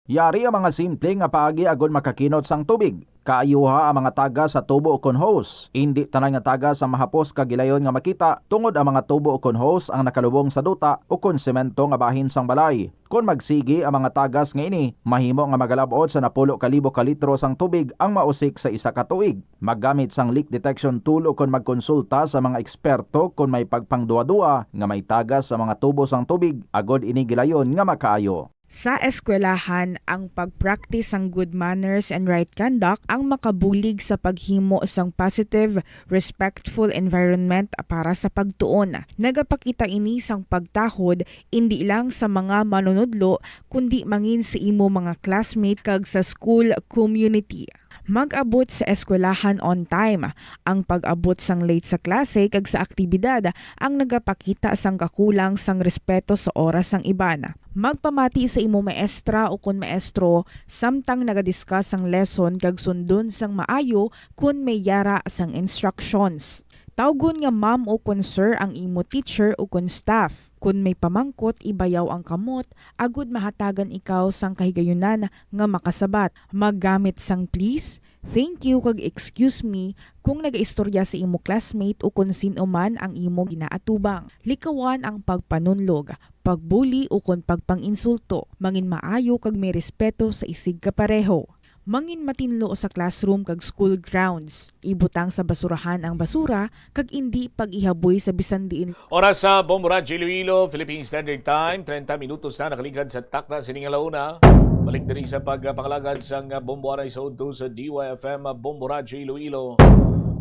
Yari ang mga simple nga paagi agod makakinot sang tubig. Kaayuha ang mga tagas sa tubo ukon hose. Indi tanan nga tagas ang mahapos kag gilayon nga makita, tungod ang mga tubo ukon hose ang nakalubong sa duta ukon semento nga bahin sang balay. Kon magsigi ang mga tagas nga ini, mahimo nga magalab-ot sa napulo ka libo ka litro sang tubig ang mausik sa isa ka tuig. Maggamit sang leak detection tool ukon magkonsulta sa mga eksperto kon may pagpangduwa-duwa nga may tagas sa mga tubo sang tubig, agod ini gilayon nga makaayo. Sa eskwelahan, ang pag-practice sang good manners and right conduct ang makabulig sa paghimo sang positive, respectful environment para sa pagtuon. Nagapakita ini sang pagtahod indi lang sa mga manunudlo, kundi mangin sa imo mga classmate kag sa school community. Mag-abot sa eskwelahan on time. Ang pag-abot sang late sa klase kag sa aktibidad ang nagapakita sang kakulang sang respeto sa oras sang iban. Magpamati sa imo maestra ukon maestro samtang naga-discuss sang lesson kag sundon sang maayo kon may yara sang instructions. Tawgon nga ma'am ukon sir ang imo teacher ukon staff. Kon may pamangkot, ibayaw ang kamot agud mahatagan ikaw sang kahigayunan nga makasabat. Maggamit sang please, thank you, kag excuse me kung nagaistorya sa imo classmate ukon sin-o man ang imo ginaatubang. Likawan ang pagpanunlog, pagbuli ukon pagpang-insulto. Mangin maayo kag may respeto sa isigkapareho. Mangin matinlo sa classroom kag school grounds. Ibutang sa basurahan ang basura kag indi pag-ihaboy sa bisan diin. Oras sa Bombo Radyo Iloilo, Philippine Standard Time, treinta minutos na nakaligad sa takna sining alauna. Balik diri sa pagpangalagad sang Bombo Aray sa udto sa D Y F M Bombo Radyo Iloilo.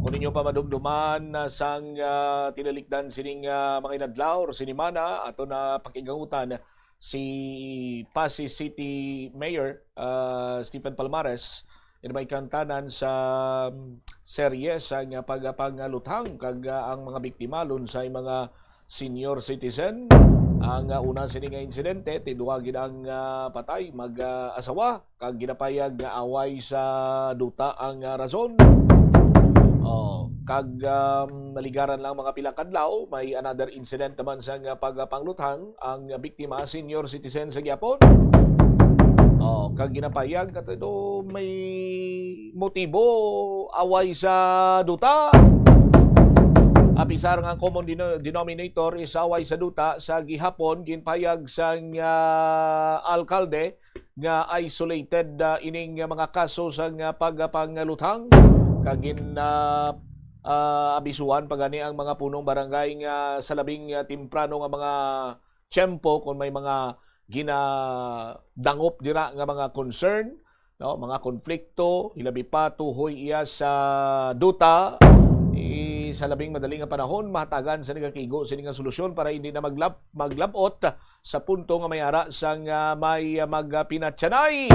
Kung ninyo pa madumduman, ah, sang, ah, tinalikdan sining, ah, mga inadlaw or sinimana, ato na pakigangutan si Passi City Mayor, ah, Stephen Palmares, in may kantanan sa, um, serye sang pagpangaluthang kag, ah, ang mga biktima lunsay mga senior citizen. Ang, ah, una sini nga insidente, tidwa gid ang, ah, patay, mag, ah, asawa kag ginapayag nga away sa duta ang, ah, rason. Oh, kag, um, naligaran lang mga pila kadlaw, may another incident naman sang, ah, pagpangluthang ang biktima, senior citizen sa gihapon. Oh, kag ginapayag nga to may motibo away sa duta. Apisar nga ang common deno-, denominator is away sa duta sa gihapon, ginpayag sang, ah, alkalde nga isolated, ah, ining mga kaso sang pagpangaluthang. Kag gin, ah, ah, abisuhan pa gani ang mga punong barangay nga sa labing, ah, temprano nga mga tiyempo kung may mga ginadangop dira nga mga concern, no, mga konflikto, hilabi pa tuhoy iya sa duta, eh, sa labing madali nga panahon, mahatagan sa nagakigo sini nga solusyon para hindi na maglab-, maglabot sa punto nga may ara sang, ah, may, ah, magpinatyanay.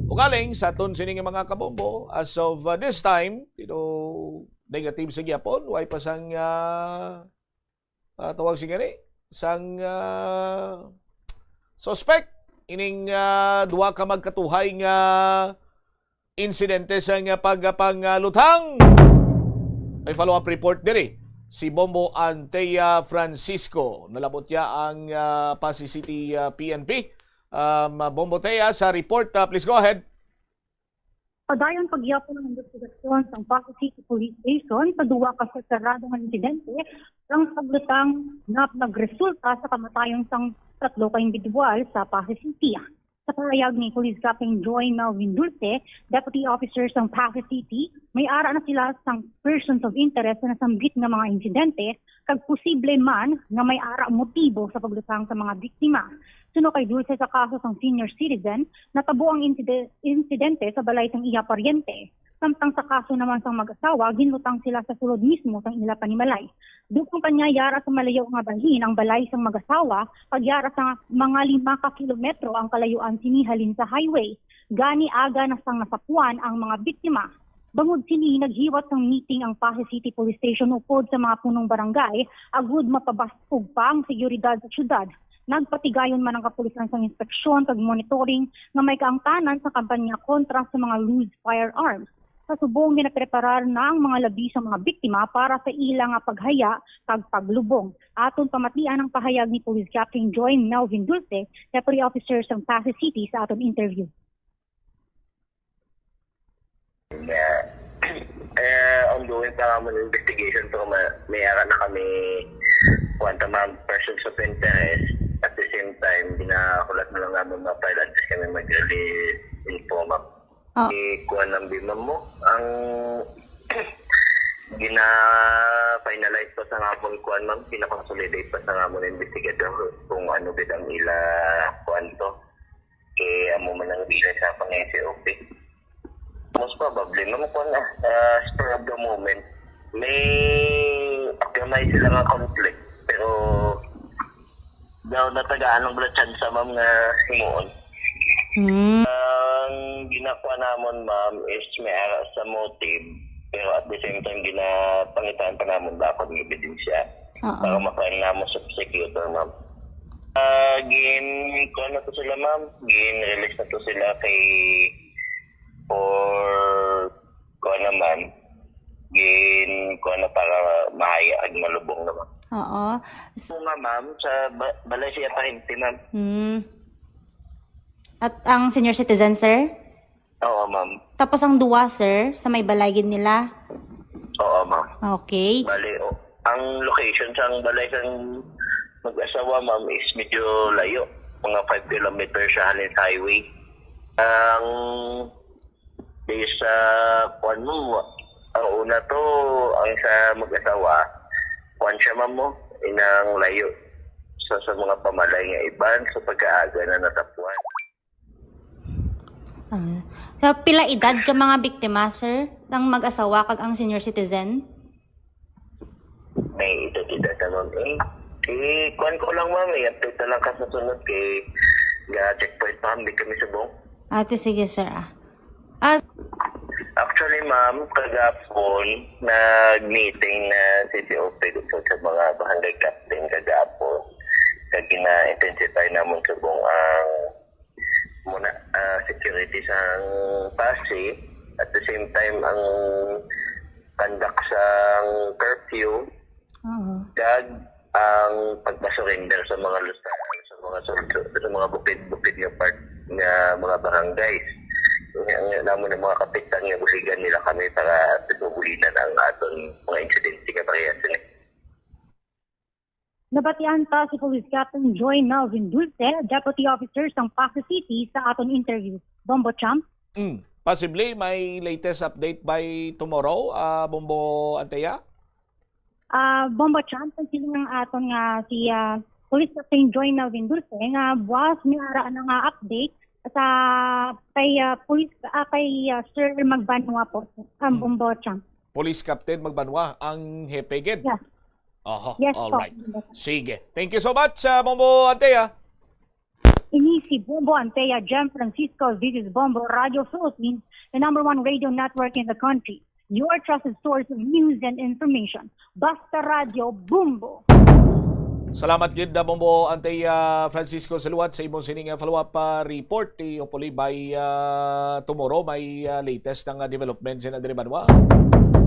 Ugaling sa aton sini nga mga kabombo, as of, ah, this time, you know, negative sa gyapon, way pa sang, ah, ah, tawag sini gani, sang, ah, suspect ining, ah, duha ka magkatuhay nga insidente sang pagpangaluthang. May follow-up report diri si Bombo Antea Francisco. Nalabot niya ang, ah, Passi City, ah, P N P. Um, Bombo Tea, sa report, ah, please go ahead. Padayon pagyapon ang investigasyon sang Passi City Police Station sa duwa ka separado nga insidente sang paglutang nga nagresulta sa kamatayon sang tatlo ka individual sa Passi City. Sa pahayag ni Police Captain Joy Melvin Dulce, Deputy Officer sang Passi City, may ara na sila sang persons of interest sa nasambit nga mga insidente kag posible man nga may ara motibo sa paglutang sa mga biktima. Suno kay Dulce, sa kaso sang senior citizen, natabo ang inside-, insidente sa balay sang iya paryente. Samtang sa kaso naman sang mag-asawa, ginlutang sila sa sulod mismo sang ila panimalay. Dugtong pa niya, yara sa malayo nga bahin ang balay sang mag-asawa, kag yara sa mga lima ka kilometro ang kalayuan sini halin sa highway. Gani, aga na sang nasapuan ang mga biktima. Bangod sini, naghiwat sang meeting ang Passi City Police Station upod sa mga punong barangay agud mapabas-og pa ang seguridad sa syudad. Nagpatigayon man ang kapulisan sang inspeksyon kag monitoring nga may kaangtanan sa kampanya kontra sa mga loose firearms. Sa subong, ginapreparar na ang mga labi sa mga biktima para sa ila nga paghaya kag paglubong. Aton pamatian ang pahayag ni Police Captain Joy Melvin Dulce, Deputy Officer sa Passi City, sa aton interview. Yeah. Eh, ongoing pa nga mo ng investigation, pero ma- may ara na kami kuwan ta mga persons of interest. At the same time, ginakulat na lang namin mga file at least kami mag-release info. Ma- Ah. Eh, kuwan ang bimam mo. Ang gina-finalize pa sa nga mong kuwan, ma'am. Gina-consolidate pa sa nga mong investigator kung ano gid ang ila kuwan to. Eh, amo man ang gina sa akong S O P. Most probably, ma'am, kuwan na. Ah, spur of the moment. May pagkamay sila nga conflict. Pero, daw natagaan ng wala chance, ma'am, nga himuon. Mm. Ang ginakuha namon, ma'am, is may ara sa motive, pero at the same time, ginapangitaan pa namon bakod ng ebidensya para Oo. ma-file namon sa prosecutor, ma'am. Ah, gin, kuha na to sila, ma'am. Gin-release na to sila kay, for, kuha naman. Gin, kuha na para mahaya ag malubong naman. Oo. So nga, ma'am, sa ba- balay siya pahimti, ma'am. Hmm. At ang senior citizen, sir? Oo, ma'am. Tapos ang duwa, sir, sa may balay gid nila? Oo, ma'am. Okay. Bali, o, ang location sang balay sang mag-asawa, ma'am, is medyo layo. Mga five kilometers siya halin sa highway. Ang, di sa, kuwan mo, ang una to, ang sa mag-asawa, kuwan siya, ma'am, mo, inang layo sa, sa mga pamalay nga iban, sa pagkaaga na natapuan. Ah, sa pila edad ka mga biktima, sir? Ang mag-asawa kag ang senior citizen? May edad-edad na, ma'am, eh. Eh, kuwan ko lang, ma'am, eh. Update na lang ka sa sunod kay ga-checkpoint pa kami, kami sa buong. Ate, sige, sir, ah. Ah, Actually, ma'am, kagapon, nag-meeting na C C O P dito sa mga barangay captain kagapon. Kag gina-intensify namon subong ang muna, ah, security sang Passi. At the same time, ang conduct sang curfew. Oo. Kag ang pagpa-surrender sa mga lusa-, sa mga sulso, sa mga bukid-bukid nga part nga mga barangays. Nga, nga namon ang mga kapitan nga buligan nila kami para pagbubulinan ang aton mga insidente nga parehas ni. Nabatian pa si Police Captain Joy Melvin Dulce, Deputy Officer sang Passi City, sa aton interview. Bombo Champ? Mm. Possibly may latest update by tomorrow, ah, Bombo Antea? Ah, Bombo Champ, ang siling ang aton nga si, ah, Police Captain Joy Melvin Dulce nga buwas may ara na nga update sa kay, ah, Police, ah, kay, ah, Sir Magbanwa po, ang Hmm. Bombo Champ. Police Captain Magbanwa ang hepe gid. Yes. Oho, Yes all po. right. Sige. Thank you so much, ah, Bombo Antea. Ini si Bombo Antea, Jem Francisco. This is Bombo Radio Philippines, the number one radio network in the country. Your trusted source of news and information. Basta Radio Bombo. Salamat gid, ah, Bombo Antea Francisco Saluat, sa imong sining, ah, follow-up, ah, report. Eh, hopefully by, ah, tomorrow may, ah, latest nga developments na diri banwa.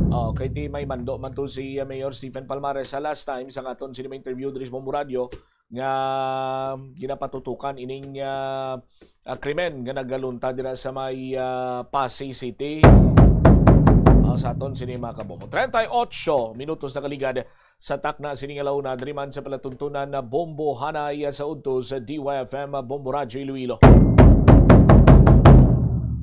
Oh, kay ti may mando man to si, ah, Mayor Stephen Palmares sa last time sa aton sini interview diri sa Bombo Radio nga ginapatutukan ining, ah, ah, krimen nga nagalunta dira sa may, ah, Passi City. Ah, sa aton sini mga kabombo. Treinta y ocho minutos na kaligad sa takna sini nga launa, diri man sa palatuntunan na Bombo Hanay, ah, sa udto sa D Y F M, ah, Bombo Radyo Iloilo.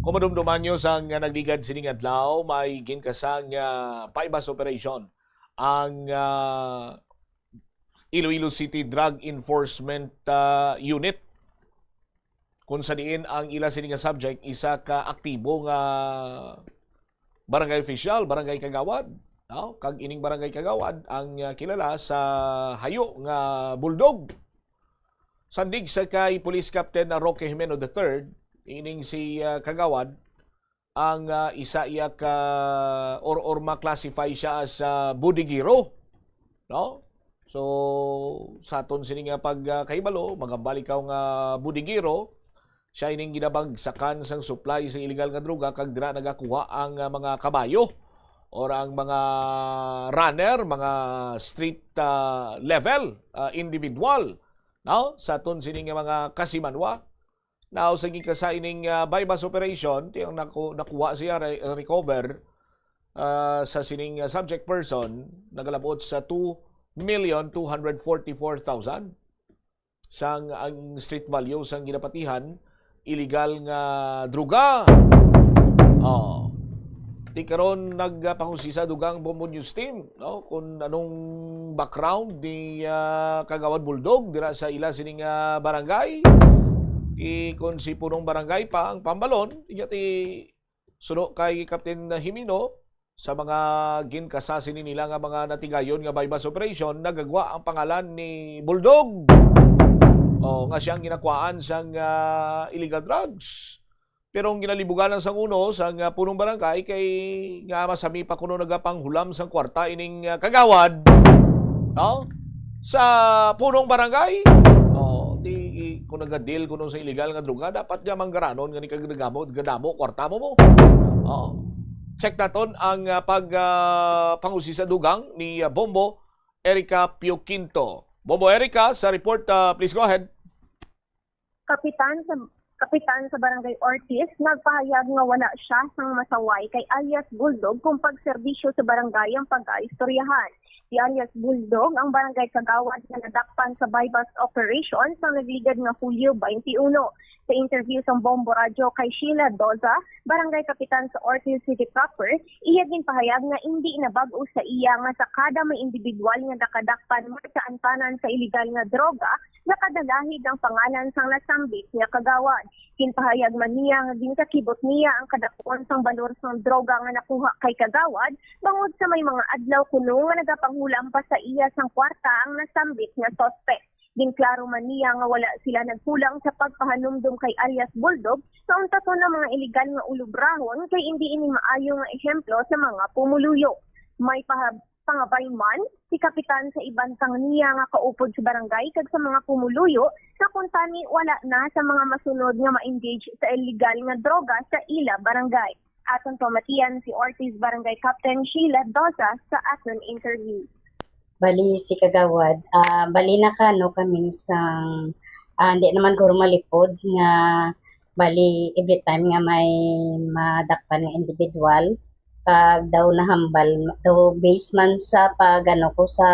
Kung madumduman nyo sa nga nagligad sining adlaw, may ginkasang, ah, buy-bust operation ang, ah, Iloilo City Drug Enforcement, ah, Unit, kung sa diin ang ila sini nga subject, isa ka aktibo nga barangay official, barangay kagawad, no? Kag ining barangay kagawad ang, ah, kilala sa hayo nga Bulldog. Sandig sa kay Police Captain Roque Jimeno the third, ining si, ah, kagawad ang, ah, isa iya ka, or, or ma-classify siya as, ah, bodeguero, no? So, sa aton sini nga pag, ah, kahibalo, magambal ikaw nga bodeguero, siya ining ginabagsakan sang supply sa illegal nga droga kag dira nagakuha ang, ah, mga kabayo or ang mga runner, mga street, ah, level, ah, individual, no? Sa aton sini nga mga kasimanwa. Now, sa ginkasa ining, ah, buy-bust operation, ti ang naku-, nakuha siya, re-, recover, ah, sa sining, ah, subject person, nagalabot sa two million two hundred forty-four thousand. Sang ang street value sang ginapatihan, illegal nga droga. Oh. Ti karon nagpangusisa dugang Bombo News Team, no? Kung anong background ni, ah, Kagawad Bulldog dira sa ila sining, ah, barangay. Ti kung si punong barangay pa ang pambalon, iya ti suno kay Captain Jimeno, sa mga ginkasa sini nila nga mga natigayon nga buy-bust operation, nagagwa ang pangalan ni Bulldog. O, nga siya ang ginakuhaan sang, ah, illegal drugs. Pero ang ginalibugan lang sang uno sang, ah, punong barangay kay nga masami pa kuno nagapanghulam sang kwarta ining, ah, kagawad, no? Sa punong barangay. O, di, kung nagadil kuno sa illegal nga droga, dapat nga manggaranon nga ni kag nagamo, gadamo, kwarta mo mo. O. Check naton ang, ah, pag, ah, pangusi sa dugang ni, ah, Bombo Erica Pio Quinto. Bombo Erica, sa report, ah, please go ahead. Kapitan sa, kapitan sa Barangay Ortiz nagpahayag nga wala siya sang masaway kay alias Bulldog kung pagserbisyo sa barangay ang pagkaistoryahan. Si alias Bulldog ang barangay kagawad nga nadakpan sa buy-bust operation sang nagligad nga Hulyo twenty-one. Sa interview sang Bombo Radyo kay Sheila Doza, barangay kapitan sa Ortiz City proper, iya ginpahayag nga indi na bag-o sa iya nga sa kada may individual nga nakadakpan man sa antanan sa iligal nga droga, nakadalahig ang pangalan sang nasambit nga kagawad. Ginpahayag man niya nga ginkakibot niya ang kadakuan sang balor sang droga nga nakuha kay kagawad, bangod sa may mga adlaw kuno nga nagapanghulam pa sa iya sang kwarta ang nasambit nga suspect. Ginklaro man niya nga wala sila nagkulang sa pagpahanumdom kay alias Bulldog sa untaton ang mga iligal nga ulobrahon kay indi ini maayo nga ehemplo sa mga pumuluyo. May paha-, pangabay man si kapitan sa iban pang niya nga kaupod sa barangay kag sa mga pumuluyo nga kuntani wala na sa mga masunod nga ma-engage sa illegal nga droga sa ila barangay. Aton pamatian si Ortiz Barangay Captain Sheila Doza sa aton interview. Bali, si Kagawad, ah, bali, nakaano kami sang, ah, hindi naman guro malipod nga, bali, every time nga may madakpan nga individual, kag daw nahambal, daw based man sa pag-ano ko sa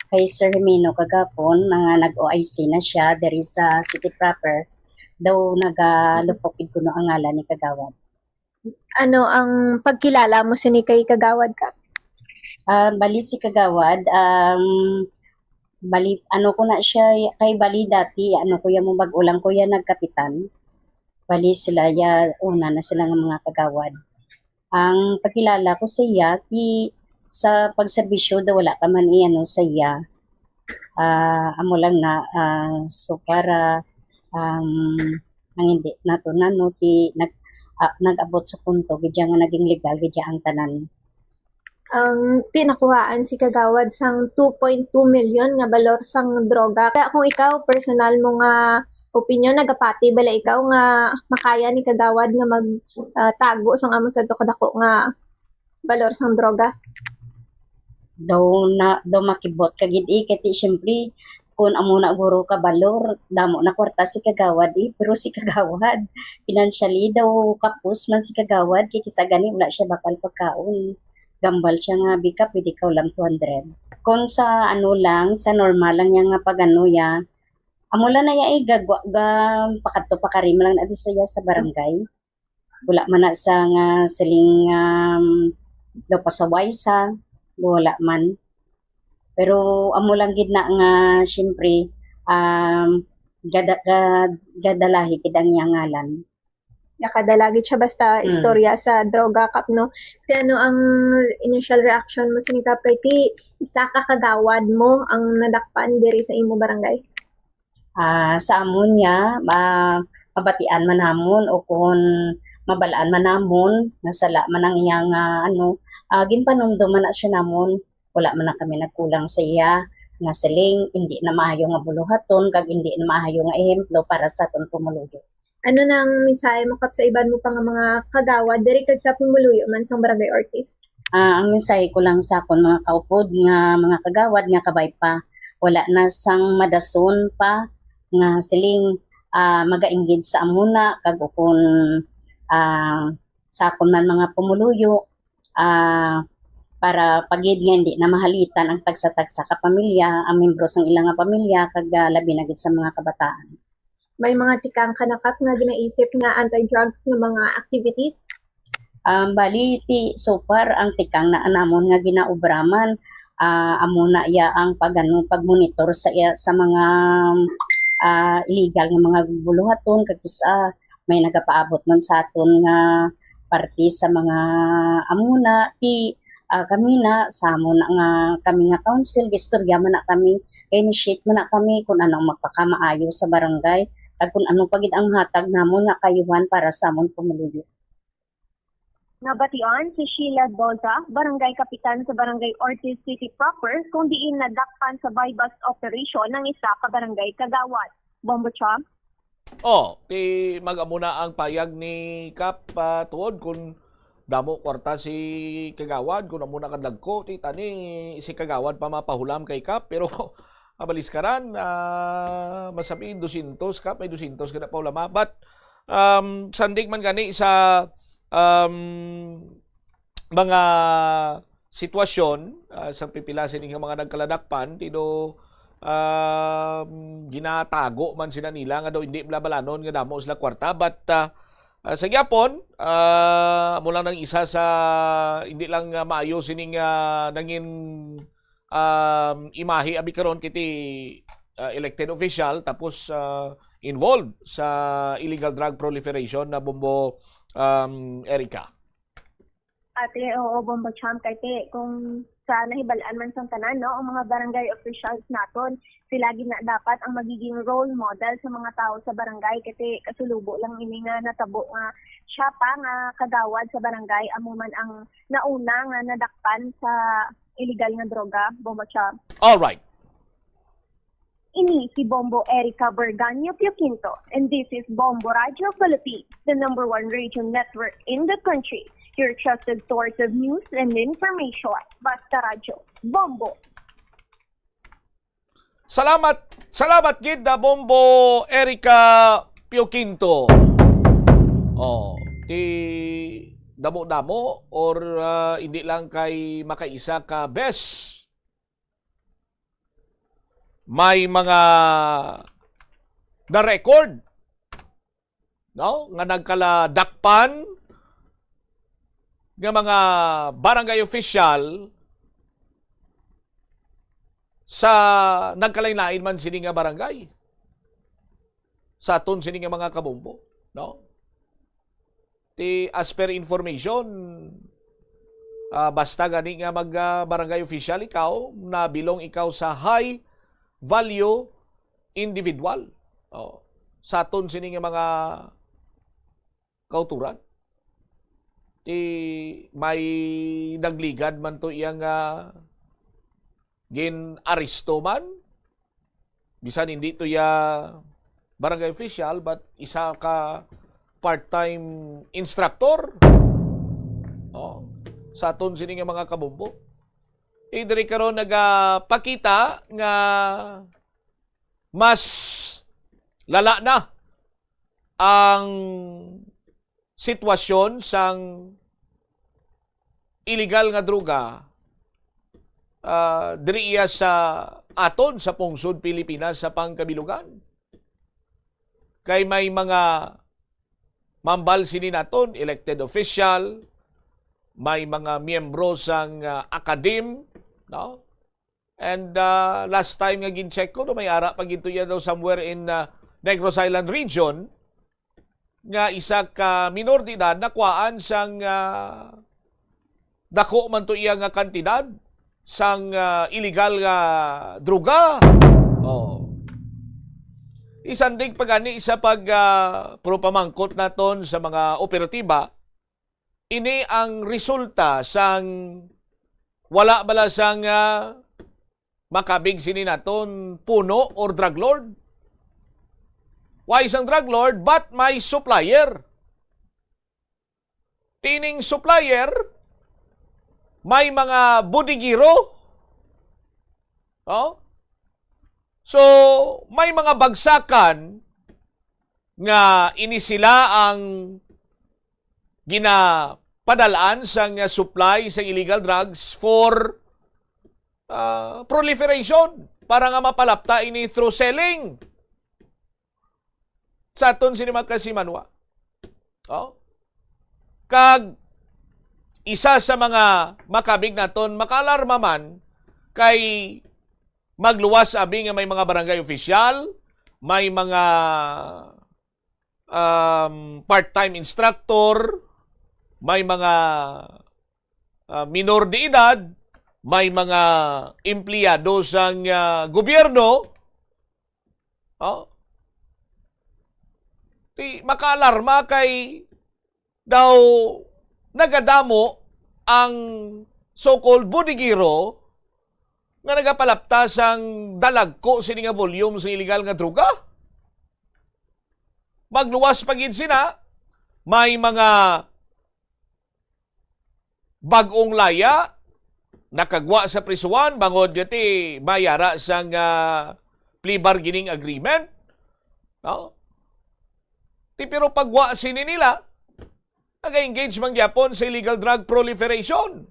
kay Sir Jimeno kagapon, nga nag-O I C na siya diri sa city proper, daw nagalupok gid kuno ang ngalan ni Kagawad. Ano ang pagkilala mo sini kay Kagawad Kap? Ah, bali si Kagawad, um, bali, ano ko na siya, kay bali dati, ano ko ya mo, bag-o lang ko ya nagkapitan. Bali sila ya, una na sila nga mga kagawad. Ang pagkilala ko sa iya, ti, sa pagserbisyo daw wala ka man i-ano sa iya. Ah, amo lang na, ah, so para, um, ang hindi nato na, no, ti nag-, ah, nag-abot sa punto gid ya nga naging legal gid ya ang tanan. Ang ti nakuhaan si Kagawad sang two point two million nga balor sang droga. Kaya kung ikaw, personal mo nga opinyon, nagapati bala ikaw nga makaya ni Kagawad nga mag, ah, tago sang amo sadto kadako nga balor sang droga? Daw na, daw makibot ka gid, eh, kay ti, siyempre, kun amo na guro ka balor, damo na kwarta si Kagawad, eh, pero si Kagawad, financially daw kapos man si Kagawad, kay kisa gani wala siya bakal pagkaon. Gambal siya nga, "Bika, pwede ka ulam two hundred." Kung sa ano lang, sa normal lang niya nga pag-ano ya, amo lang na ya, eh, gagwa-, ga-, pakadto pa kari man lang na di siya sa barangay. Wala man na sa nga siling, um, daw pasaway sa, wala man. Pero amo lang gid na nga, siyempre, um, gada-, ga-, gadalahi gid ang iyang ngalan. Nakadala gid siya basta Mm. istorya sa droga, Kap, no? Kay ano ang initial reaction mo sini, Kap, kay ti isa ka kagawad mo ang nadakpan diri sa imo barangay? Ah, sa amon niya, ma-, mabatian man namon o kun mabalaan man namon nga sala man ang iyang, ah, ano, ah, ginpanumdom man na siya namon. Wala man na kami nagkulang sa iya nga siling, indi na maayo nga buluhaton, kag indi na maayo nga ehemplo para sa aton pumuluyo. Ano nang mensahe mo, Kap, sa iban mo pa nga mga kagawad diri kag sa pumuluyo man sang Barangay Ortiz? Ah, ang mensahe ko lang sa akon mga kaupod nga mga kagawad nga kabay pa, wala na sang madason pa nga siling, ah, magainggid sa amuna kag ukon, ah, sa akon man mga pumuluyo, ah, para pagid nga hindi na mahalitan ang tagsa-tagsa ka pamilya, ang membro sang ila nga pamilya, kag, ah, labi na gid sa mga kabataan. May mga tikang ka na, Kap, nga ginaisip nga anti-drugs nga mga activities? Um, bali, ti, so far, ang tikang na namon nga ginaobra man, ah, amo na iya ang pag-, ano, pag-monitor sa iya, sa mga, ah, illegal nga mga buluhaton, kag kis-a may nagapaabot man sa aton nga parte sa mga amuna, ti, ah, kami na sa amo na nga, kami nga council, gistorya man na kami, initiate man na kami kung ano ang magpakamaayo sa barangay, kag kung ano pa gid ang mahatag namon nga kaayuhan para sa amon pumuluyo. Nabatian si Sheila Boza, barangay kapitan sa Barangay Ortiz City proper, kung diin nadakpan sa buy-bust operation ang isa ka barangay kagawad. Bombo Cham? Oh, ti mag-amo na ang payag ni Kap, ah, tuod kung damo kwarta si Kagawad, kung amo na kadagko, ti tani si Kagawad pa mapahulam kay Kap, pero abaliskaran, ah, masabi dosyentos, Kap, may dosyentos ka na pahulama. But, um, sandig man gani sa, um, mga sitwasyon, ah, sa pipila sini nga mga nagkaladakpan, dino, um, ginatago man sila nila nga daw hindi nila balanon nga damo sila kwarta. But, ah, ah, sa gyapon, ah, amo lang nang isa sa hindi lang, ah, maayo sining, ah, nangin, um, imahe abi karon kiti, ah, elected official tapos, ah, involved sa illegal drug proliferation na Bombo, um, Erica. Ate, oo, Bombo Champ, kay te, kung sa nahibalaan man sang tanan, no, ang mga barangay officials naton, sila gid na dapat ang magiging role model sa mga tawo sa barangay, kay te, kasulobo lang ini nga natabo nga siya pa nga kagawad sa barangay, amo man ang nauna nga nadakpan sa illegal nga droga, Bombo Champ. All right. Ini si Bombo Erica Berganio Pioquinto, and this is Bombo Radio Philippines, the number one radio network in the country. Your trusted source of news and information. Basta Radyo, Bombo. Salamat, salamat gid na Bombo Erica Pioquinto. Oh, ti damo-damo or, ah, hindi lang kay makaisa ka bes. May mga na-record, no, nga nagkaladakpan nga mga barangay official sa nagkalain-lain man sini nga barangay. Sa aton sini nga mga kabombo, no? Ti, as per information, ah, basta gani nga mag, ah, barangay official ikaw, nabilong ikaw sa high value individual. Oh, sa aton sini nga mga kauturan, ti may nagligad man to iya nga gin-aresto man, bisan hindi to iya barangay official, but isa ka part-time instructor. Oh, sa aton sini nga mga kabombo. Eh, diri karon nagapakita nga mas lala na ang sitwasyon sang illegal nga droga, ah, diri iya sa aton sa pungsod Pilipinas sa pangkabilugan. Kay may mga mambal sini naton, elected official, may mga miyembro sang, ah, academe, no? And, ah, last time nga gin-check ko, no, may ara pa gid to iya daw somewhere in, ah, Negros Island region, nga isa ka minor de edad nakuhaan sang, ah, dako man to iya nga kantidad sang, ah, iligal nga droga. Oh. Isandig pa gani sa pag, ah, pero pamangkot naton sa mga operatiba, ini ang resulta sang wala bala sang, ah, makabig sini naton puno or drug lord? Why sang drug lord, but may supplier. Tining supplier, may mga bodigero. Oh? So, may mga bagsakan nga ini sila ang ginapadalaan sang supply sang illegal drugs for, ah, proliferation para nga mapalapta ini through selling sa aton sini mga kasimanwa. Oh? Kag isa sa mga makabig naton, makaalarma man kay magluwas abi nga may mga barangay official, may mga, um, part-time instructor, may mga, ah, minor de edad, may mga empleyado sang, ah, gobyerno, oh, ti makaalarma kay daw nagadamo ang so-called bodegero nga nagapalapta sang dalagko sini nga volume sa illegal nga droga. Magluwas pa gid sina, may mga bag-ong laya nakagwa sa prisuhan bangod nga ti may ara sang, ah, plea bargaining agreement, no? Ti pero pagwa sini nila, naga-engage man gyapon sa illegal drug proliferation.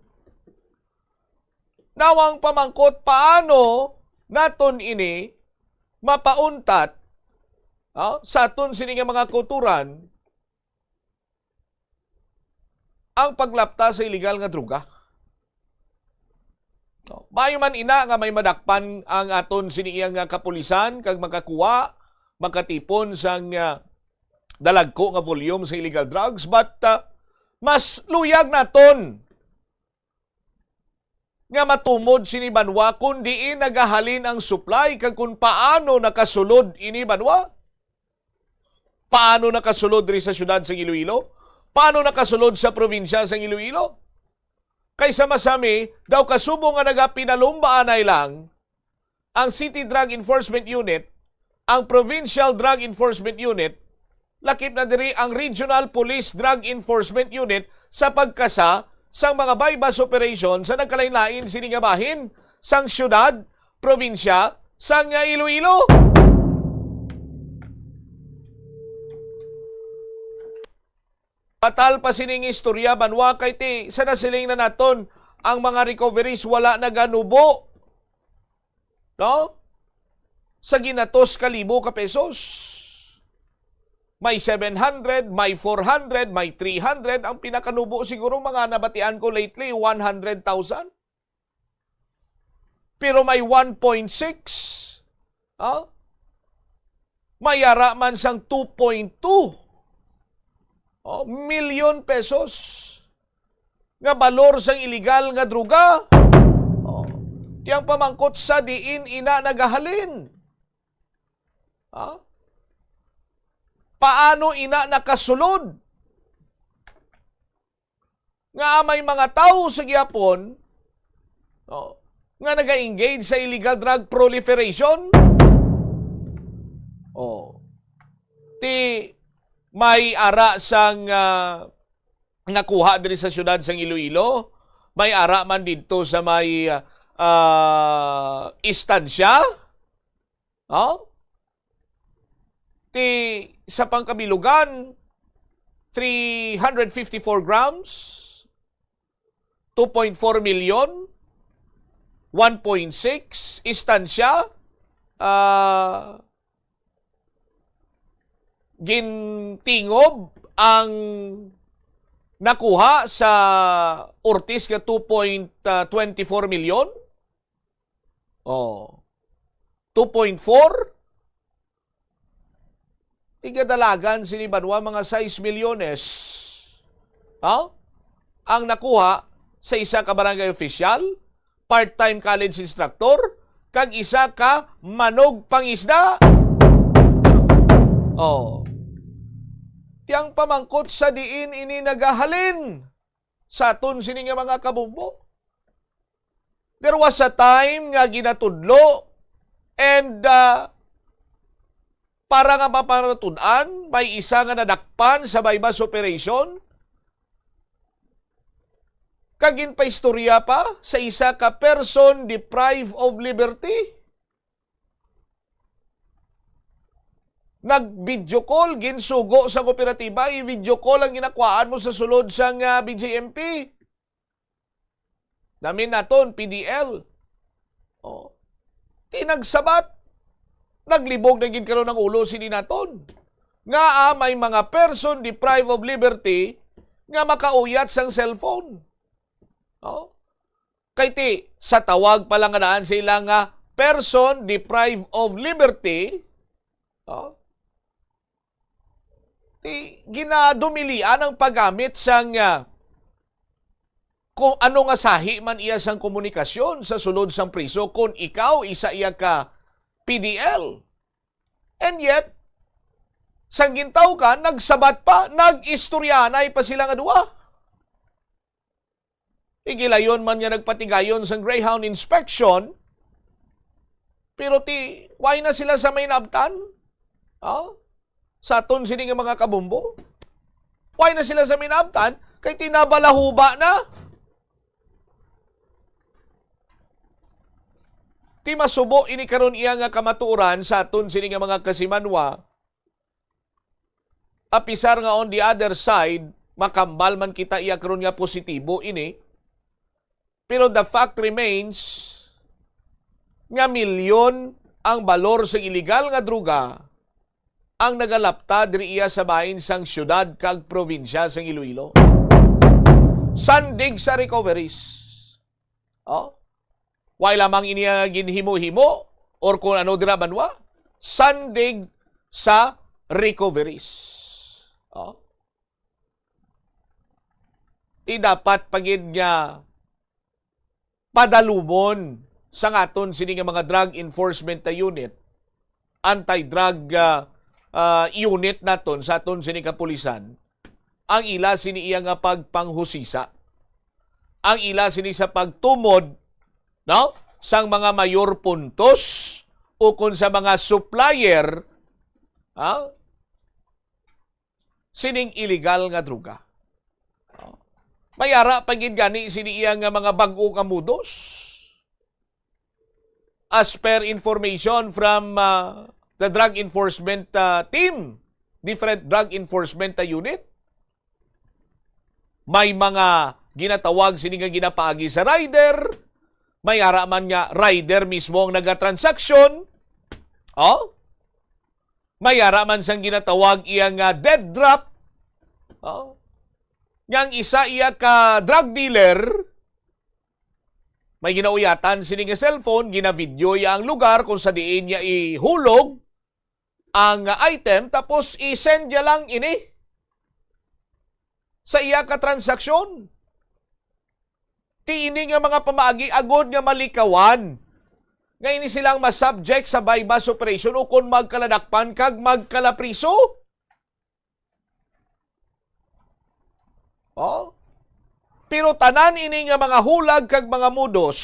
Now, ang pamangkot, paano naton ini mapauntat, ah, sa aton sini nga mga kauturan ang paglapta sa illegal nga droga? No? Maayo man ina nga may madakpan ang aton sini nga kapulisan kag makakuha, makatipon sang, ah, dalagko nga volume sa illegal drugs, but, ah, mas luyag naton nga matumod sini banwa kon diin nagahalin ang supply kag kung paano nakasulod ini banwa. Paano nakasulod diri sa siyudad sa Iloilo? Paano nakasulod sa probinsya sa Iloilo? Kay sama-sami, daw kasubong nga nagapinalumbaanay lang ang City Drug Enforcement Unit, ang Provincial Drug Enforcement Unit, lakip na diri ang Regional Police Drug Enforcement Unit sa pagkasa sang mga buy-bust operation sa nagkalain-lain sini nga bahin sang siyudad, probinsya sang Iloilo. Batal pa sining istorya, banwa, kay ti sa nasiling na naton, ang mga recoveries wala naganubo, no? Sa ginatos ka libo ka pesos. May seven hundred, may four hundred, may three hundred. Ang pinakanubo siguro, mga nabatian ko lately, one hundred thousand. Pero may one point six. Ah? May ara man sang two point two, oh, milyon pesos nga balor sang iligal nga droga. Oh, ti ang pamangkot, sa diin ina nagahalin? Ah? Paano ina nakasulod? Nga may mga tawo sa gihapon, no, nga naga-engage sa illegal drug proliferation. Oh. Ti may ara sang, ah, nakuha diri sa siyudad sang Iloilo, may ara man didto sa may, ah, ah, Estancia. Oh? Ti sa pangkabilugan, three hundred fifty-four grams, two point four million, one point six, Estancia, ah, gintingob ang nakuha sa Ortiz nga two point twenty-four million. Oh. Two point four? Igadalagan sini banwa mga sais milyones. Ha? Ang nakuha sa isa ka barangay official, part-time college instructor, kag isa ka manugpangisda. Oh. Ti ang pamangkot, sa diin ini nagahalin sa aton sini nga mga kabugbo? There was a time nga ginatudlo and, ah, para nga mapanatud-an, may isa nga nadakpan sa buy-bust operation, kag ginpaistorya pa sa isa ka person deprived of liberty. Nag-video call, ginsugo sa kooperatiba, i-video call ang ginakuhaan mo sa sulod sang, ah, B J M P. Namin naton, P D L. Oh. Ti nagsabat. Naglibog na gid karon ang ulo sini naton. Nga, ah, may mga person deprived of liberty nga makauyat sang cellphone. Oh. Kay ti, sa tawag pa lang nga daan sa ila nga person deprived of liberty, oh, ti, ginadumilian ang paggamit sang, ah, kung ano nga sahi man iya sang komunikasyon sa sulod sang priso, kung ikaw isa iya ka P D L. And yet, sang gintawgan, nagsabat pa, nag-istoryanay pa sila nga duha. Igilayon man nga nagpatigayon sang Greyhound inspection, pero ti, why na sila sa may naabtan? Ha? Sa aton sini nga mga kabombo? Why na sila sa may naabtan? Kay ti nabalahuba na. Ti masubo ini karon iya nga kamatuoran sa aton sini nga mga kasimanwa. Apisar nga on the other side, makambal man kita iya karon nga positibo ini, pero the fact remains nga milyon ang balor sa iligal nga droga ang nagalapta diri iya sa bahin sang siyudad kag probinsya sang Iloilo. Sandig sa recoveries. Oh? Wala lamang ini nga ginhimo-himo or kung ano dira banwa, sandig sa recoveries. Oh? Ti dapat pa gid nga padalumon sang aton sini nga mga drug enforcement na unit, anti-drug, ah, ah, unit naton sa aton sini kapulisan, ang ila sini iya nga pagpanghusisa, ang ila sini sa pagtumod, no, sang mga mayor puntos ukon sa mga supplier, ha, sining iligal nga droga. May ara pa gid gani sini iya nga mga bag-o nga modus. As per information from, ah, the drug enforcement, ah, team, different drug enforcement, ah, unit, may mga ginatawag sini nga ginapaagi sa rider, may ara man nga rider mismo ang nagatransaksyon. Oh? May ara man sang ginatawag iya nga dead drop. Oh? Nga ang isa iya ka drug dealer, may ginauyatan sini nga cellphone, ginavideo iya ang lugar kung sa diin niya ihulog ang item, tapos i-send niya lang ini sa iya ka transaksyon. Ti ini nga mga pamaagi agod nga malikawan nga ini silang masubject sa buy-bust operation ukon magkaladakpan kag magkalapriso. Oh? Pero tanan ini nga mga hulag kag mga modus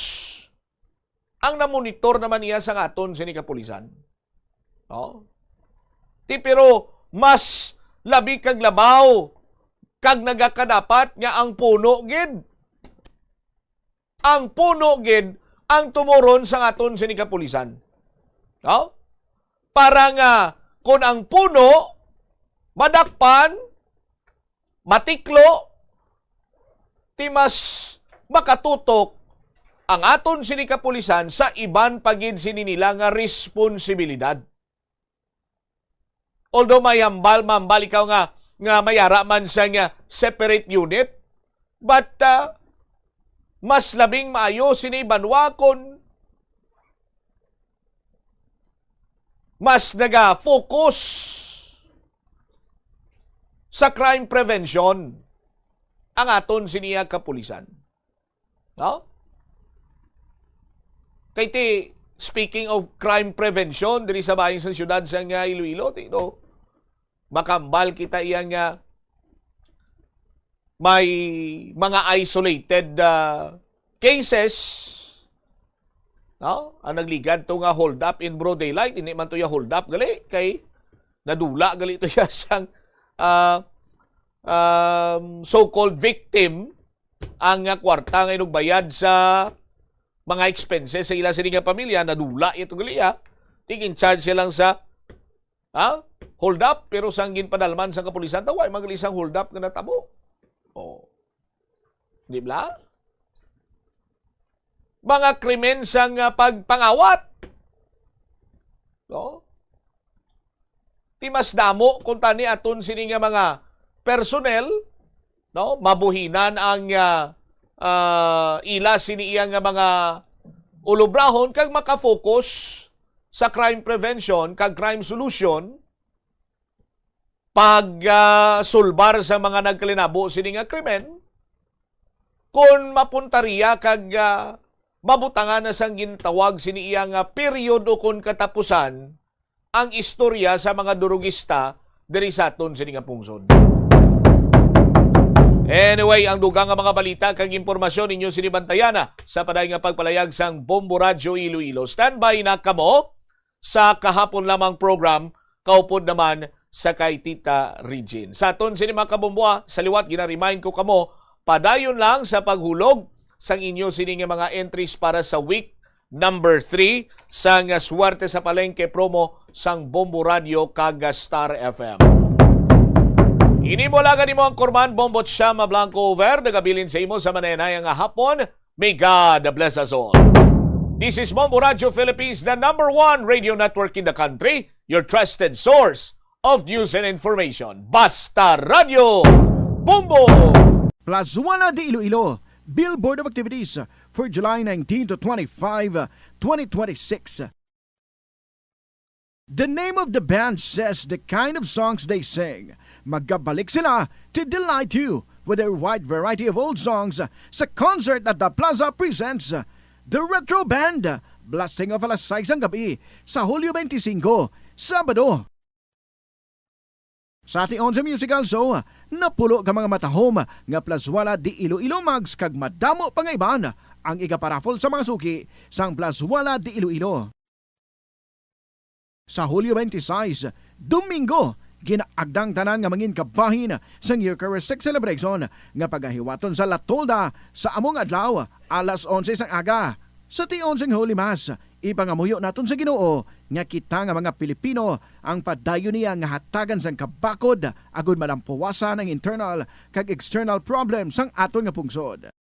ang namonitor naman niya sa aton sini kapulisan. Oh? Ti pero mas labi kag labaw kag nagakadapat nga ang puno gid, ang puno gid ang tumuron sa aton sini kapulisan. No? Para nga kun ang puno madakpan, matiklo, ti mas makatutok ang aton sini kapulisan sa iban pa gid sini nila nga responsibilidad. Although may hambal, mahambal ikaw nga, nga may ara man sa nga separate unit, but, ah, mas labing maayo sini banwa kon mas naga-focus sa crime prevention ang aton siniya kapulisan. No? Kay ti, speaking of crime prevention, diri sa bahin sa siyudad sa nga Iloilo, ti, no? Makambal kita iya nga may mga isolated, ah, cases, no? Ang nagligad to nga hold up in broad daylight, hindi man to ya hold up gali, kay nadula gali to ya sang, ah, um, so-called victim ang, ah, kwarta nga inugbayad sa mga expenses sa ila sini nga pamilya, nadula ito gali, ah. Tig in charge siya lang sa, ah, hold up, pero sang ginpadalman sa kapulisan, daw ay magaling sang hold up nga natabo. Oh. Di ba? Mga krimen sang, ah, pagpangawat. No? Ti mas damo kung tani aton sini nga mga personnel, no? Mabuhinan ang, ah, ah, ila sini iya nga mga ulobrahon kag makafocus sa crime prevention kag crime solution pag, ah, sulbar sa mga nagkalinabo sini nga krimen. kon mapunta riya kag, ah, mabutangan na sang gintawag sini iya nga period ukon katapusan ang istorya sa mga durugista diri sa aton sini nga pungsod. Anyway, ang dugang nga mga balita kag impormasyon ninyo sini bantayana sa padayon nga pagpalayag sang Bombo Radyo Iloilo. Standby na kamo sa kahapon lamang program, kaupod naman sa kay Tita Regine. Sa aton sini mga kabomboa, sa liwat, gina-remind ko kamo, padayon lang sa paghulog sang inyo sini nga mga entries para sa week number three sang Swerte sa Palengke promo sang Bombo Radio kag Star F M. Ini mo lang nimo ang Kurman Bombo Chama Blanco Over, nagabilin sa imo sa mananaya nga hapon. May God bless us all. This is Bombo Radio Philippines, the number one radio network in the country, your trusted source of news and information. Basta Radio Bombo! Plazuela de Iloilo, Billboard of Activities for July nineteen to twenty-five, twenty twenty-six. The name of the band says the kind of songs they sing. Magabalik sila to delight you with their wide variety of old songs sa concert at The Plaza presents The Retro Band, blasting off alas sais sang gabi sa Hulyo twenty-five, Sabado. Sa tion sa musical show, napulo ka mga matahom nga Plazuela de Iloilo mugs kag madamo pa nga iban ang igaparaffle sa mga suki sang Plazuela de Iloilo. Sa Hulyo twenty-six, Domingo, ginaagda ang tanan nga mangin kabahin sang Eucharistic celebration nga pagahiwaton sa La Tolda sa among adlaw, alas onse sang aga. Sa tion sang Holy Mass, ipangamuyo naton sa Ginoo nga kita nga mga Pilipino ang padayon niya nga hatagan sang kabakod agod malampuwasan ang internal kag external problem sang aton nga pungsod.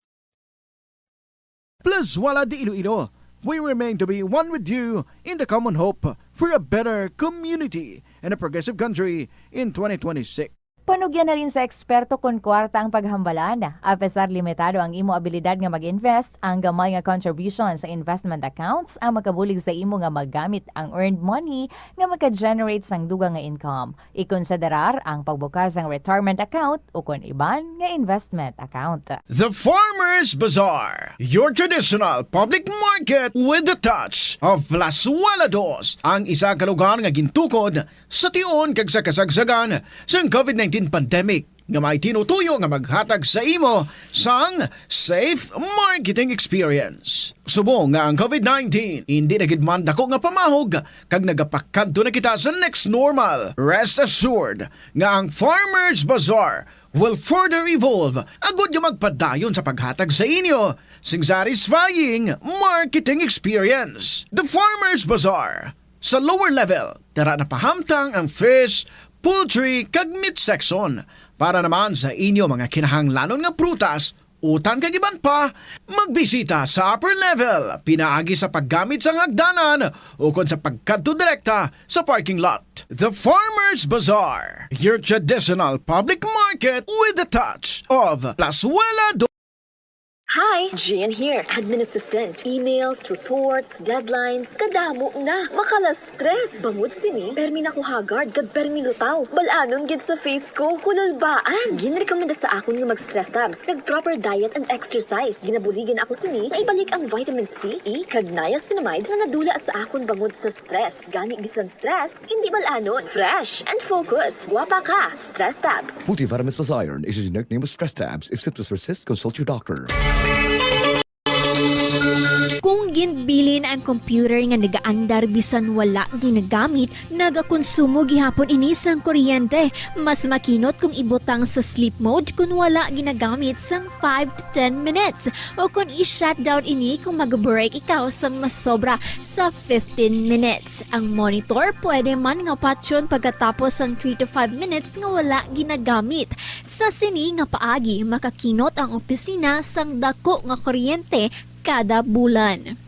Plazuela de Iloilo, we remain to be one with you in the common hope for a better community and a progressive country in twenty twenty-six. Panugyan halin sa eksperto kon kwarta ang paghambalan. Apesar limitado ang imo abilidad nga mag-invest, ang gamay nga contribution sa investment accounts ang makabulig sa imo nga magamit ang earned money nga maka-generate sang dugang nga income. Ikonsiderar ang pagbukas sang retirement account ukon iban nga investment account. The Farmers Bazaar, your traditional public market with the touch of Plazuela Dos, ang isa ka lugar nga gintukod sa tion kag sa kasagsagan sang COVID nineteen pandemic, nga may tinutuyo nga maghatag sa imo sang safe marketing experience. Subong nga ang COVID nineteen indi na gid man dako nga pamahog kag nagapakadto na kita sa next normal, rest assured nga ang Farmers Bazaar will further evolve agud nga magpadayon sa paghatag sa inyo sing satisfying marketing experience. The Farmers Bazaar, sa lower level, dira na pahamtang ang fish, poultry, kag meat section. Para naman sa inyo mga kinahanglanon nga prutas, utan kag iban pa, magbisita sa upper level pinaagi sa paggamit sang hagdanan ukon sa pagkadto direkta sa parking lot. The Farmers Bazaar, your traditional public market with the touch of Plazuela. Hi, Gian here, admin assistant. Emails, reports, deadlines, kadamo na. Makala-stress. Bangod sini, permi na ko haggard kag permi lutaw. Bal-anon gid sa face ko, kululbaan. Ginrekomenda sa akon nga mag-stress tabs kag proper diet and exercise. Ginabuligan ako sini nga ibalik ang vitamin C, E, kag niacinamide nga nadula sa akon bangod sa stress. Gani bisan stress, hindi bal-anon. Fresh and focus. Guwapa ka. Stress tabs. Multivitamins plus iron is a generic name of stress tabs. If symptoms persist, consult your doctor. Kung ginbilin ang computer nga nagaandar bisan wala ginagamit, nagakonsumo gihapon ini sang kuryente. Mas makinot kung ibutang sa sleep mode kon wala ginagamit sang five to ten minutes, o kon i-shutdown ini kung mag-break ikaw sang masobra sa fifteen minutes. Ang monitor pwede man nga patyon pagkatapos sang three to five minutes nga wala ginagamit. Sa sini nga paagi, makakinot ang opisina sang dako nga kuryente kada bulan.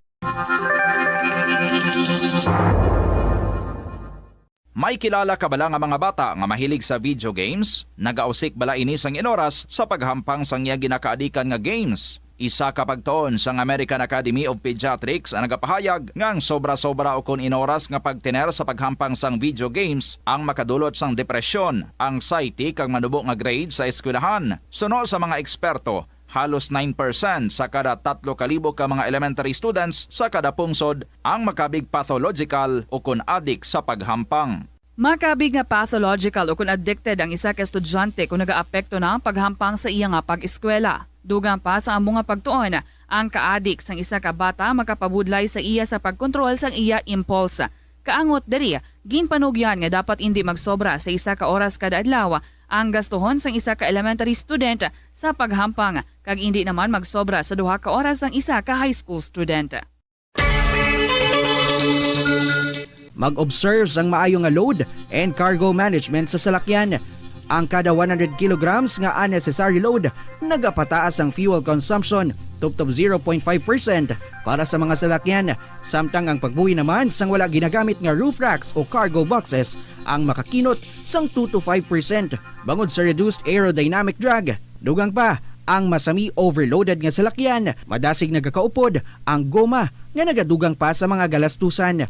May kilala ka bala nga mga bata nga mahilig sa video games? Nagausik bala ini sang inoras sa paghampang sang iya ginakaadikan nga games? Isa ka pagtuon sang American Academy of Pediatrics ang nagapahayag nga ang sobra-sobra ukon inoras nga pagtener sa paghampang sang video games ang makadulot sang depresyon, anxiety, kag manubo nga grade sa eskwelahan. Suno sa mga eksperto, Halos nine percent sa kada tatlo ka libo ka mga elementary students sa kada pungsod ang makabig pathological o kon adik sa paghampang. Makabig nga pathological o kon addicted ang isa ka estudyante kon nagaapekto na ang paghampang sa iya nga pag-eskwela. Dugang pa sa amo nga pagtuon, ang kaadik sang isa ka bata makapabudlay sa iya sa pagkontrol sang iya impulse. Kaangot diri, ginpanugyan nga dapat indi magsobra sa isa ka oras kada adlaw ang gastuhon sang isa ka elementary student sa paghampang, kag indi naman magsobra sa duha ka oras ang isa ka high school student. Mag-observe sang maayo nga load and cargo management sa salakyan. Ang kada one hundred kilograms nga unnecessary load nagapataas ang fuel consumption tubtob zero point five percent para sa mga salakyan, samtang ang pagbuhi naman sang wala ginagamit nga roof racks o cargo boxes ang makakinot sang two to five percent bangod sa reduced aerodynamic drag. Dugang pa, ang masami overloaded nga salakyan, madasig nagakaupod ang goma nga nagadugang pa sa mga galastusan.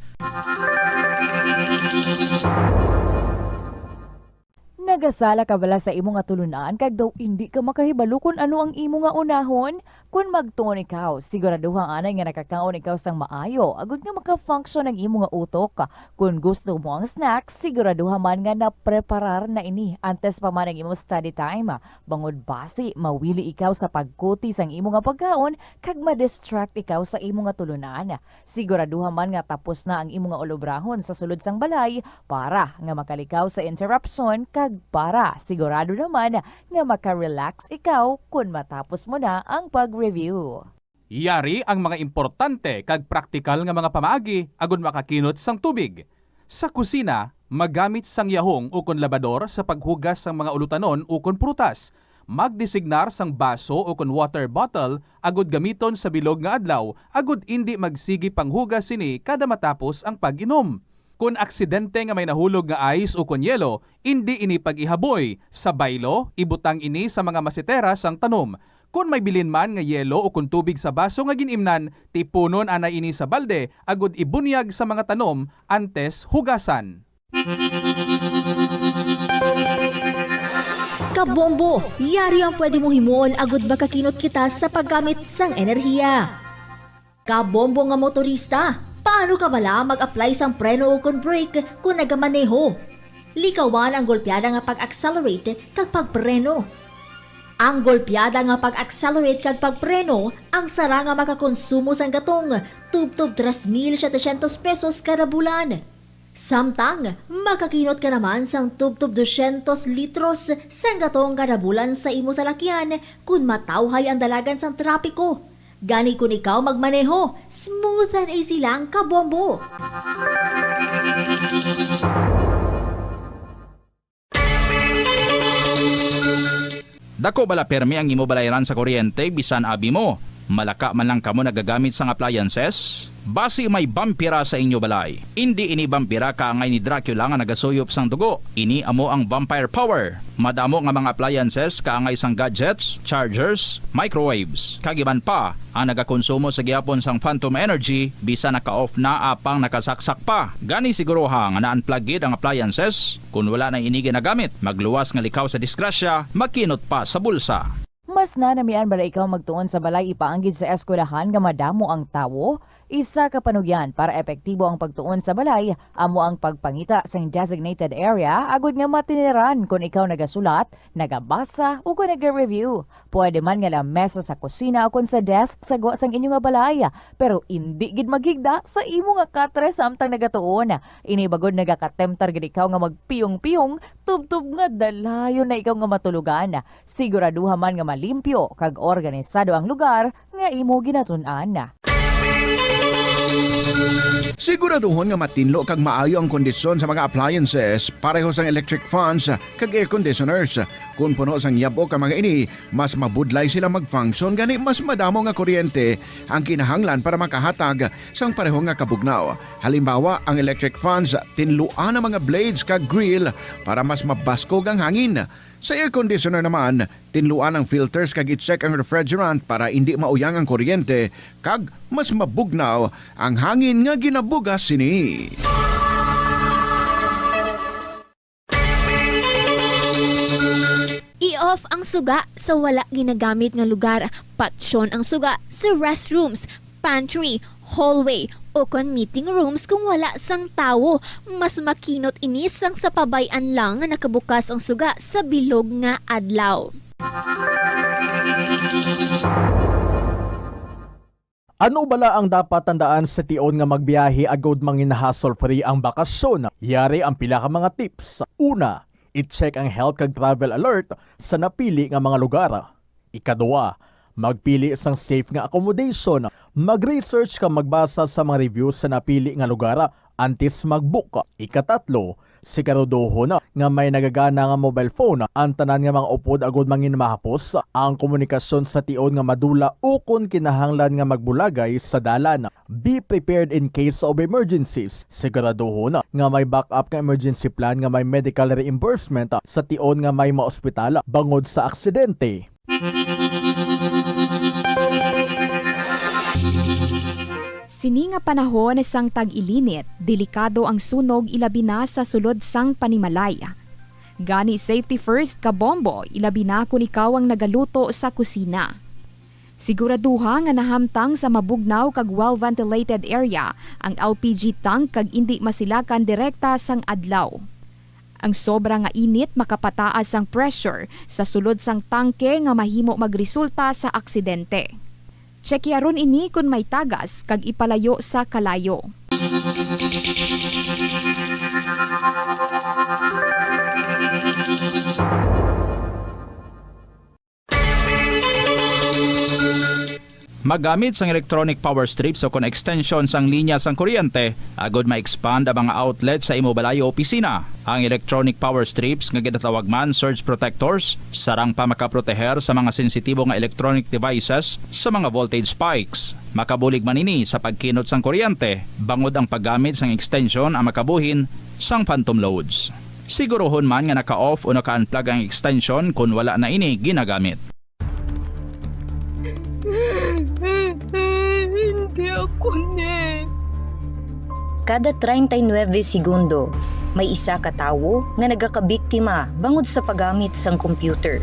Nagasala ka bala sa imo nga tulunan kag daw indi ka makahibalo kon ano ang imo nga unahon? Kon magtuon ikaw, siguraduha anay nga nakakaon ikaw sang maayo agod nga maka-function ang imo nga utok. Kon gusto mo ang snack, siguraduha man nga napreparar na ini antes pa man ang imo study time. Bangod basi mawili ikaw sa pagkuti sang imo nga pagkaon kag ma-distract ikaw sa imo nga tulunan. Siguraduha man nga tapos na ang imo nga ulobrahon sa sulod sang balay para nga makalikaw sa interruption kag para sigurado naman nga maka-relax ikaw kon matapos mo na ang pag-review. Yari ang mga importante kag praktikal nga mga pamaagi agud makakinot sang tubig. Sa kusina, magamit sang yahong ukon labador sa paghugas sang mga ulutanon ukon prutas. Magdesignar sang baso ukon water bottle agud gamiton sa bilog nga adlaw agud indi magsigi panghugas sini kada matapos ang pag-inom. Kon aksidente nga may nahulog nga ice ukon yelo, indi ini pag-ihaboy. Sa baylo, ibutang ini sa mga masetera sang tanom. Kon may bilin man nga yelo ukon tubig sa baso nga gin-imnan, tipunon anay ini sa balde agud ibunyag sa mga tanom antes hugasan. Kabombo, yari ang pwede mong himuon agud makakinot kita sa paggamit sang enerhiya. Kabombo nga motorista, paano ka bala mag-apply sang preno ukon brake kon nagamaneho? Likawan ang golpeada nga pag-accelerate kag pagpreno. Ang golpeada nga pag-accelerate kag pagpreno ang sara nga makakonsumo sang gatong tubtob tres mil setecientos pesos kada bulan. Samtang makakinot ka naman sang tubtob dosyentos litros sang gatong kada bulan sa imo salakyan kon matawhay ang dalagan sang trapiko. Gani kon ikaw magmaneho, smooth and easy lang, kabombo. Dako bala permi ang imo balayran sa kuryente bisan abi mo? Malaka man lang kamo nagagamit sang appliances? Basi may bampira sa inyo balay. Indi ini bampira kaangay ni Dracula nga nagasuyop sang dugo. Ini amo ang vampire power. Madamo nga mga appliances kaangay sang gadgets, chargers, microwaves, kag iban pa ang nagakonsumo sa gihapon sang phantom energy bisan naka-off na apang nakasaksak pa. Gani siguruha nga na-unplug gid ang appliances. Kon wala na ini ginagamit, magluwas nga likaw sa disgrasya, makinot pa sa bulsa. Mas nanamian bala ikaw magtuon sa balay ipaanggid sa eskwelahan nga madamo ang tawo? Isa ka panugyan para epektibo ang pagtuon sa balay amo ang pagpangita sang designated area agud nga matiniran kon ikaw nagasulat, nagabasa, o kon naga-review. Pwede man nga lamesa sa kusina o kon sa desk sa gwa sang inyo nga balay, pero indi gid maghigda sa imo nga katre samtang nagatuon. Ini bagod nagakatemtar gid ikaw nga magpiyong-piyong tubtob nga dalayon na ikaw nga matulogan. Siguraduha man nga malimpyo kag organisado ang lugar nga imo ginatun-an. Siguraduhon nga matinlo kag maayo ang kondisyon sa mga appliances, pareho sang electric fans kag air conditioners. Kon puno sang yab-ok ang mga ini, mas mabudlay sila mag-function, gani mas madamo nga kuryente ang kinahanglan para makahatag sang pareho nga kabugnaw. Halimbawa, ang electric fans, tinluan ang mga blades kag grill para mas mabaskog ang hangin. Sa air conditioner naman, tinluan ang filters kag i-check ang refrigerant para indi mauyang ang kuryente kag mas mabugnaw ang hangin nga ginabugas sini. Off ang suga sa wala ginagamit nga lugar. Patyon ang suga sa restrooms, pantry, hallway, o kon meeting rooms kung wala sang tawo. Mas makinot ini sang sa pabay-an lang nga nakabukas ang suga sa bilog nga adlaw. Ano bala ang dapat tandaan sa tion nga magbiyahe agud mangin-hassle-free ang bakasyon? Yari ang pila ka mga tips. Una, i-check ang health kag travel alert sa napili nga mga lugar. Ikaduha, magpili sang safe nga accommodation. Mag-research kag magbasa sa mga reviews sa napili nga lugar antes mag-book. Ikatatlo, siguraduhon nga may nagagana nga mobile phone ang tanan nga mga upod agud mangin mahapos ang komunikasyon sa tion nga madula ukon kinahanglan nga magbulagay sa dalan. Be prepared in case of emergencies. Siguraduhon nga may backup nga emergency plan nga may medical reimbursement sa tion nga may maospital bangod sa aksidente. Sini nga panahon sang tag-ilinit, delikado ang sunog, ilabi na sa sulod sang panimalay. Gani, safety first ka bombo, ilabi na kon ikaw ang nagaluto sa kusina. Siguraduha nga nahamtang sa mabugnaw kag well-ventilated area ang L P G tank kag indi masilakan direkta sang adlaw. Ang sobra nga init makapataas sang pressure sa sulod sang tangke nga mahimo magresulta sa aksidente. Tsyekearon ini kon may tagas kag ipalayo sa kalayo. Magamit sang electronic power strips ukon extension sang linya sang kuryente agud ma-expand ang mga outlet sa imo balay o opisina. Ang electronic power strips nga ginatawag man surge protectors sarang pa makaproteher sa mga sensitibo nga electronic devices sa mga voltage spikes. Makabulig man ini sa pagkinot sang kuryente bangod ang paggamit sang extension ang makabuhin sang phantom loads. Siguruhon man nga naka-off o naka-unplug ang extension kon wala na ini ginagamit. Hindi ako ni. Kada treinta y nueve segundo, may isa ka tawo nga nagakabiktima bangod sa paggamit sang computer.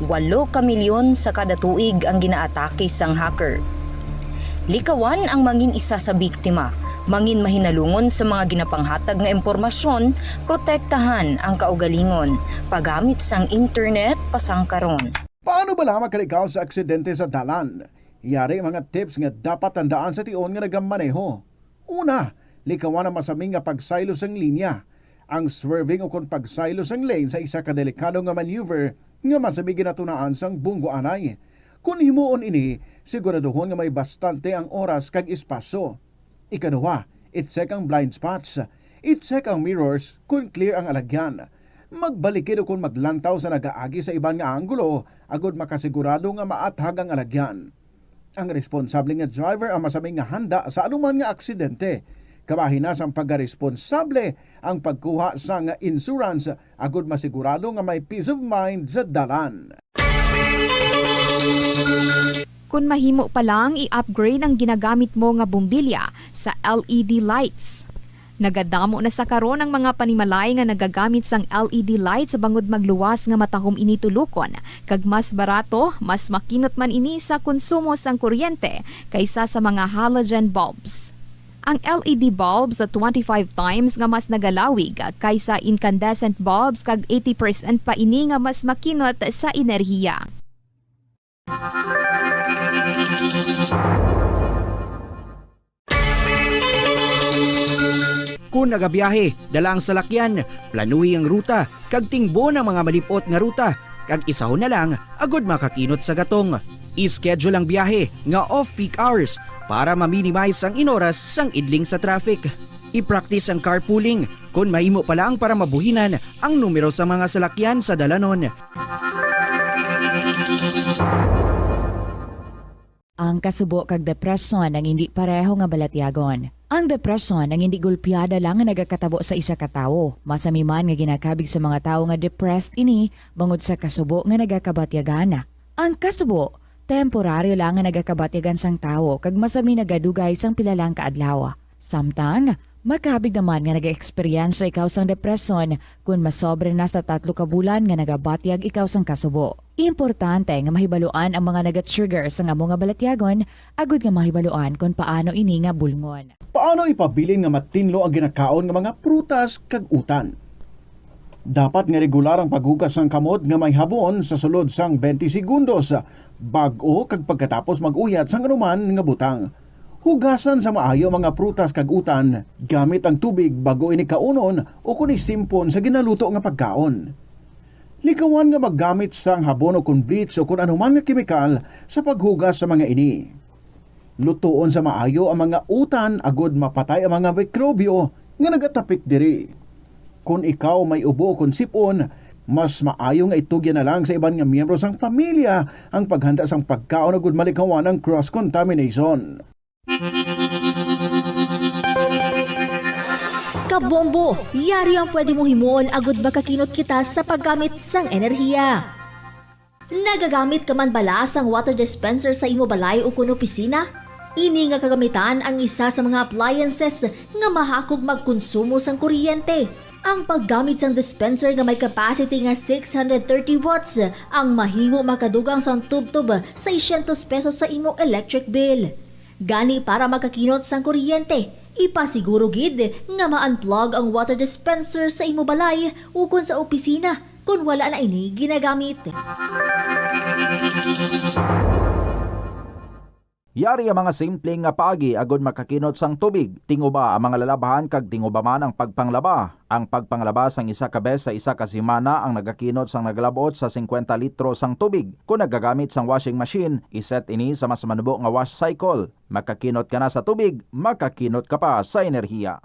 Walo ka milyon sa kada tuig ang ginaatake sang hacker. Likawan ang mangin isa sa biktima, mangin mahinalungon sa mga ginapanghatag nga impormasyon, protektahan ang kaugalingon, paggamit sang internet pasangkaron. Paano bala makalikaw sa aksidente sa dalan? Yari mga tips nga dapat tandaan sa tion nga nagamaneho. Una, likawan ang masami nga pagsaylo sang linya. Ang swerving ukon pagsaylo sang lane sa isa ka delikado nga maneuver nga masami ginatunaan sang bunggoanay. Kon himuon ini, siguraduhon nga may bastante ang oras kag espasyo. Ikaduha, i-check ang blind spots. I-check ang mirrors kon clear ang alagyan. Magbalikid ukon maglantaw sa nagaagi sa iban nga anggulo agod makasigurado nga maathag ang alagyan. Ang responsable nga driver ang masami nga handa sa anuman nga aksidente. Kabahin na sang pagkaresponsable ang pagkuha sang insurance agod masigurado nga may peace of mind sa dalan. Kon mahimo pa lang, i-upgrade ang ginagamit mo nga bombilya sa L E D lights. Nagadamo na sa karon ang mga panimalay nga nagagamit sang L E D lights bangod magluwas nga matahom ini tulokon, kag mas barato, mas makinot man ini sa konsumo sang kuryente kaysa sa mga halogen bulbs. Ang L E D bulbs twenty-five times nga mas nagalawig kaysa incandescent bulbs kag eighty percent pa ini nga mas makinot sa enerhiya. Kon nagabiyahe, dala ang salakyan, planuhi ang ruta, kag tingbon ang mga malip-ot nga ruta, kag isahon na lang agod makakinot sa gatong. I-schedule ang biyahe nga off-peak hours para ma-minimize ang inoras sang idling sa traffic. I-practice ang carpooling kon mahimo pa lang para mabuhinan ang numero sa mga salakyan sa dalanon. Ang kasubo kag depresyon ang indi pareho nga balatyagon. Ang depresyon ang indi golpeada lang nga nagakatabo sa isa ka tawo. Masami man nga ginakabig sa mga tawo nga depressed ini bangod sa kasubo nga nagakabatyagan. Ang kasubo, temporaryo lang nga nagakabatyagan sang tawo kag masami nagadugay sang pila lang ka adlaw. Samtang, Makahapig naman nga nag-eksperyensya ikaw sang depresyon kon masobra na sa tatlo ka bulan nga nagabatyag ikaw sang kasubo. Importante nga mahibaluan ang mga naga-trigger sang amo nga balatyagon agud nga mahibaluan kon paano ini nga bulngon. Paano ipabilin nga matinlo ang ginakaon nga mga prutas kag utan? Dapat nga regular ang paghugas sang kamot nga may habon sa sulod sang twenty segundos, bag-o kag pagkatapos mag-uyat sang anuman nga butang. Hugasan sa maayo ang mga prutas kag utan gamit ang tubig bag-o ini kaunon o kon isimpon sa ginaluto nga pagkaon. Likawan nga maggamit sang habon o kon bleach o kon anuman nga kemikal sa paghugas sa mga ini. Lutoon sa maayo ang mga utan agud mapatay ang mga mikrobyo nga nagatapik diri. Kon ikaw may ubo kon sip-on, mas maayo nga itugyan na lang sa iban nga miyembro sang pamilya ang paghanda sang pagkaon agud malikawan ang cross-contamination. Kabombo, yari ang pwede mo himuon agud makakinot kita sa paggamit sang enerhiya. Nagagamit ka man bala sang water dispenser sa imo balay ukon opisina? Ini nga kagamitan ang isa sa mga appliances nga mahakog magkonsumo sang kuryente. Ang paggamit sang dispenser nga may capacity nga six hundred thirty watts ang mahimo makadugang sang tubtob seiscientos pesos sa imo electric bill. Gani, para makakinot sang kuryente, ipasiguro gid nga ma-unplug ang water dispenser sa imo balay ukon sa opisina kon wala na ini ginagamit. Yari ang mga simple nga paagi agud makakinot sang tubig. Tinguba ang mga lalabhan kag tinguba man ang pagpanglaba. Ang pagpanglaba sang isa ka bes sa isa ka semana ang nagakinot sang nagalab-ot sa singkwenta litro sang tubig. Kon nagagamit sang washing machine, iset ini sa mas manubo nga wash cycle. Makakinot ka na sa tubig, makakinot ka pa sa enerhiya.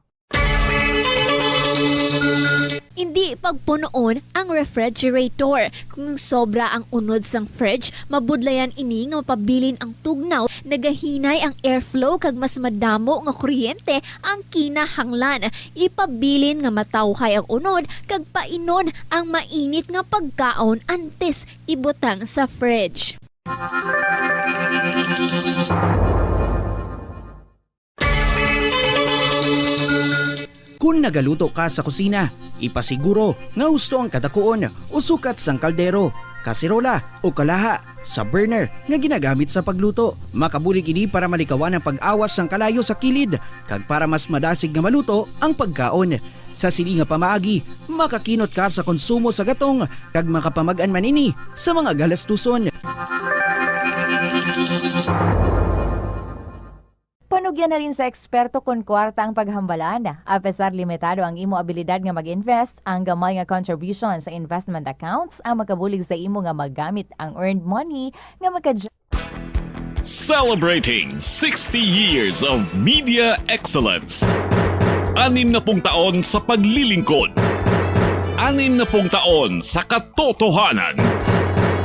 Indi pagpunoon ang refrigerator. Kung sobra ang unod sang fridge, mabudlayan ini nga mapabilin ang tugnaw, nagahinay ang airflow, kag mas madamo nga kuryente ang kinahanglan. Ipabilin nga matawhay ang unod kag painon ang mainit nga pagkaon antes ibutang sa fridge. Kon nagaluto ka sa kusina, ipasiguro nga husto ang kadakuon o sukat sang kaldero, kaserola, o kalaha sa burner nga ginagamit sa pagluto. Makabulig ini para malikawan ang pag-awas sang kalayo sa kilid kag para mas madasig nga maluto ang pagkaon. Sa sini nga pamaagi, makakinot ka sa konsumo sa gatong kag makapamag-an man ini sa mga galastuson. Panugyan halin sa eksperto kon kwarta ang paghambalan. Apesar limitado ang imo abilidad nga mag-invest, ang gamay nga contribution sa investment accounts ang makabulig sa imo nga magamit ang earned money nga maka- Celebrating sixty years of media excellence. Anim na pung taon sa paglilingkod. Anim na pung taon sa katotohanan.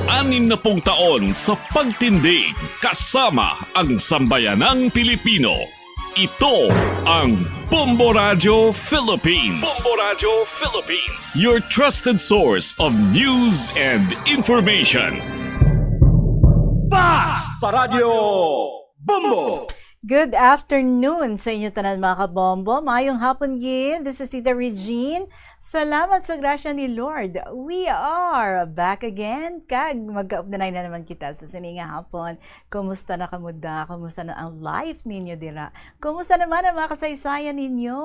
Anim na pung taon sa pagtindig kasama ang sambayanang Pilipino. Ito ang Bombo Radyo Philippines. Bombo Radyo Philippines, your trusted source of news and information. Basta Radyo Bombo! Good afternoon sa inyo tanan, mga kabombo. Maayong hapon gid. This is Tita Regine. Salamat sa grasya ni Lord. We are back again. Kag magkaupdanay na naman kita sa sini nga hapon. Kumusta na kamo da? Kumusta na ang life ninyo dira? Kumusta naman ang mga kasaysayan ninyo?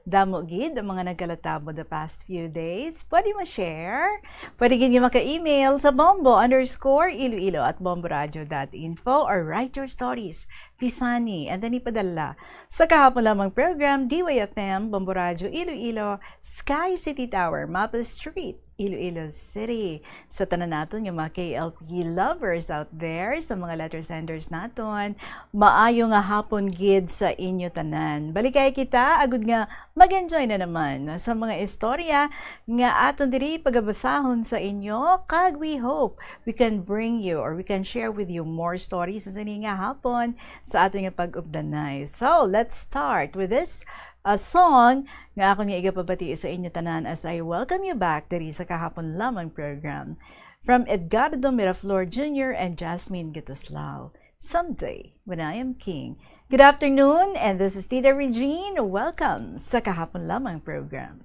Damo gid ang mga nagkalatabo the past few days. Pwede mo share? Pwede gid nga maka-email sa bombo underscore iloilo at bomboradio dot info or write your stories, Pisani, and then ipadala sa kahapon lamang program, D Y F M, Bombo Radyo Iloilo, Sky City Tower, Maple Street, Iloilo City. Sa tanan naton nga mga K L P lovers out there, sa mga letter senders naton, maayo nga hapon gid sa inyo tanan. Balikay kita, agud nga mag-enjoy na naman sa mga istorya nga aton diri pagabasahon sa inyo, kag we hope we can bring you or we can share with you more stories sa sini nga hapon sa aton nga pag-updanay. So, let's start with this, uh, song nga akon nga igapabati sa inyo tanan as I welcome you back diri sa kahapon lamang program. From Edgardo Miraflor Junior and Jasmine Gatuslao, Someday, When I Am King. Good afternoon, and this is Tita Regine. Welcome sa Kahapon Lamang program.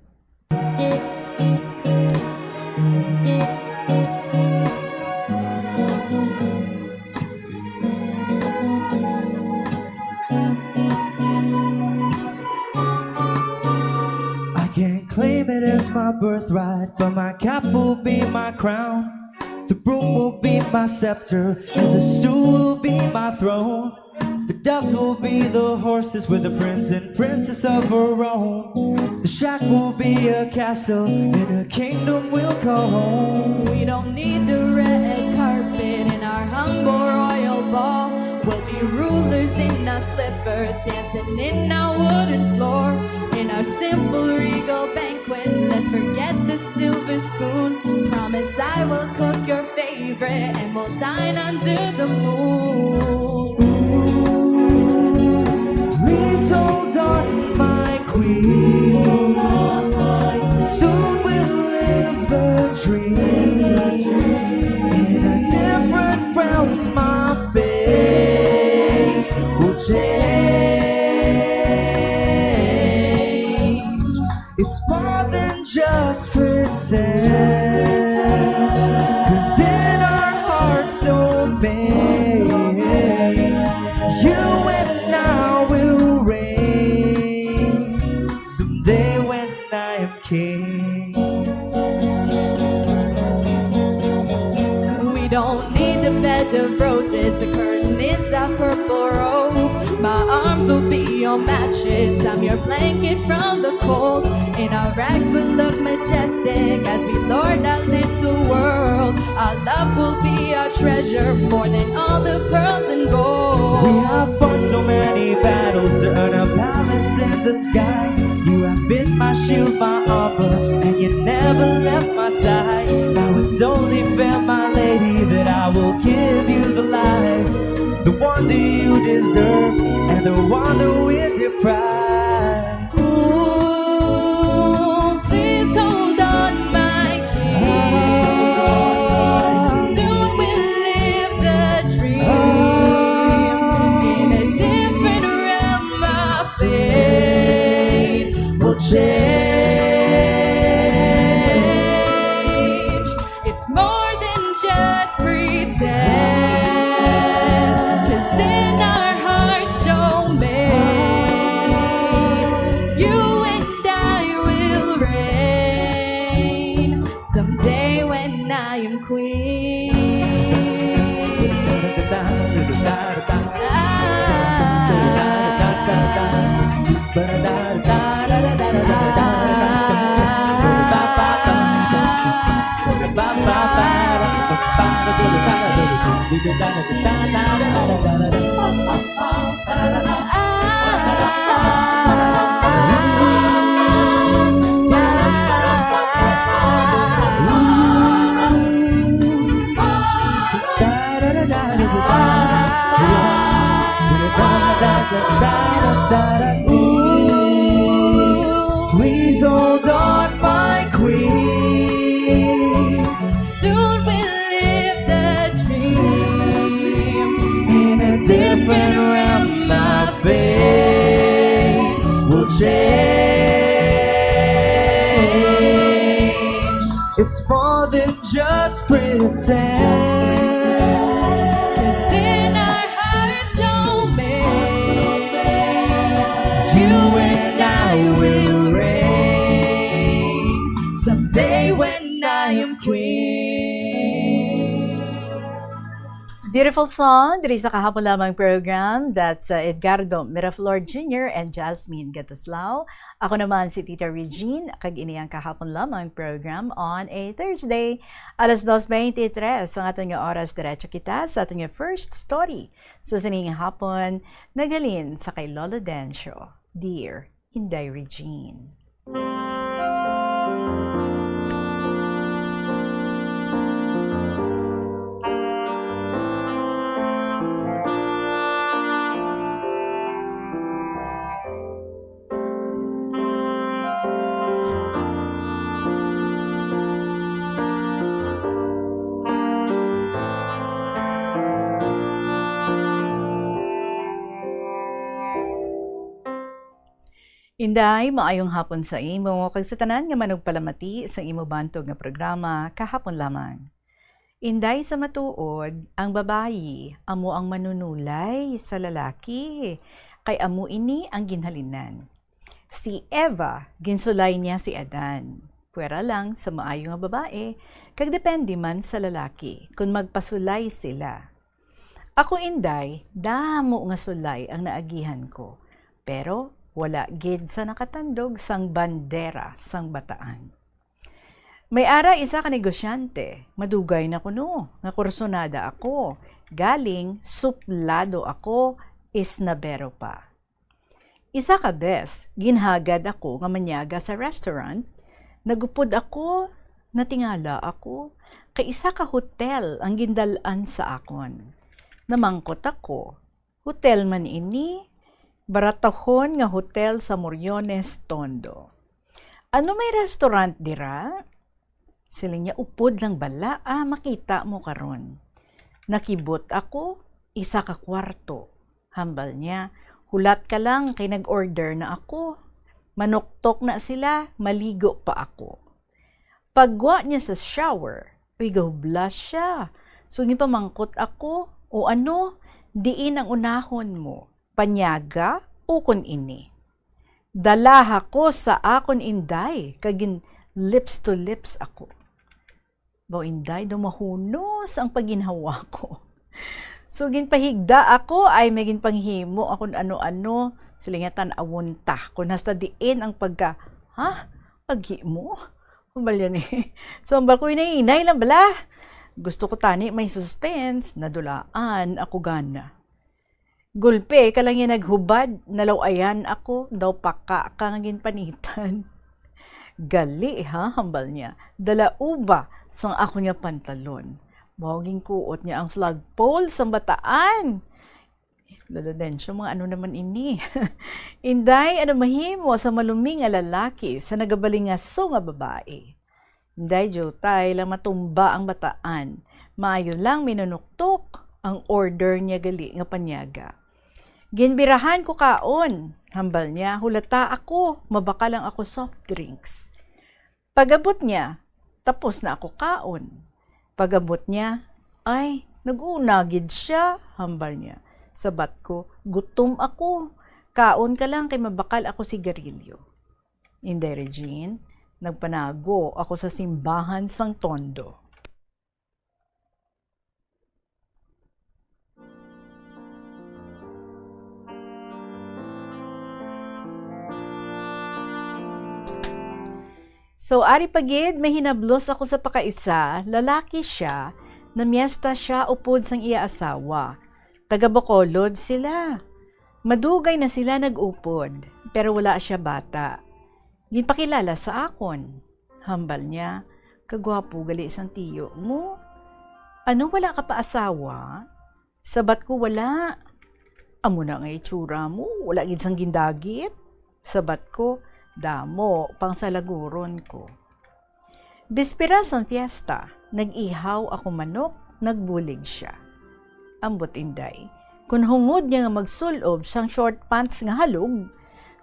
I can't claim it as my birthright, but my cap will be my crown. The broom will be my scepter, and the stool will be my throne. The doves will be the horses with the prince and princess of Rome. The shack will be a castle, and a kingdom will call home. We don't need the red carpet in our humble royal ball. We'll be rulers in our slippers, dancing in our wooden floor. In our simple regal banquet, let's forget the silver spoon. Promise I will cook your favorite, and we'll dine under the moon. Please hold on, my queen. Soon we'll live the dream. In a different realm, my fate will change. It's more than just pretend. Cause in our hearts, don't make you and I will reign. Someday when I am king. We don't need a bed of roses, the curtain is a purple robe. My arms will be your mattress, I'm your blanket from the cold. And our rags will look majestic as we lord our little world. Our love will be our treasure, more than all the pearls and gold. We have fought so many battles to earn a palace in the sky. You have been my shield, my armor, and you never left my side. Now it's only fair, my lady, that I will give you the life, the one that you deserve, and the one that we deprive. Ooh, please hold on, my king. Soon we'll live the dream. In a different realm, our fate will change. It's more than just pretend. Cause in our hearts, don't make you and I will reign. Someday when I am queen. Ooh, please hold on, my queen. Soon we'll live the dream. In a different realm, my fate will change. It's more than just pretend. Cause in our hearts, don't make you and I will reign. Someday when I am queen. Beautiful song diri sa Kahapon Lamang program. That's uh, Edgardo Miraflor Junior and Jasmine Gatuslao. Ako naman si Tita Regine, kag ini ang Kahapon Lamang program on a Thursday. Alas dos twenty-three ang aton nga oras, diretso kita sa aton nga first story sa sining hapon. Naghalin sa kay Lolo Dencio, Dear Inday Regine. Inday, maayong hapon sa imo, kag sa tanan nga manugpalamati sa imo bantog nga programa, Kahapon Lamang. Inday, sa matuod, ang babayi amo ang manunulay sa lalaki, kay amo ini ang ginhalinan. Si Eva, ginsulay niya si Adan. Pwera lang sa maayo nga babae, kag depende man sa lalaki, kon magpasulay sila. Ako, Inday, damo nga sulay ang naagihan ko, pero wala gid sa nakatandog sang bandera sang bataan. May ara isa ka negosyante, madugay na kuno nga kursunada ako, galing suplado ako, isnabero pa. Isa ka bes, ginhagad ako nga manyaga sa restaurant. Nagupod ako, natingala ako, kay isa ka hotel ang gindal-an sa akon. Namangkot ako, "Hotel man ini? Baratohon nga hotel sa Moriones, Tondo. Ano may restaurant dira?" Siling niya, "Upod lang bala, ah, makita mo karon." Nakibot ako, "Isa ka kwarto." Hambal niya, "Hulat ka lang kay nag-order na ako." Manuktok na sila, maligo pa ako. Paggwa niya sa shower, uy, gahublas siya. So, ginpamangkot ako, "O ano, diin ang unahon mo? Panyaga o kon ini?" Dalaha ko sa akon, Inday, kag gin lips to lips ako. Baw, Inday, daw mahunos ang pagginhawa ko. So, ginpahigda ako, ay may ginpanghimo akon ano-ano. Sila nga tan-awon ta. Kung hasta diin ang pagka, ha? Paghimo? Hambal yan eh. So, hambal ko, "Inay, inay lang bala. Gusto ko tani may suspense." Nadulaan ako gana. Gulpi ka lang niya naghubad, nalaw-ayan ako, daw paka ka nga ginpanitan. "Gali, ha?" hambal niya. "Dala uba sang ako niya pantalon." Mao ginkuot niya ang flagpole sang bataan. Lolo Dencio, mga ano naman ini? Inday, ano mahimo sa malumi nga lalaki sa nagabalingaso nga babae? Inday Jutay, lang matumba ang bataan. Maayo lang minunuktok ang order niya gali nga panyaga. "Ginbirahan ko kaon," hambal niya, "hulata ako, mabakal lang ako soft drinks." Pag-abot niya, tapos na ako kaon. Pag-abot niya, ay, nag-una gid siya, hambal niya. Sabat ko, "Gutom ako. Kaon ka lang kay mabakal ako sigarilyo." Inday Regine, nagpanago ako sa simbahan sang Tondo. So, ari pa gid, may hinablos ako sa pakaisa, lalaki siya, namiesta siya upod sang iya asawa. Taga Bacolod sila. Madugay na sila nag-upod, pero wala siya bata. Ginpakilala sa akon. Hambal niya, "Kagwapo gali sang tiyo mo. Ano, wala ka pa asawa?" Sabat ko, "Wala." "Amo na nga itsura mo, wala gid sang gindagit." Sabat ko, "Damo pang salaguron ko." Bispera sang fiesta, nag-ihaw ako manok, nagbulig siya. Ambot, Inday, kun hungod niya nga magsul-ob sang short pants nga halog,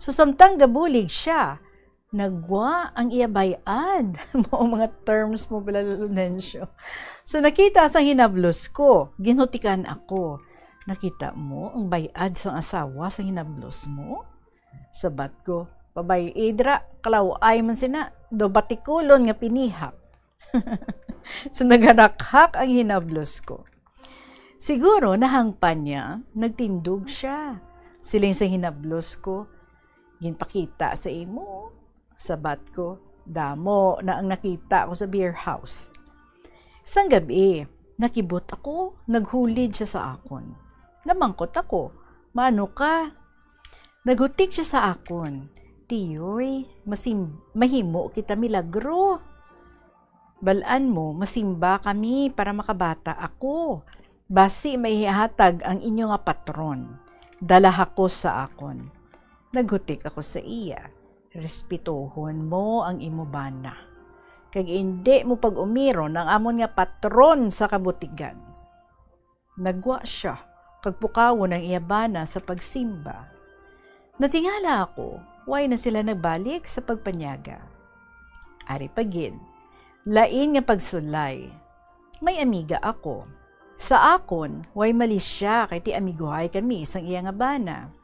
so samtang gabulig siya, nagwa ang iya bay-ad. Mao mga terms mo pala, Lolo Nencio. So, nakita sang hinablos ko, ginhutikan ako. "Nakita mo ang bay-ad sang asawa sa hinablos mo?" Sabat ko, "Pabay-i dira, kalaw-ay man sina, daw batikulon nga pinihak." So, nagharakhak ang hinablos ko. Siguro nahangpan niya, nagtindog siya. Siling sa hinablos ko, "Ginpakita sa imo?" Sabat ko, "Damo na ang nakita ko sa beer house." Sang gab-i, nakibot ako, naghulid siya sa akon. Namangkot ako, "Maano ka?" Naghutik siya sa akon, "Tiyoy, masim-, mahimo kita milagro. Bal-an mo, masimba kami para makabata ako. Basi maihatag ang inyo nga patron." Dalaha ko sa akon. Naghutik ako sa iya, "Respetohon mo ang imo bana, kag indi mo pag-umiron ang amon nga patron sa kabutigan." Nagwa sia, kag pukawon ang iya bana sa pagsimba. Natingala ako, Way na sila nagbalik sa pagpanyaga. Ari pa gid, lain nga pagsulay. May amiga ako. Sa akon, way mali sia kay ti amiguhay kami sang iya nga bana.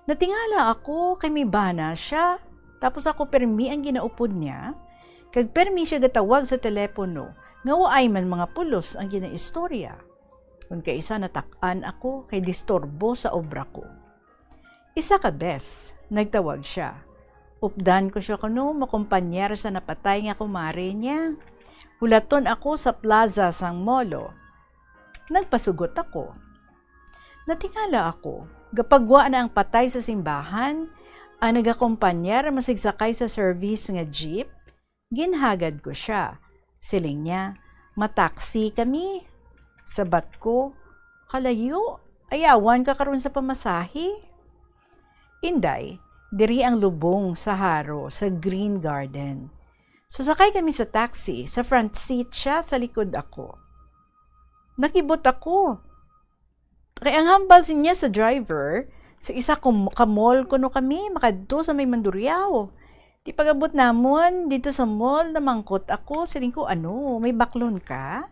Natingala ako kay may bana sia, tapos ako permi ang ginaupod niya, kag permi sia gatawag sa telepono nga waay man mga pulos ang ginaistorya. Kon kaisa natak-an ako kay disturbo sa obra ko. Isa ka bes, nagtawag sia. Updan ko sia kuno makumpanyar sa napatay nga kumare niya. Hulaton ako sa plaza sang Molo. Nagpasugot ako. Natingala ako, gapagwa na ang patay sa simbahan, ang nagakumpanyar masigsakay sa service nga jeep, ginhagad ko sia. Siling niya, "Mataksi kami." Sabat ko, "Kalayo, ayawan ka karon sa pamasahe." "Inday, diri ang lubong sa Haro, sa Green Garden." So sakay kami sa taxi, sa front seat sia, sa likod ako. Nakibot ako. Kay ang hambal siya sa driver, sa isa ka, ka mall kuno kami makadto sa may Mandurriao. Di pag-abot namon dito sa mall, namangkot ako, siling ko, "Ano, may baklon ka?"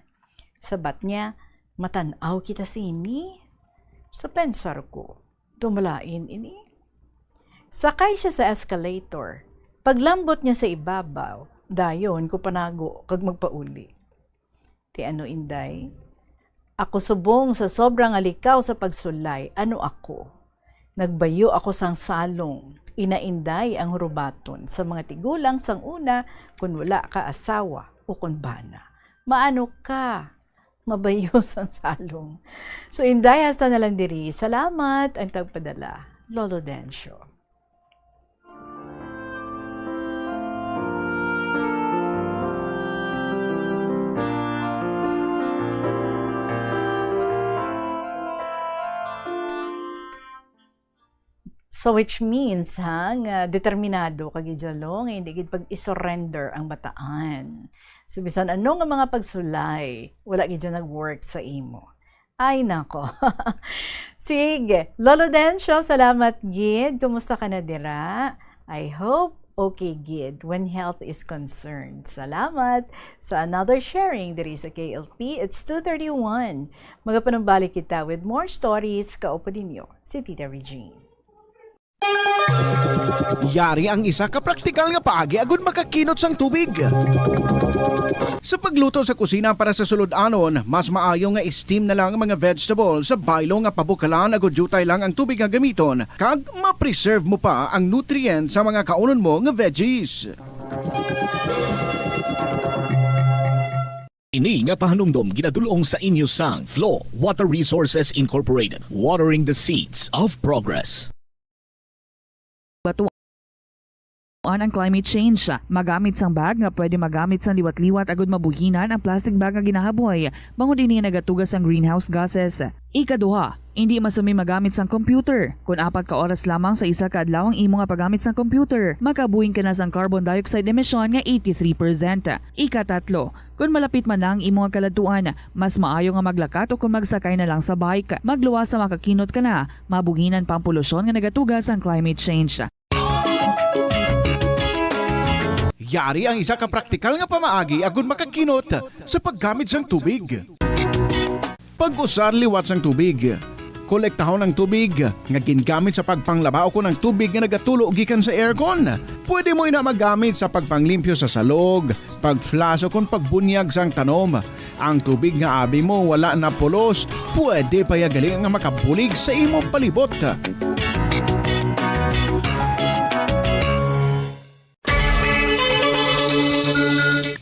Sabat niya, "Matan-aw kita sini." Sa pensar ko, "Tumalain ini." Sakay siya sa escalator. Paglambot niya sa ibabaw, dayon ko panago kag magpauli. Ti ano, Inday? Ako subong sa sobra nga likaw sa pagsulay, ano ako? Nagbayo ako sang salong, ina, Inday, ang hurubaton sa mga tigulang sang una, kon wala ka asawa o kon bana. Maano ka? Mabayo sang salong. So, Inday, hasta na lang diri. Salamat ang tagpadala, Lolo Dencio. So, which means, ha, nga determinado ka gid, Jalo, nga hindi gid pag-i-surrender ang bataan. So, bisan ano nga mga pagsulay, wala gid siya nag-work sa imo. Ay, nako. Sige. Lolo Dencio, salamat gid. Kumusta ka na dira? I hope okay gid when health is concerned. Salamat sa another sharing diri sa K L P. It's two thirty-one. Magapanumbalik kita with more stories. Kaupo ninyo si Tita Regine. Yari ang isa ka praktikal nga paagi agud makakinot sang tubig. Sa pagluto sa kusina para sa sulod-anon, mas maayo nga i-steam na lang ang mga vegetable sa baylo nga pabukalan agud diutay lang ang tubig nga gamiton, kag ma-preserve mo pa ang nutrient sa mga kaunon mo nga veggies. Ini nga pahanumdom ginadul-ong sa inyo sang Flow Water Resources Incorporated, watering the seeds of progress. Batuan ang climate change. Magamit sang bag nga pwede magamit sang liwat-liwat agud mabuhinan ang plastic bag nga ginahaboy, bangod ini nagatuga sang greenhouse gases. Ikaduha, indi masumi magamit sang computer kon apat ka oras lamang sa isa ka adlaw ang imo nga paggamit sang computer. Makabuhin ka na sang carbon dioxide emission nga eighty-three percent. Ikatatlo, kon malapit man na ang imo nga kaladtuan, mas maayo nga maglakat o kon magsakay na lang sa bike. Magluwas sa makakinot ka na, mabuhinan pa ang polusyon nga nagatuga sang climate change. Yari ang isa ka praktikal nga pamaagi agud makakinot sa paggamit sang tubig. Pag-usar liwat sang tubig. Kolektahon ang tubig nga gingamit sa pagpanglaba ukon ang tubig nga nagatulo gikan sa aircon. Pwede mo ina magamit sa pagpanglimpyo sa salog, pag-flush, ukon pagbunyag sang tanom. Ang tubig nga abi mo wala na pulos, pwede pa ya gali nga makabulig sa imo palibot.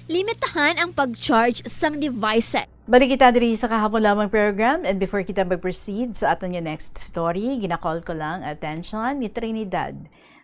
Limitahan ang pag-charge sang devices. Balik kita diri sa Kahapon Lamang program, and before kita mag-proceed sa aton nga next story, ginakall ko lang attention ni Trinidad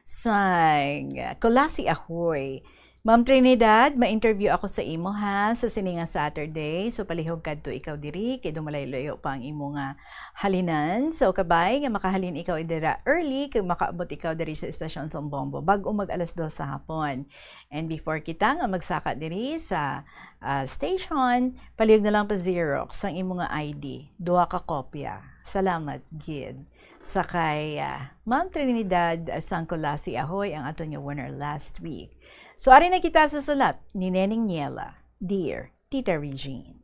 sang Culasi, Ahoy. Ma'am Trinidad, ma-interview ako sa imo, ha, sa sini nga Saturday. So, palihog kadto ikaw diri, kay dumalayo-layo pa ang imo nga halinan. So, kabay nga makahalin ikaw dira early, kag makaabot ikaw diri sa estasyon sang Bombo bag-o mag alas dos sa hapon. And before kita nga magsaka diri sa, ah, station, palihog na lang pa-xerox sang imo nga I D, duha ka kopya. Salamat gid. Sa kay, ah, Ma'am Trinidad Sangcolasi Ahoy ang aton nga winner last week. So, ari na kita sa sulat ni Neneng Niela, Dear Tita Regine.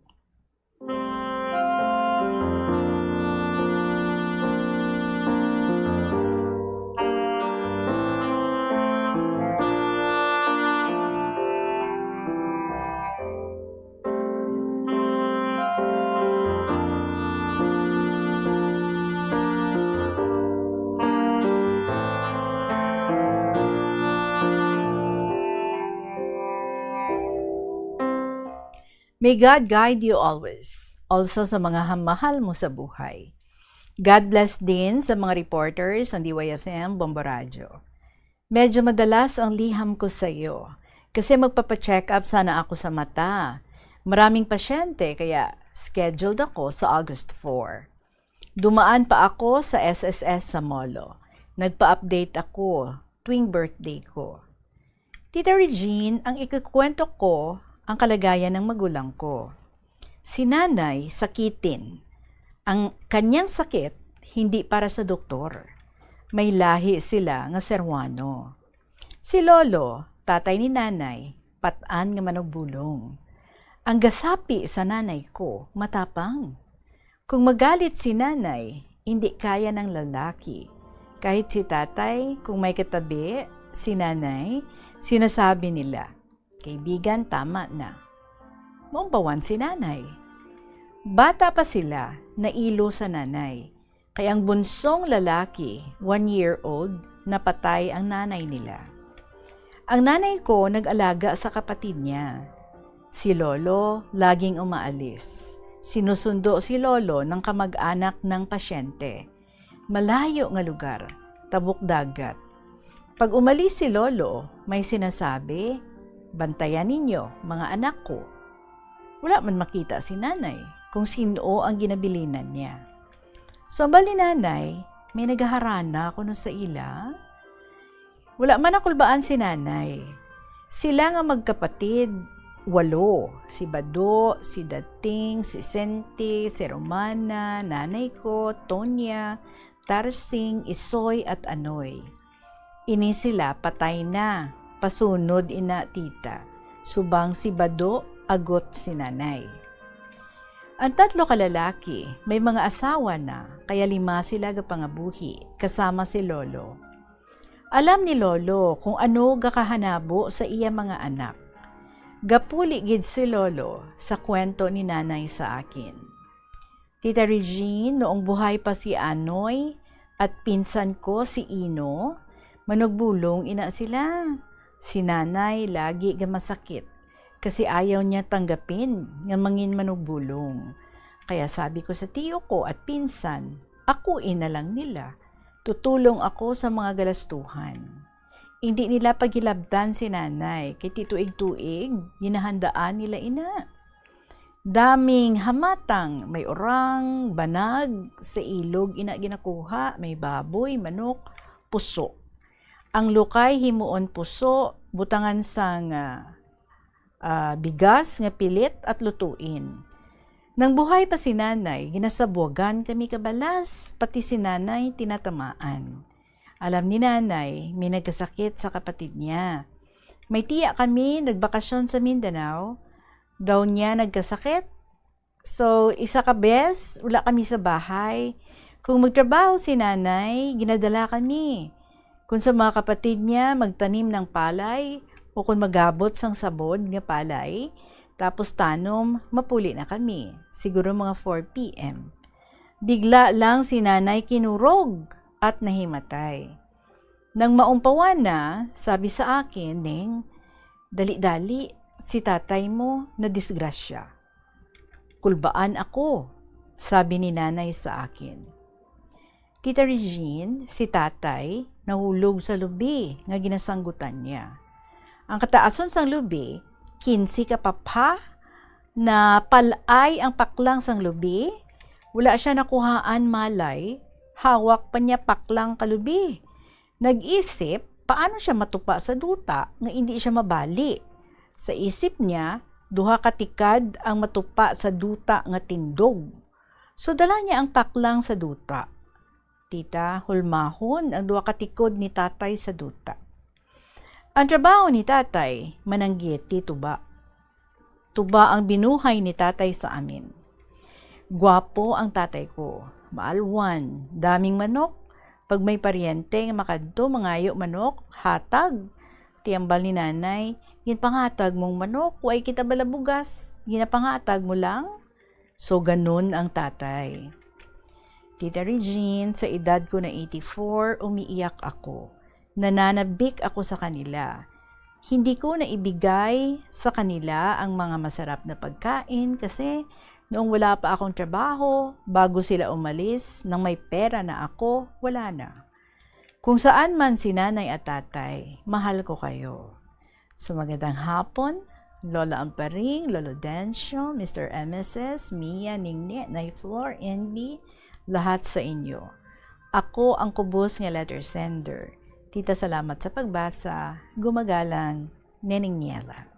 May God guide you always. Also sa mga ham-, mahal mo sa buhay. God bless din sa mga reporters ng D Y F M Bombo Radyo. Medyo madalas ang liham ko sa iyo kasi magpapa-check up sana ako sa mata. Maraming pasyente kaya scheduled ako sa August four. Dumaan pa ako sa S S S sa Molo. Nagpa-update ako tuwing birthday ko. Tita Regine, ang ikukwento ko ang kalagayan ng magulang ko. Si Nanay sakitin. Ang kanyang sakit hindi para sa doktor. May lahi sila nga Ceruano. Si Lolo, tatay ni Nanay, pat-an nga manugbulong. Ang gasapi sa nanay ko, matapang. Kung magalit si Nanay, hindi kaya ng lalaki. Kahit si Tatay, kung may katabi si Nanay, sinasabi nila, "Kaibigan, tama na." Maumbawan si Nanay. Bata pa sila, nailo sa nanay. Kay ang bunsong lalaki, one year old, napatay ang nanay nila. Ang nanay ko nag-alaga sa kapatid niya. Si Lolo laging umaalis. Sinusundo si Lolo ng kamag-anak ng pasyente. Malayo nga lugar, tabok dagat. Pag umalis si Lolo, may sinasabi, "Bantayan ninyo, mga anak ko." Wala man makita si Nanay kung sino ang ginabilinan niya. So, ang bali Nanay, may nagaharana kuno sa ila. Wala man nakulbaan si Nanay. Sila nga magkapatid, walo. Si Bado, si Dating, si Sente, si Romana, nanay ko, Tonya, Tarsing, Isoy, at Anoy. Ini sila patay na. Pasunod ina, tita. Subang si Bado, agot si Nanay. Ang tatlo ka lalaki, may mga asawa na, kaya lima sila gapangabuhi, kasama si Lolo. Alam ni Lolo kung ano gakahanabo sa iya mga anak. Gapuli gid si Lolo sa kwento ni Nanay sa akin. Tita Regine, noong buhay pa si Anoy at pinsan ko si Ino, manugbulong ina sila. Si Nanay lagi nga masakit kasi ayaw niya tanggapin nga mangin manugbulong. Kaya sabi ko sa tiyo ko at pinsan, "Ako ina lang nila. Tutulong ako sa mga galastuhan." Hindi nila paghilabtan si Nanay, kay ti tuig-tuig, ginahandaan nila ina. Daming hamatang, may orang, banag, sa ilog ina ginakuha, may baboy, manok, puso. Ang lukay himuon puso, butangan sang, ah, ah, bigas nga pilit at lutuin. Nang buhay pa si Nanay, ginasabwagan kami kabalas, pati si Nanay tinatamaan. Alam ni Nanay, may nagkasakit sa kapatid niya. May tiya kami nagbakasyon sa Mindanao. Daw niya nagkasakit. So, isa ka bes, wala kami sa bahay. Kung magtrabaho si Nanay, ginadala kami. Kung sa mga kapatid niya magtanim ng palay, o kung magabot sang sabod nga palay, tapos tanom, mapuli na kami. Siguro mga four P M. Bigla lang si Nanay kinurog at nahimatay. Nang maumpawan na, sabi sa akin, "Ning, dali-dali, si tatay mo nadisgrasya." "Kulbaan ako," sabi ni Nanay sa akin. "Tita Regine, si tatay nahulog sa lubi nga ginasanggutan niya. Ang kataason sang lubi, kinse ka papha, na pal-ay ang paklang sang lubi. Wala siya nakuhaan malay, hawak pa niya paklang ka lubi. Nag-isip, paano siya matupa sa duta nga indi siya mabali. Sa isip niya, duha ka tikad ang matupa sa duta nga tindog. So, dala niya ang paklang sa duta. Tita, hulmahon ang duha ka tikod ni tatay sa duta. Ang trabaho ni tatay, mananggiti tuba. Tuba ang binuhay ni tatay sa amin. Gwapo ang tatay ko, maalwan, daming manok. Pag may paryente nga makadto, mangayo manok, hatag. Ti hambal ni nanay, "Ginpangatag mong manok, way kita bala bugas. Ginapangatag mo lang?" So, ganun ang tatay. Tita Regine, sa edad ko na eighty-four, umiiyak ako. Nananabik ako sa kanila. Hindi ko na ibigay sa kanila ang mga masarap na pagkain kasi noong wala pa akong trabaho, bago sila umalis, nang may pera na ako, wala na. Kung saan man si nanay at tatay, mahal ko kayo. So, magandang hapon, Lola Amparing, Lolo Dencio, Mister M S S, Mia, Ningni, Nay Flor, N B, lahat sa inyo. Ako ang kubos nga letter sender. Tita, salamat sa pagbasa. Gumagalang, Neneng Niela.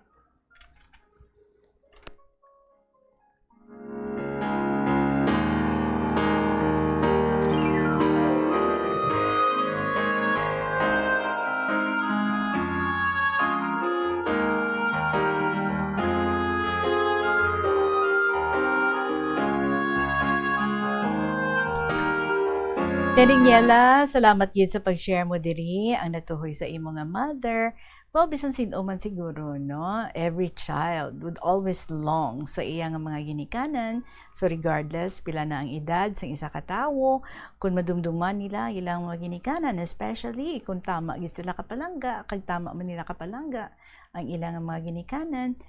Daniela, salamat gid sa pag-share mo diri, ang natuhoy sa imo nga mother. Well, bisan sin-o man siguro, no? Every child would always long sa iya nga mga ginikanan. So, regardless pila na ang edad sang isa ka tawo, kung madumduman nila ilang mga ginikanan, especially kung tama gid sila kapalangga, kag tama man nila kapalangga ang ilang mga ginikanan,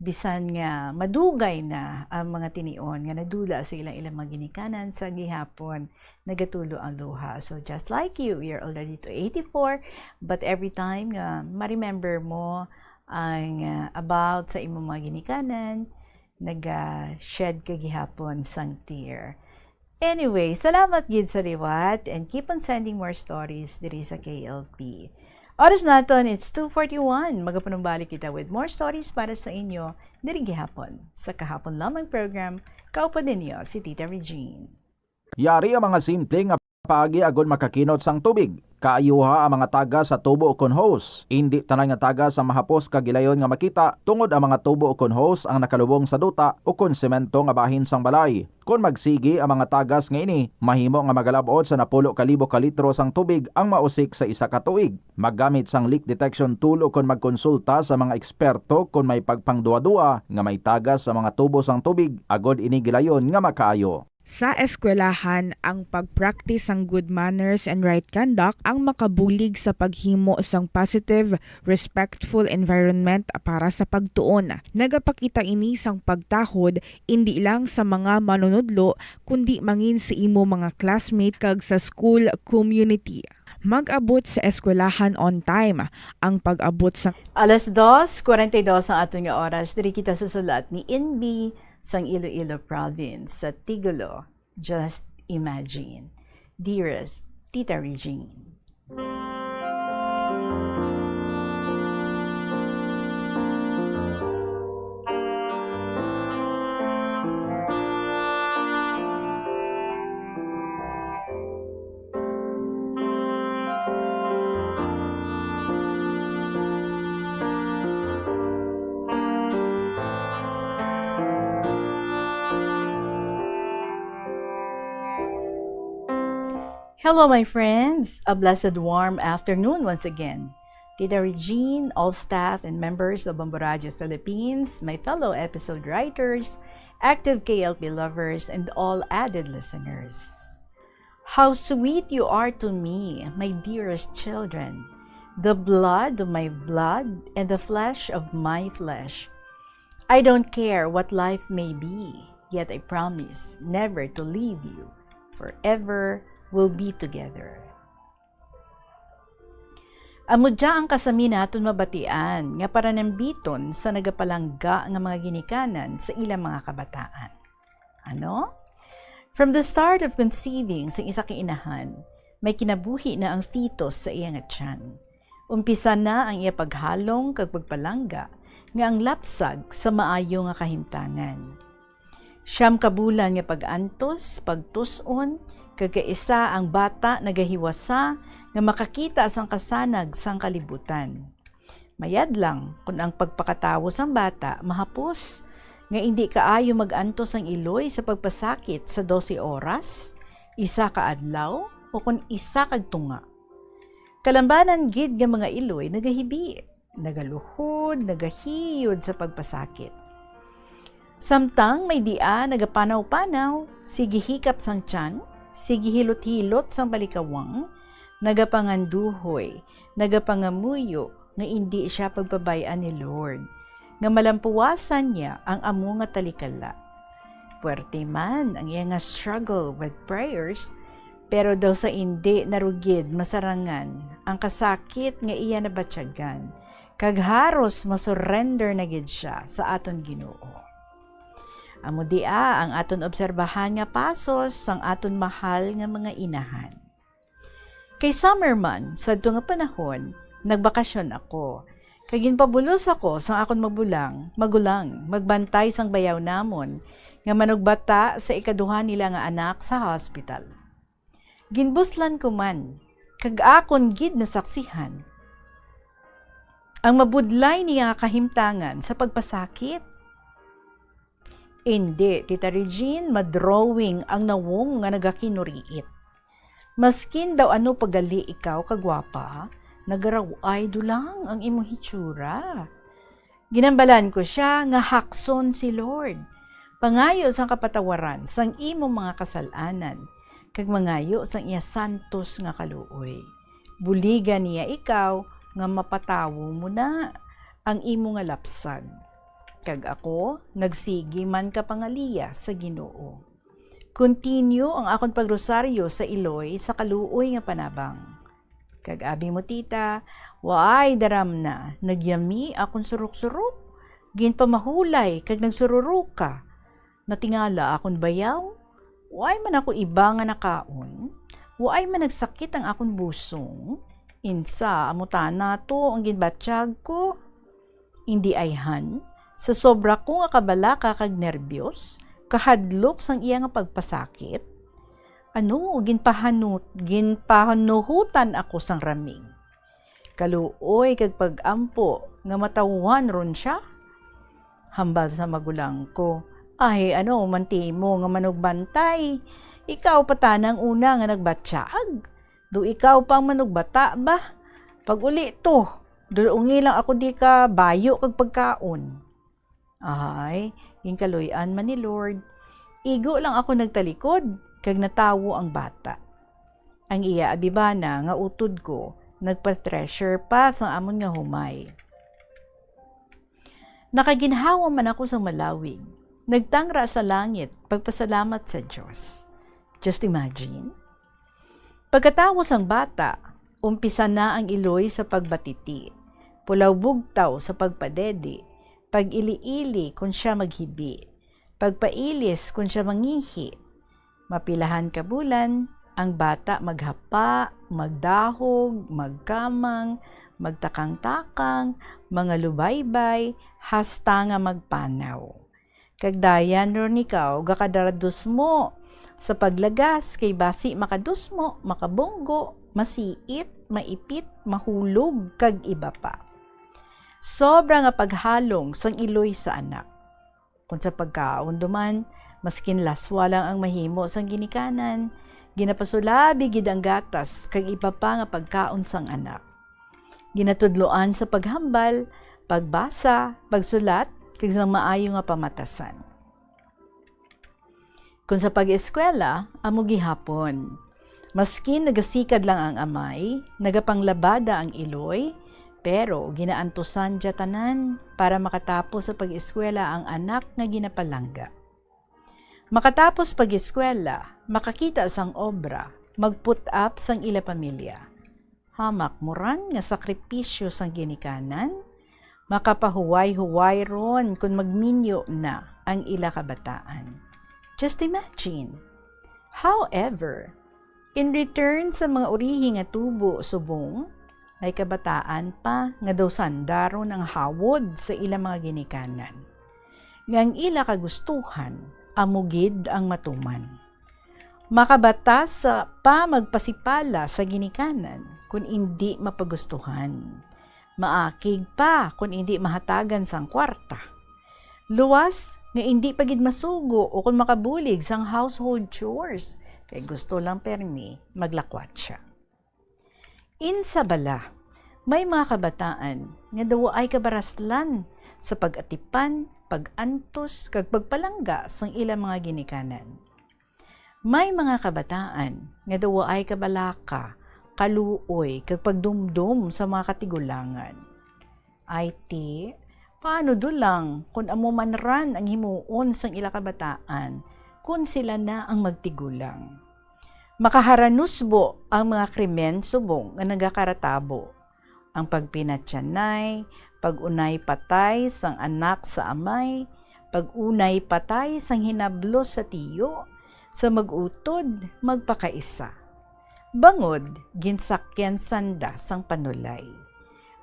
bisan nga madugay na ang mga tinion nga nadula sa ilang, ilang mga ginikanan, sa gihapon nagatulo ang luha. So, just like you, you're already to eighty-four, but every time nga ma-remember mo ang, ah, about sa imong mga ginikanan, naga-shed ka gihapon sang tear. Anyway, salamat gid sa liwat and keep on sending more stories diri sa K L P. Oras naton, it's two forty-one. Magapanumbalik kita with more stories para sa inyo diri gihapon sa Kahapon Lamang program. Kaupod ninyo si Tita Regine. Yari ang mga simple nga paagi agod makakinot sang tubig. Kaayuha ang mga tagas sa tubo ukon hose. Indi tanan nga tagas ang mahapos kag gilayon nga makita, tungod ang mga tubo ukon hose ang nakalubong sa duta ukon semento nga bahin sang balay. Kon magsigi ang mga tagas nga ini, mahimo nga magalab-ot sa napulo ka libo ka litro sang tubig ang mausik sa isa ka tuig. Maggamit sang leak detection tool ukon magkonsulta sa mga eksperto kon may pagpangduwa-dua nga may tagas sa mga tubo sang tubig, agod ini gilayon nga makaayo. Sa eskwelahan, ang pag-practice sang good manners and right conduct ang makabulig sa paghimo sang positive, respectful environment para sa pagtuon. Nagapakita ini sang pagtahod indi lang sa mga manunudlo, kundi mangin sa imo mga classmate kag sa school community. Mag-abot sa eskwelahan on time. Ang pag-abot sa Alas dos cuarenta y dos ang aton nga oras. Diri kita sa sulat ni Inbi sang Iloilo Province, sa Tigulo. Just imagine. Dearest Tita Regine. Hello, my friends. A blessed warm afternoon once again. Tita Regine, all staff and members of Bombo Radio Philippines, my fellow episode writers, active K L P lovers, and all avid listeners. How sweet you are to me, my dearest children, the blood of my blood and the flesh of my flesh. I don't care what life may be, yet I promise never to leave you. Forever we'll be together. Amo dya ang kasami naton mabatian nga pananambiton sa nagapalangga nga mga ginikanan sa ilang mga kabataan. Ano? From the start of conceiving sang isa ka inahan, may kinabuhi na ang fetus sa iya nga tiyan. Umpisa na ang iya paghalong kag pagpalangga nga ang lapsag sa maayo nga kahimtangan. Siyam ka bulan nga pag-antos, pagtus-on, Kag kaisa ang bata nagahiwasa nga makakita sang kasanag sang kalibutan. Mayad lang kon ang pagpakatawo sang bata mahapos nga indi kaayo mag-antos ang iloy sa pagpasakit sa dose oras, isa ka adlaw, o kon isa ka tunga. Kalambanan gid nga mga iloy nagahibi, nagaluhod, nagahiyod sa pagpasakit. Samtang may dia nagapanaw-panaw, sige hikap sang tiyan, sige hilot-hilot sang balikawang, nagapanganduhoy, nagapangamuyo nga indi sia pagpabay-an ni Lord, nga malampuwasan niya ang amo nga talikala. Puwerte man ang iya nga struggle with prayers, pero daw sa indi narugid masarangan ang kasakit nga iya nabatyagan, kag haros masurrender na gid sia sa aton Ginoo. Amo dia ang aton obserbahan nga pasos sang aton mahal nga mga inahan. Kay summer man, sadto nga panahon, nagbakasyon ako, kag ginpabulos ako sang akon mabulang, magulang, magbantay sang bayaw namon nga manugbata sa ikaduha nila nga anak sa hospital. Ginbuslan ko man, kag akon gid nasaksihan ang mabudlay niya nga kahimtangan sa pagpasakit. Indi, Tita Regine, madrawing ang nawong nga nagakinuriit. Maskin daw ano pa gali ikaw kagwapa, nagaraw-ay dulang ang imong hitsura. Ginhambalan ko sia nga hakson si Lord. Pangayo sang kapatawaran sang imong mga kasal-anan, kag mangayo sang iya santos nga kaluoy. Buligan niya ikaw nga mapatawo mo na ang imo nga lapsag. Kag ako, nagsigi man ka pangaliya sa Ginoo. Continue ang akon pagrosaryo sa iloy sa kaluoy nga panabang. Kag abi mo, tita, waay daram na, nagyami akon surok-surok, ginpamahulay kag nagsururuka. Natingala akon bayaw, waay man ako iba nga nakaon, waay man nagsakit ang akon busong. Insa amo tana to ang ginbatyag ko? Indi ayhan, sa sobra ko nga kabalaka kag nerbyos, kahadlok sang iya nga pagpasakit, ano, ginpahanut-, ginpahanuhotan ako sang raming, kaluoy kag pag-ampo nga matawhan ron sia. Hambal sa magulang ko, "Ay, ano man timo nga manugbantay? Ikaw pa tanang una nga nagbatyag. Do ikaw pa ang manugbata ba? Pag-uli to, dulungi lang ako di ka bayo kag pagkaon." Ay, ginkaluy-an man ni Lord. Igo lang ako nagtalikod, kag natawo ang bata. Ang iya abibana nga utod ko nagpa-treasure pa sang amon nga humay. Nakaginhawa man ako sang malawig, nagtangra sa langit, pagpasalamat sa Dios. Just imagine. Pagkatawo sang bata, umpisa na ang iloy sa pagbatiti, pulaw bugtaw sa pagpadedi, pag-ili-ili kon sia maghibi, pagpailis kon sia mangihi. Mapilahan ka bulan, ang bata maghapa, magdahog, magkamang, magtakang-takang, mangalubaybay, hasta nga magpanaw. Kag dayan ron ikaw gakadradusmo sa paglagas, kay basi makadusmo, makabunggo, masiit, maipit, mahulog, kag iba pa. Sobra nga paghalong sang iloy sa anak. Kon sa pagkaon duman, maskin laswa lang ang mahimo sang ginikanan, ginapasulabi gid ang gatas kag iba pa nga pagkaon sang anak. Ginatudloan sa paghambal, pagbasa, pagsulat, kag sa maayo nga pamatasan. Kon sa pag-eskwela, amo gihapon. Maskin nagasikad lang ang amay, nagapanglabada ang iloy, pero ginaantusan dya tanan para makatapos sa pag-eskwela ang anak nga ginapalangga. Makatapos pag-eskwela, makakita sang obra, mag-put up sang ila pamilya. Hamak mo ran nga sakripisyo sang ginikanan? Makapahuway-huway ron kon magminyo na ang ila kabataan. Just imagine. However, in return sa mga urihi nga tubo subong, may kabataan pa nga daw sanda ron ang hawod sa ila mga ginikanan, nga ang ila kagustuhan amo gid ang matuman. Makabatas pa magpasipala sa ginikanan kon indi mapagustuhan. Maakig pa kon indi mahatagan sang kwarta. Luwas nga indi pa gid masugo o kon makabulig sang household chores, kay gusto lang permi maglakwatsa. Insa bala, may mga kabataan nga daw waay kabaraslan sa pag-atipan, pag-antos, kag pagpalangga sang ilang mga ginikanan. May mga kabataan nga daw waay kabalaka, kaluoy, kag pagdumdom sa mga katigulangan. Ay ti, paano do lang kon amo man ran ang himuon sang ila kabataan kon sila na ang magtigulang? Makaharanusbo ang mga krimen subong nga nagakaratabo. Ang pagpinatyanay, pag-unay patay sang anak sa amay, pag-unay patay sang hinablos sa tiyo, sa mag-utod, magpakaisa. Bangod, ginsakyan sanda sang panulay.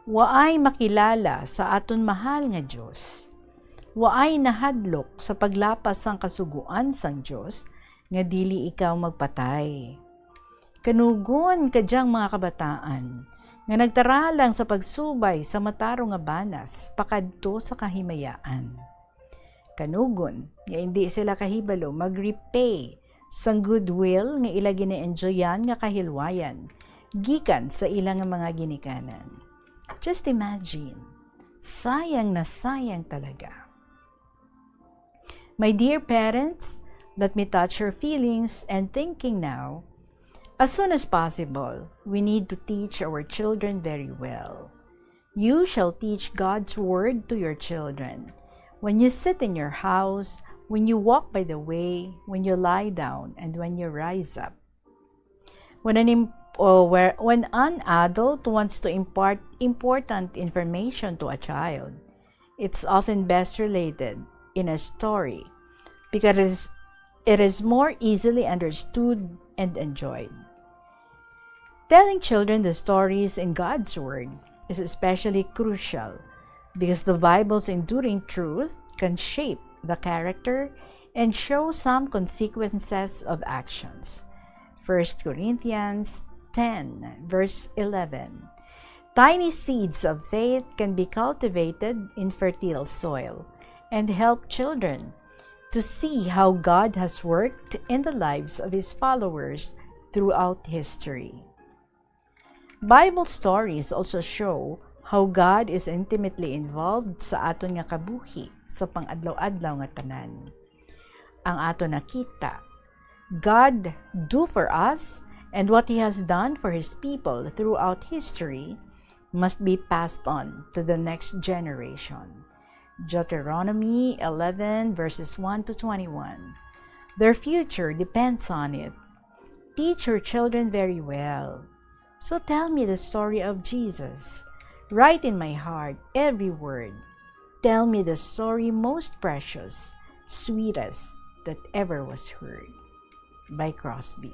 Waay makilala sa aton mahal nga Dios. Waay nahadlok sa paglapas sang kasugoan sang Dios nga dili ikaw magpatay. Kanugon kadyang mga kabataan nga nagtara lang sa pagsubay sa matarong nga banas pakadto sa kahimayaan. Kanugon nga indi sila kahibalo mag-repay sang goodwill nga ila gina-enjoyan nga kahilwayan gikan sa ila nga mga ginikanan. Just imagine, sayang na sayang talaga. My dear parents, let me touch your feelings and thinking now. As soon as possible, we need to teach our children very well. You shall teach God's word to your children. When you sit in your house, when you walk by the way, when you lie down, and when you rise up. When an, im- oh, where, when an adult wants to impart important information to a child, it's often best related in a story because it is, it is more easily understood and enjoyed. Telling children the stories in God's Word is especially crucial because the Bible's enduring truth can shape the character and show some consequences of actions. First Corinthians ten, verse eleven. Tiny seeds of faith can be cultivated in fertile soil and help children to see how God has worked in the lives of His followers throughout history. Bible stories also show how God is intimately involved sa aton nga kabuhi sa pang-adlaw-adlaw nga tanan. Ang aton nakita, God do for us and what He has done for His people throughout history must be passed on to the next generation. Deuteronomy eleven, verses one to twenty-one. Their future depends on it. Teach your children very well. So tell me the story of Jesus. Write in my heart every word. Tell me the story most precious, sweetest that ever was heard. By Crosby.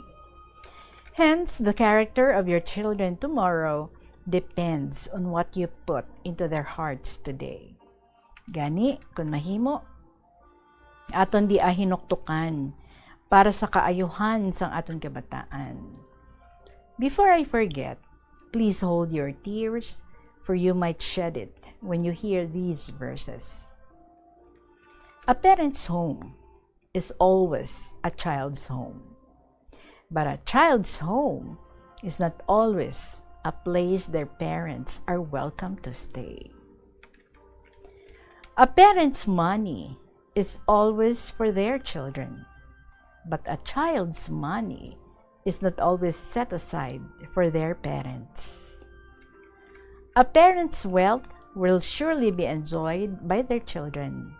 Hence, the character of your children tomorrow depends on what you put into their hearts today. Gani, kung mahimo, aton di ahinuktukan para sa kaayuhan sang aton kabataan. Before I forget, please hold your tears, for you might shed it when you hear these verses. A parent's home is always a child's home. But a child's home is not always a place their parents are welcome to stay. A parent's money is always for their children, but a child's money is not always set aside for their parents. A parent's wealth will surely be enjoyed by their children,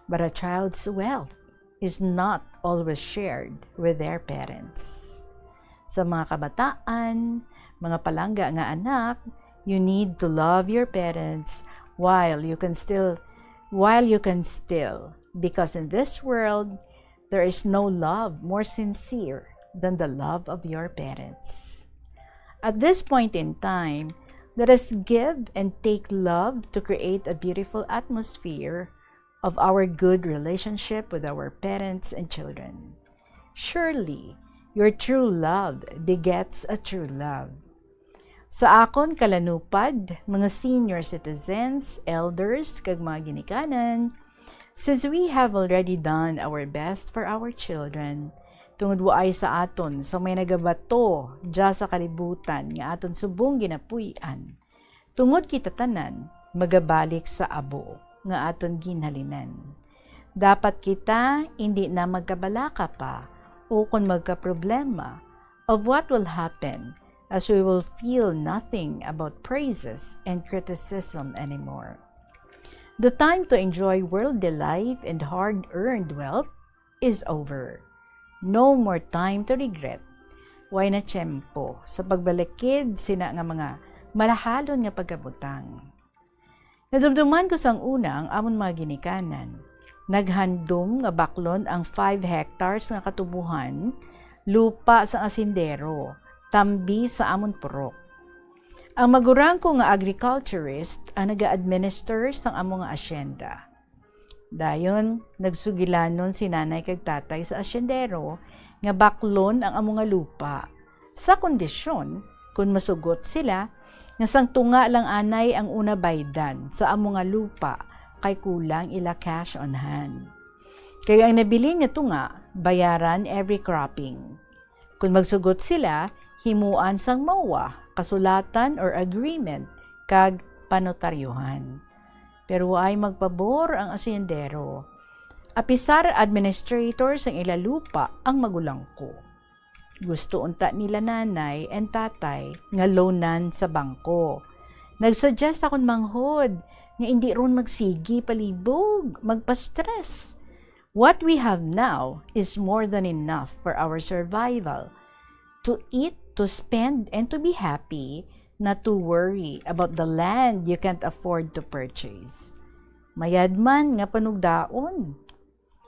but a child's wealth is not always shared with their parents. Sa mga kabataan, mga palangga nga anak, you need to love your parents while you can still, while you can still, because in this world, there is no love more sincere than the love of your parents. At this point in time, let us give and take love to create a beautiful atmosphere of our good relationship with our parents and children. Surely, Your true love begets a true love. Sa akon kalanupad, mga senior citizens, elders, kag mga ginikanan, since we have already done our best for our children, tungod waay sa aton sa may nagabato dya sa kalibutan nga aton subong ginapuy-an, tungod kita tanan magabalik sa abo nga aton ginhalinan. Dapat kita indi na magkabalaka pa ukon magkaproblema of what will happen, as we will feel nothing about praises and criticism anymore. The time to enjoy worldly life and hard-earned wealth is over. No more time to regret. Way na tiyempo sa pagbalikid sina nga mga malahalon nga pagkabutang. Nadumduman ko sang una ang amon mga ginikanan. Naghandom nga baklon ang five hectares nga katubohan lupa sang asindero, tambi sa amon purok. Ang magurang ko nga agriculturist ang naga-administer sang amo nga asyenda. Dayon, nagsugilanon si nanay kag tatay sa asyendero nga baklon ang amo nga lupa, sa kondisyon kon masugot sila nga sang tunga lang anay ang una baydan sa amo nga lupa kay kulang ila cash on hand. Kag ang nabilin nga tunga, bayaran every cropping. Kon magsugot sila, himuan sang MOA, kasulatan or agreement, kag panotaryohan. Pero waay magpabor ang asiyendero. Apisar administrator sang ila lupa ang magulang ko. Gusto unta nila nanay and tatay nga loanan sa bangko. Nagsuggest akon manghod nga indi ron magsigi palibog, magpa-stress. What we have now is more than enough for our survival. To eat, to spend, and to be happy, not to worry about the land you can't afford to purchase. Mayad man nga panugdaon.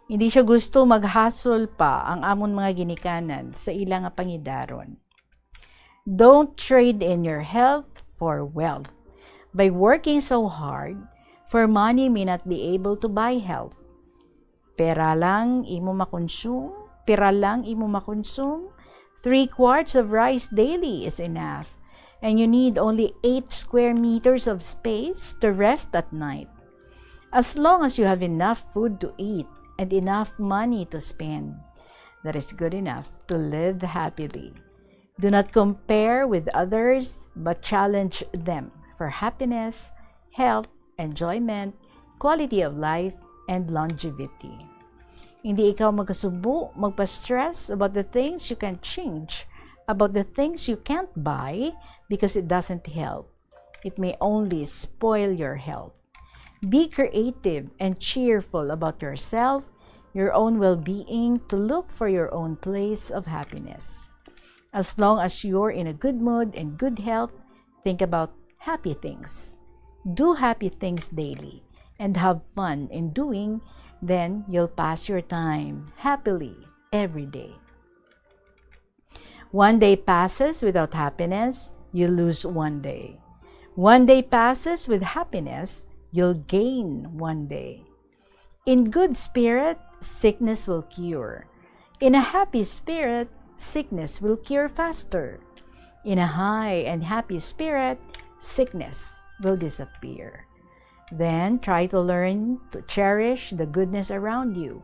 Hindi siya gusto maghasol pa ang amon mga ginikanan sa ila nga pangidaron. Don't trade in your health for wealth by working so hard, for money may not be able to buy health. Pera lang imo makonsum, pera lang imo makonsum, three quarts of rice daily is enough, and you need only eight square meters of space to rest at night. As long as you have enough food to eat and enough money to spend, that is good enough to live happily. Do not compare with others, but challenge them for happiness, health, enjoyment, quality of life, and longevity. Hindi ikaw magkasubo, magpa-stress about the things you can't change, about the things you can't buy, because it doesn't help. It may only spoil your health. Be creative and cheerful about yourself, your own well-being, to look for your own place of happiness. As long as you're in a good mood and good health, think about happy things. Do happy things daily and have fun in doing, then you'll pass your time happily every day. One day passes without happiness, you lose one day. One day passes with happiness, you'll gain one day. In good spirit, sickness will cure. In a happy spirit, sickness will cure faster. In a high and happy spirit, sickness will disappear. Then try to learn to cherish the goodness around you,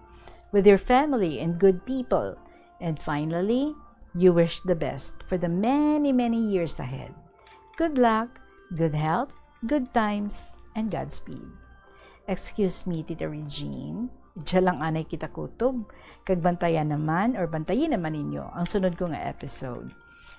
with your family and good people. And finally, you wish the best for the many, many years ahead. Good luck, good health, good times, and Godspeed. Excuse me, Tita Regine. Diyan lang anay kita kutob, kag bantayan naman or bantayin naman ninyo ang sunod ko nga episode.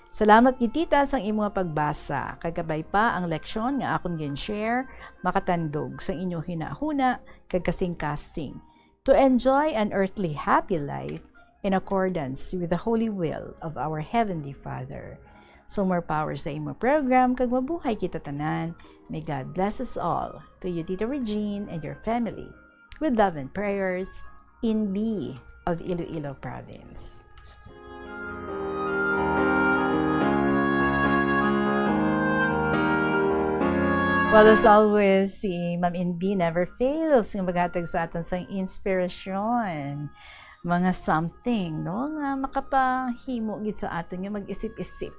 Salamat gid, Tita, sang imo nga pagbasa, kag kabay pa ang leksyon nga akon gin-share makatandog sang inyo hunahuna kag kasingkasing to enjoy an earthly happy life in accordance with the holy will of our Heavenly Father. So more power sa imo program, kag mabuhay kita tanan. May God bless us all. To you, Tita Regine, and your family. With love and prayers, Inbi of Iloilo Province. Well, as always, si Ma'am Inbi never fails nga maghatag sa aton sang inspirasyon. mga something, no, nga makapahimo gid sa aton nga mag-isip-isip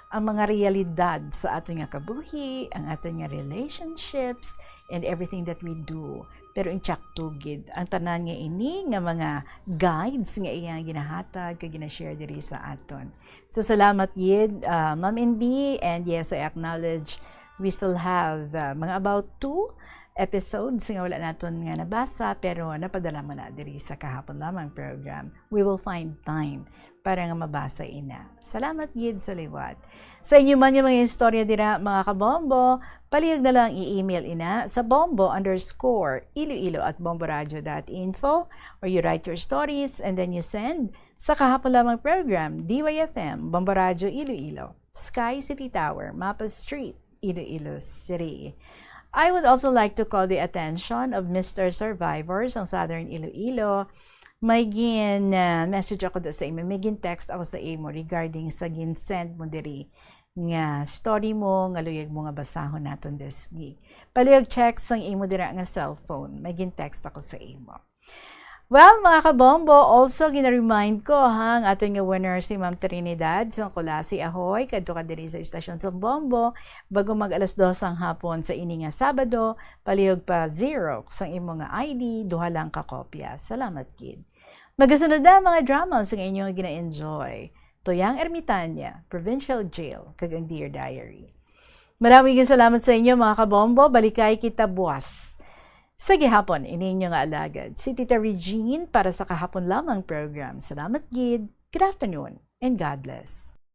ang mga realidad sa aton nga kabuhi, ang aton nga relationships, and everything that we do. Pero intsakto gid ang tanan nga ini nga mga guides nga iya ginahatag kag ginashare diri sa aton. So, salamat gid, uh, Ma'am N B, and yes, I acknowledge we still have, uh, mga about two episodes nga wala naton nga nabasa, pero napadala mo na diri sa kahapon lamang program. We will find time para nga mabasa ina. Salamat gid sa liwat. Sa inyo man nga mga istorya dira, mga kabombo, palihog na lang i-email ina sa bombo underscore iloilo at bomboradio dot info, or you write your stories and then you send sa kahapon lamang program, D Y F M, Bombo Radio Iloilo, Sky City Tower, Mapa Street, Iloilo City. I would also like to call the attention of Mister Survivor sang Southern Iloilo. May gin, ah, message ako do sa imo, may gin text ako sa imo regarding sa gin send mo diri nga story mo nga luyag mo nga basahon naton this week. Palihog check sang imo dira nga cellphone, may gin text ako sa imo. Well, mga kabombo, also gina-remind ko ha, ang aton nga winner si Ma'am Trinidad sang Culasi, Ahoy, kadto ka diri sa istasyon sang Bombo bago mag alas dos sang hapon sa ini nga Sabado. Palihog pa xerox sang imo nga I D, duha lang ka kopya. Salamat gid. Magasunod na ang mga drama nga inyo nga gina-enjoy. Tuyang Ermitaña, Provincial Jail, kag ang Dear Diary. Maraming salamat sa inyo, mga kabombo. Balikay kita buwas sa gihapon, ini inyo nga alagad, si Tita Regine, para sa kahapon lamang program. Salamat gid. Good afternoon and God bless.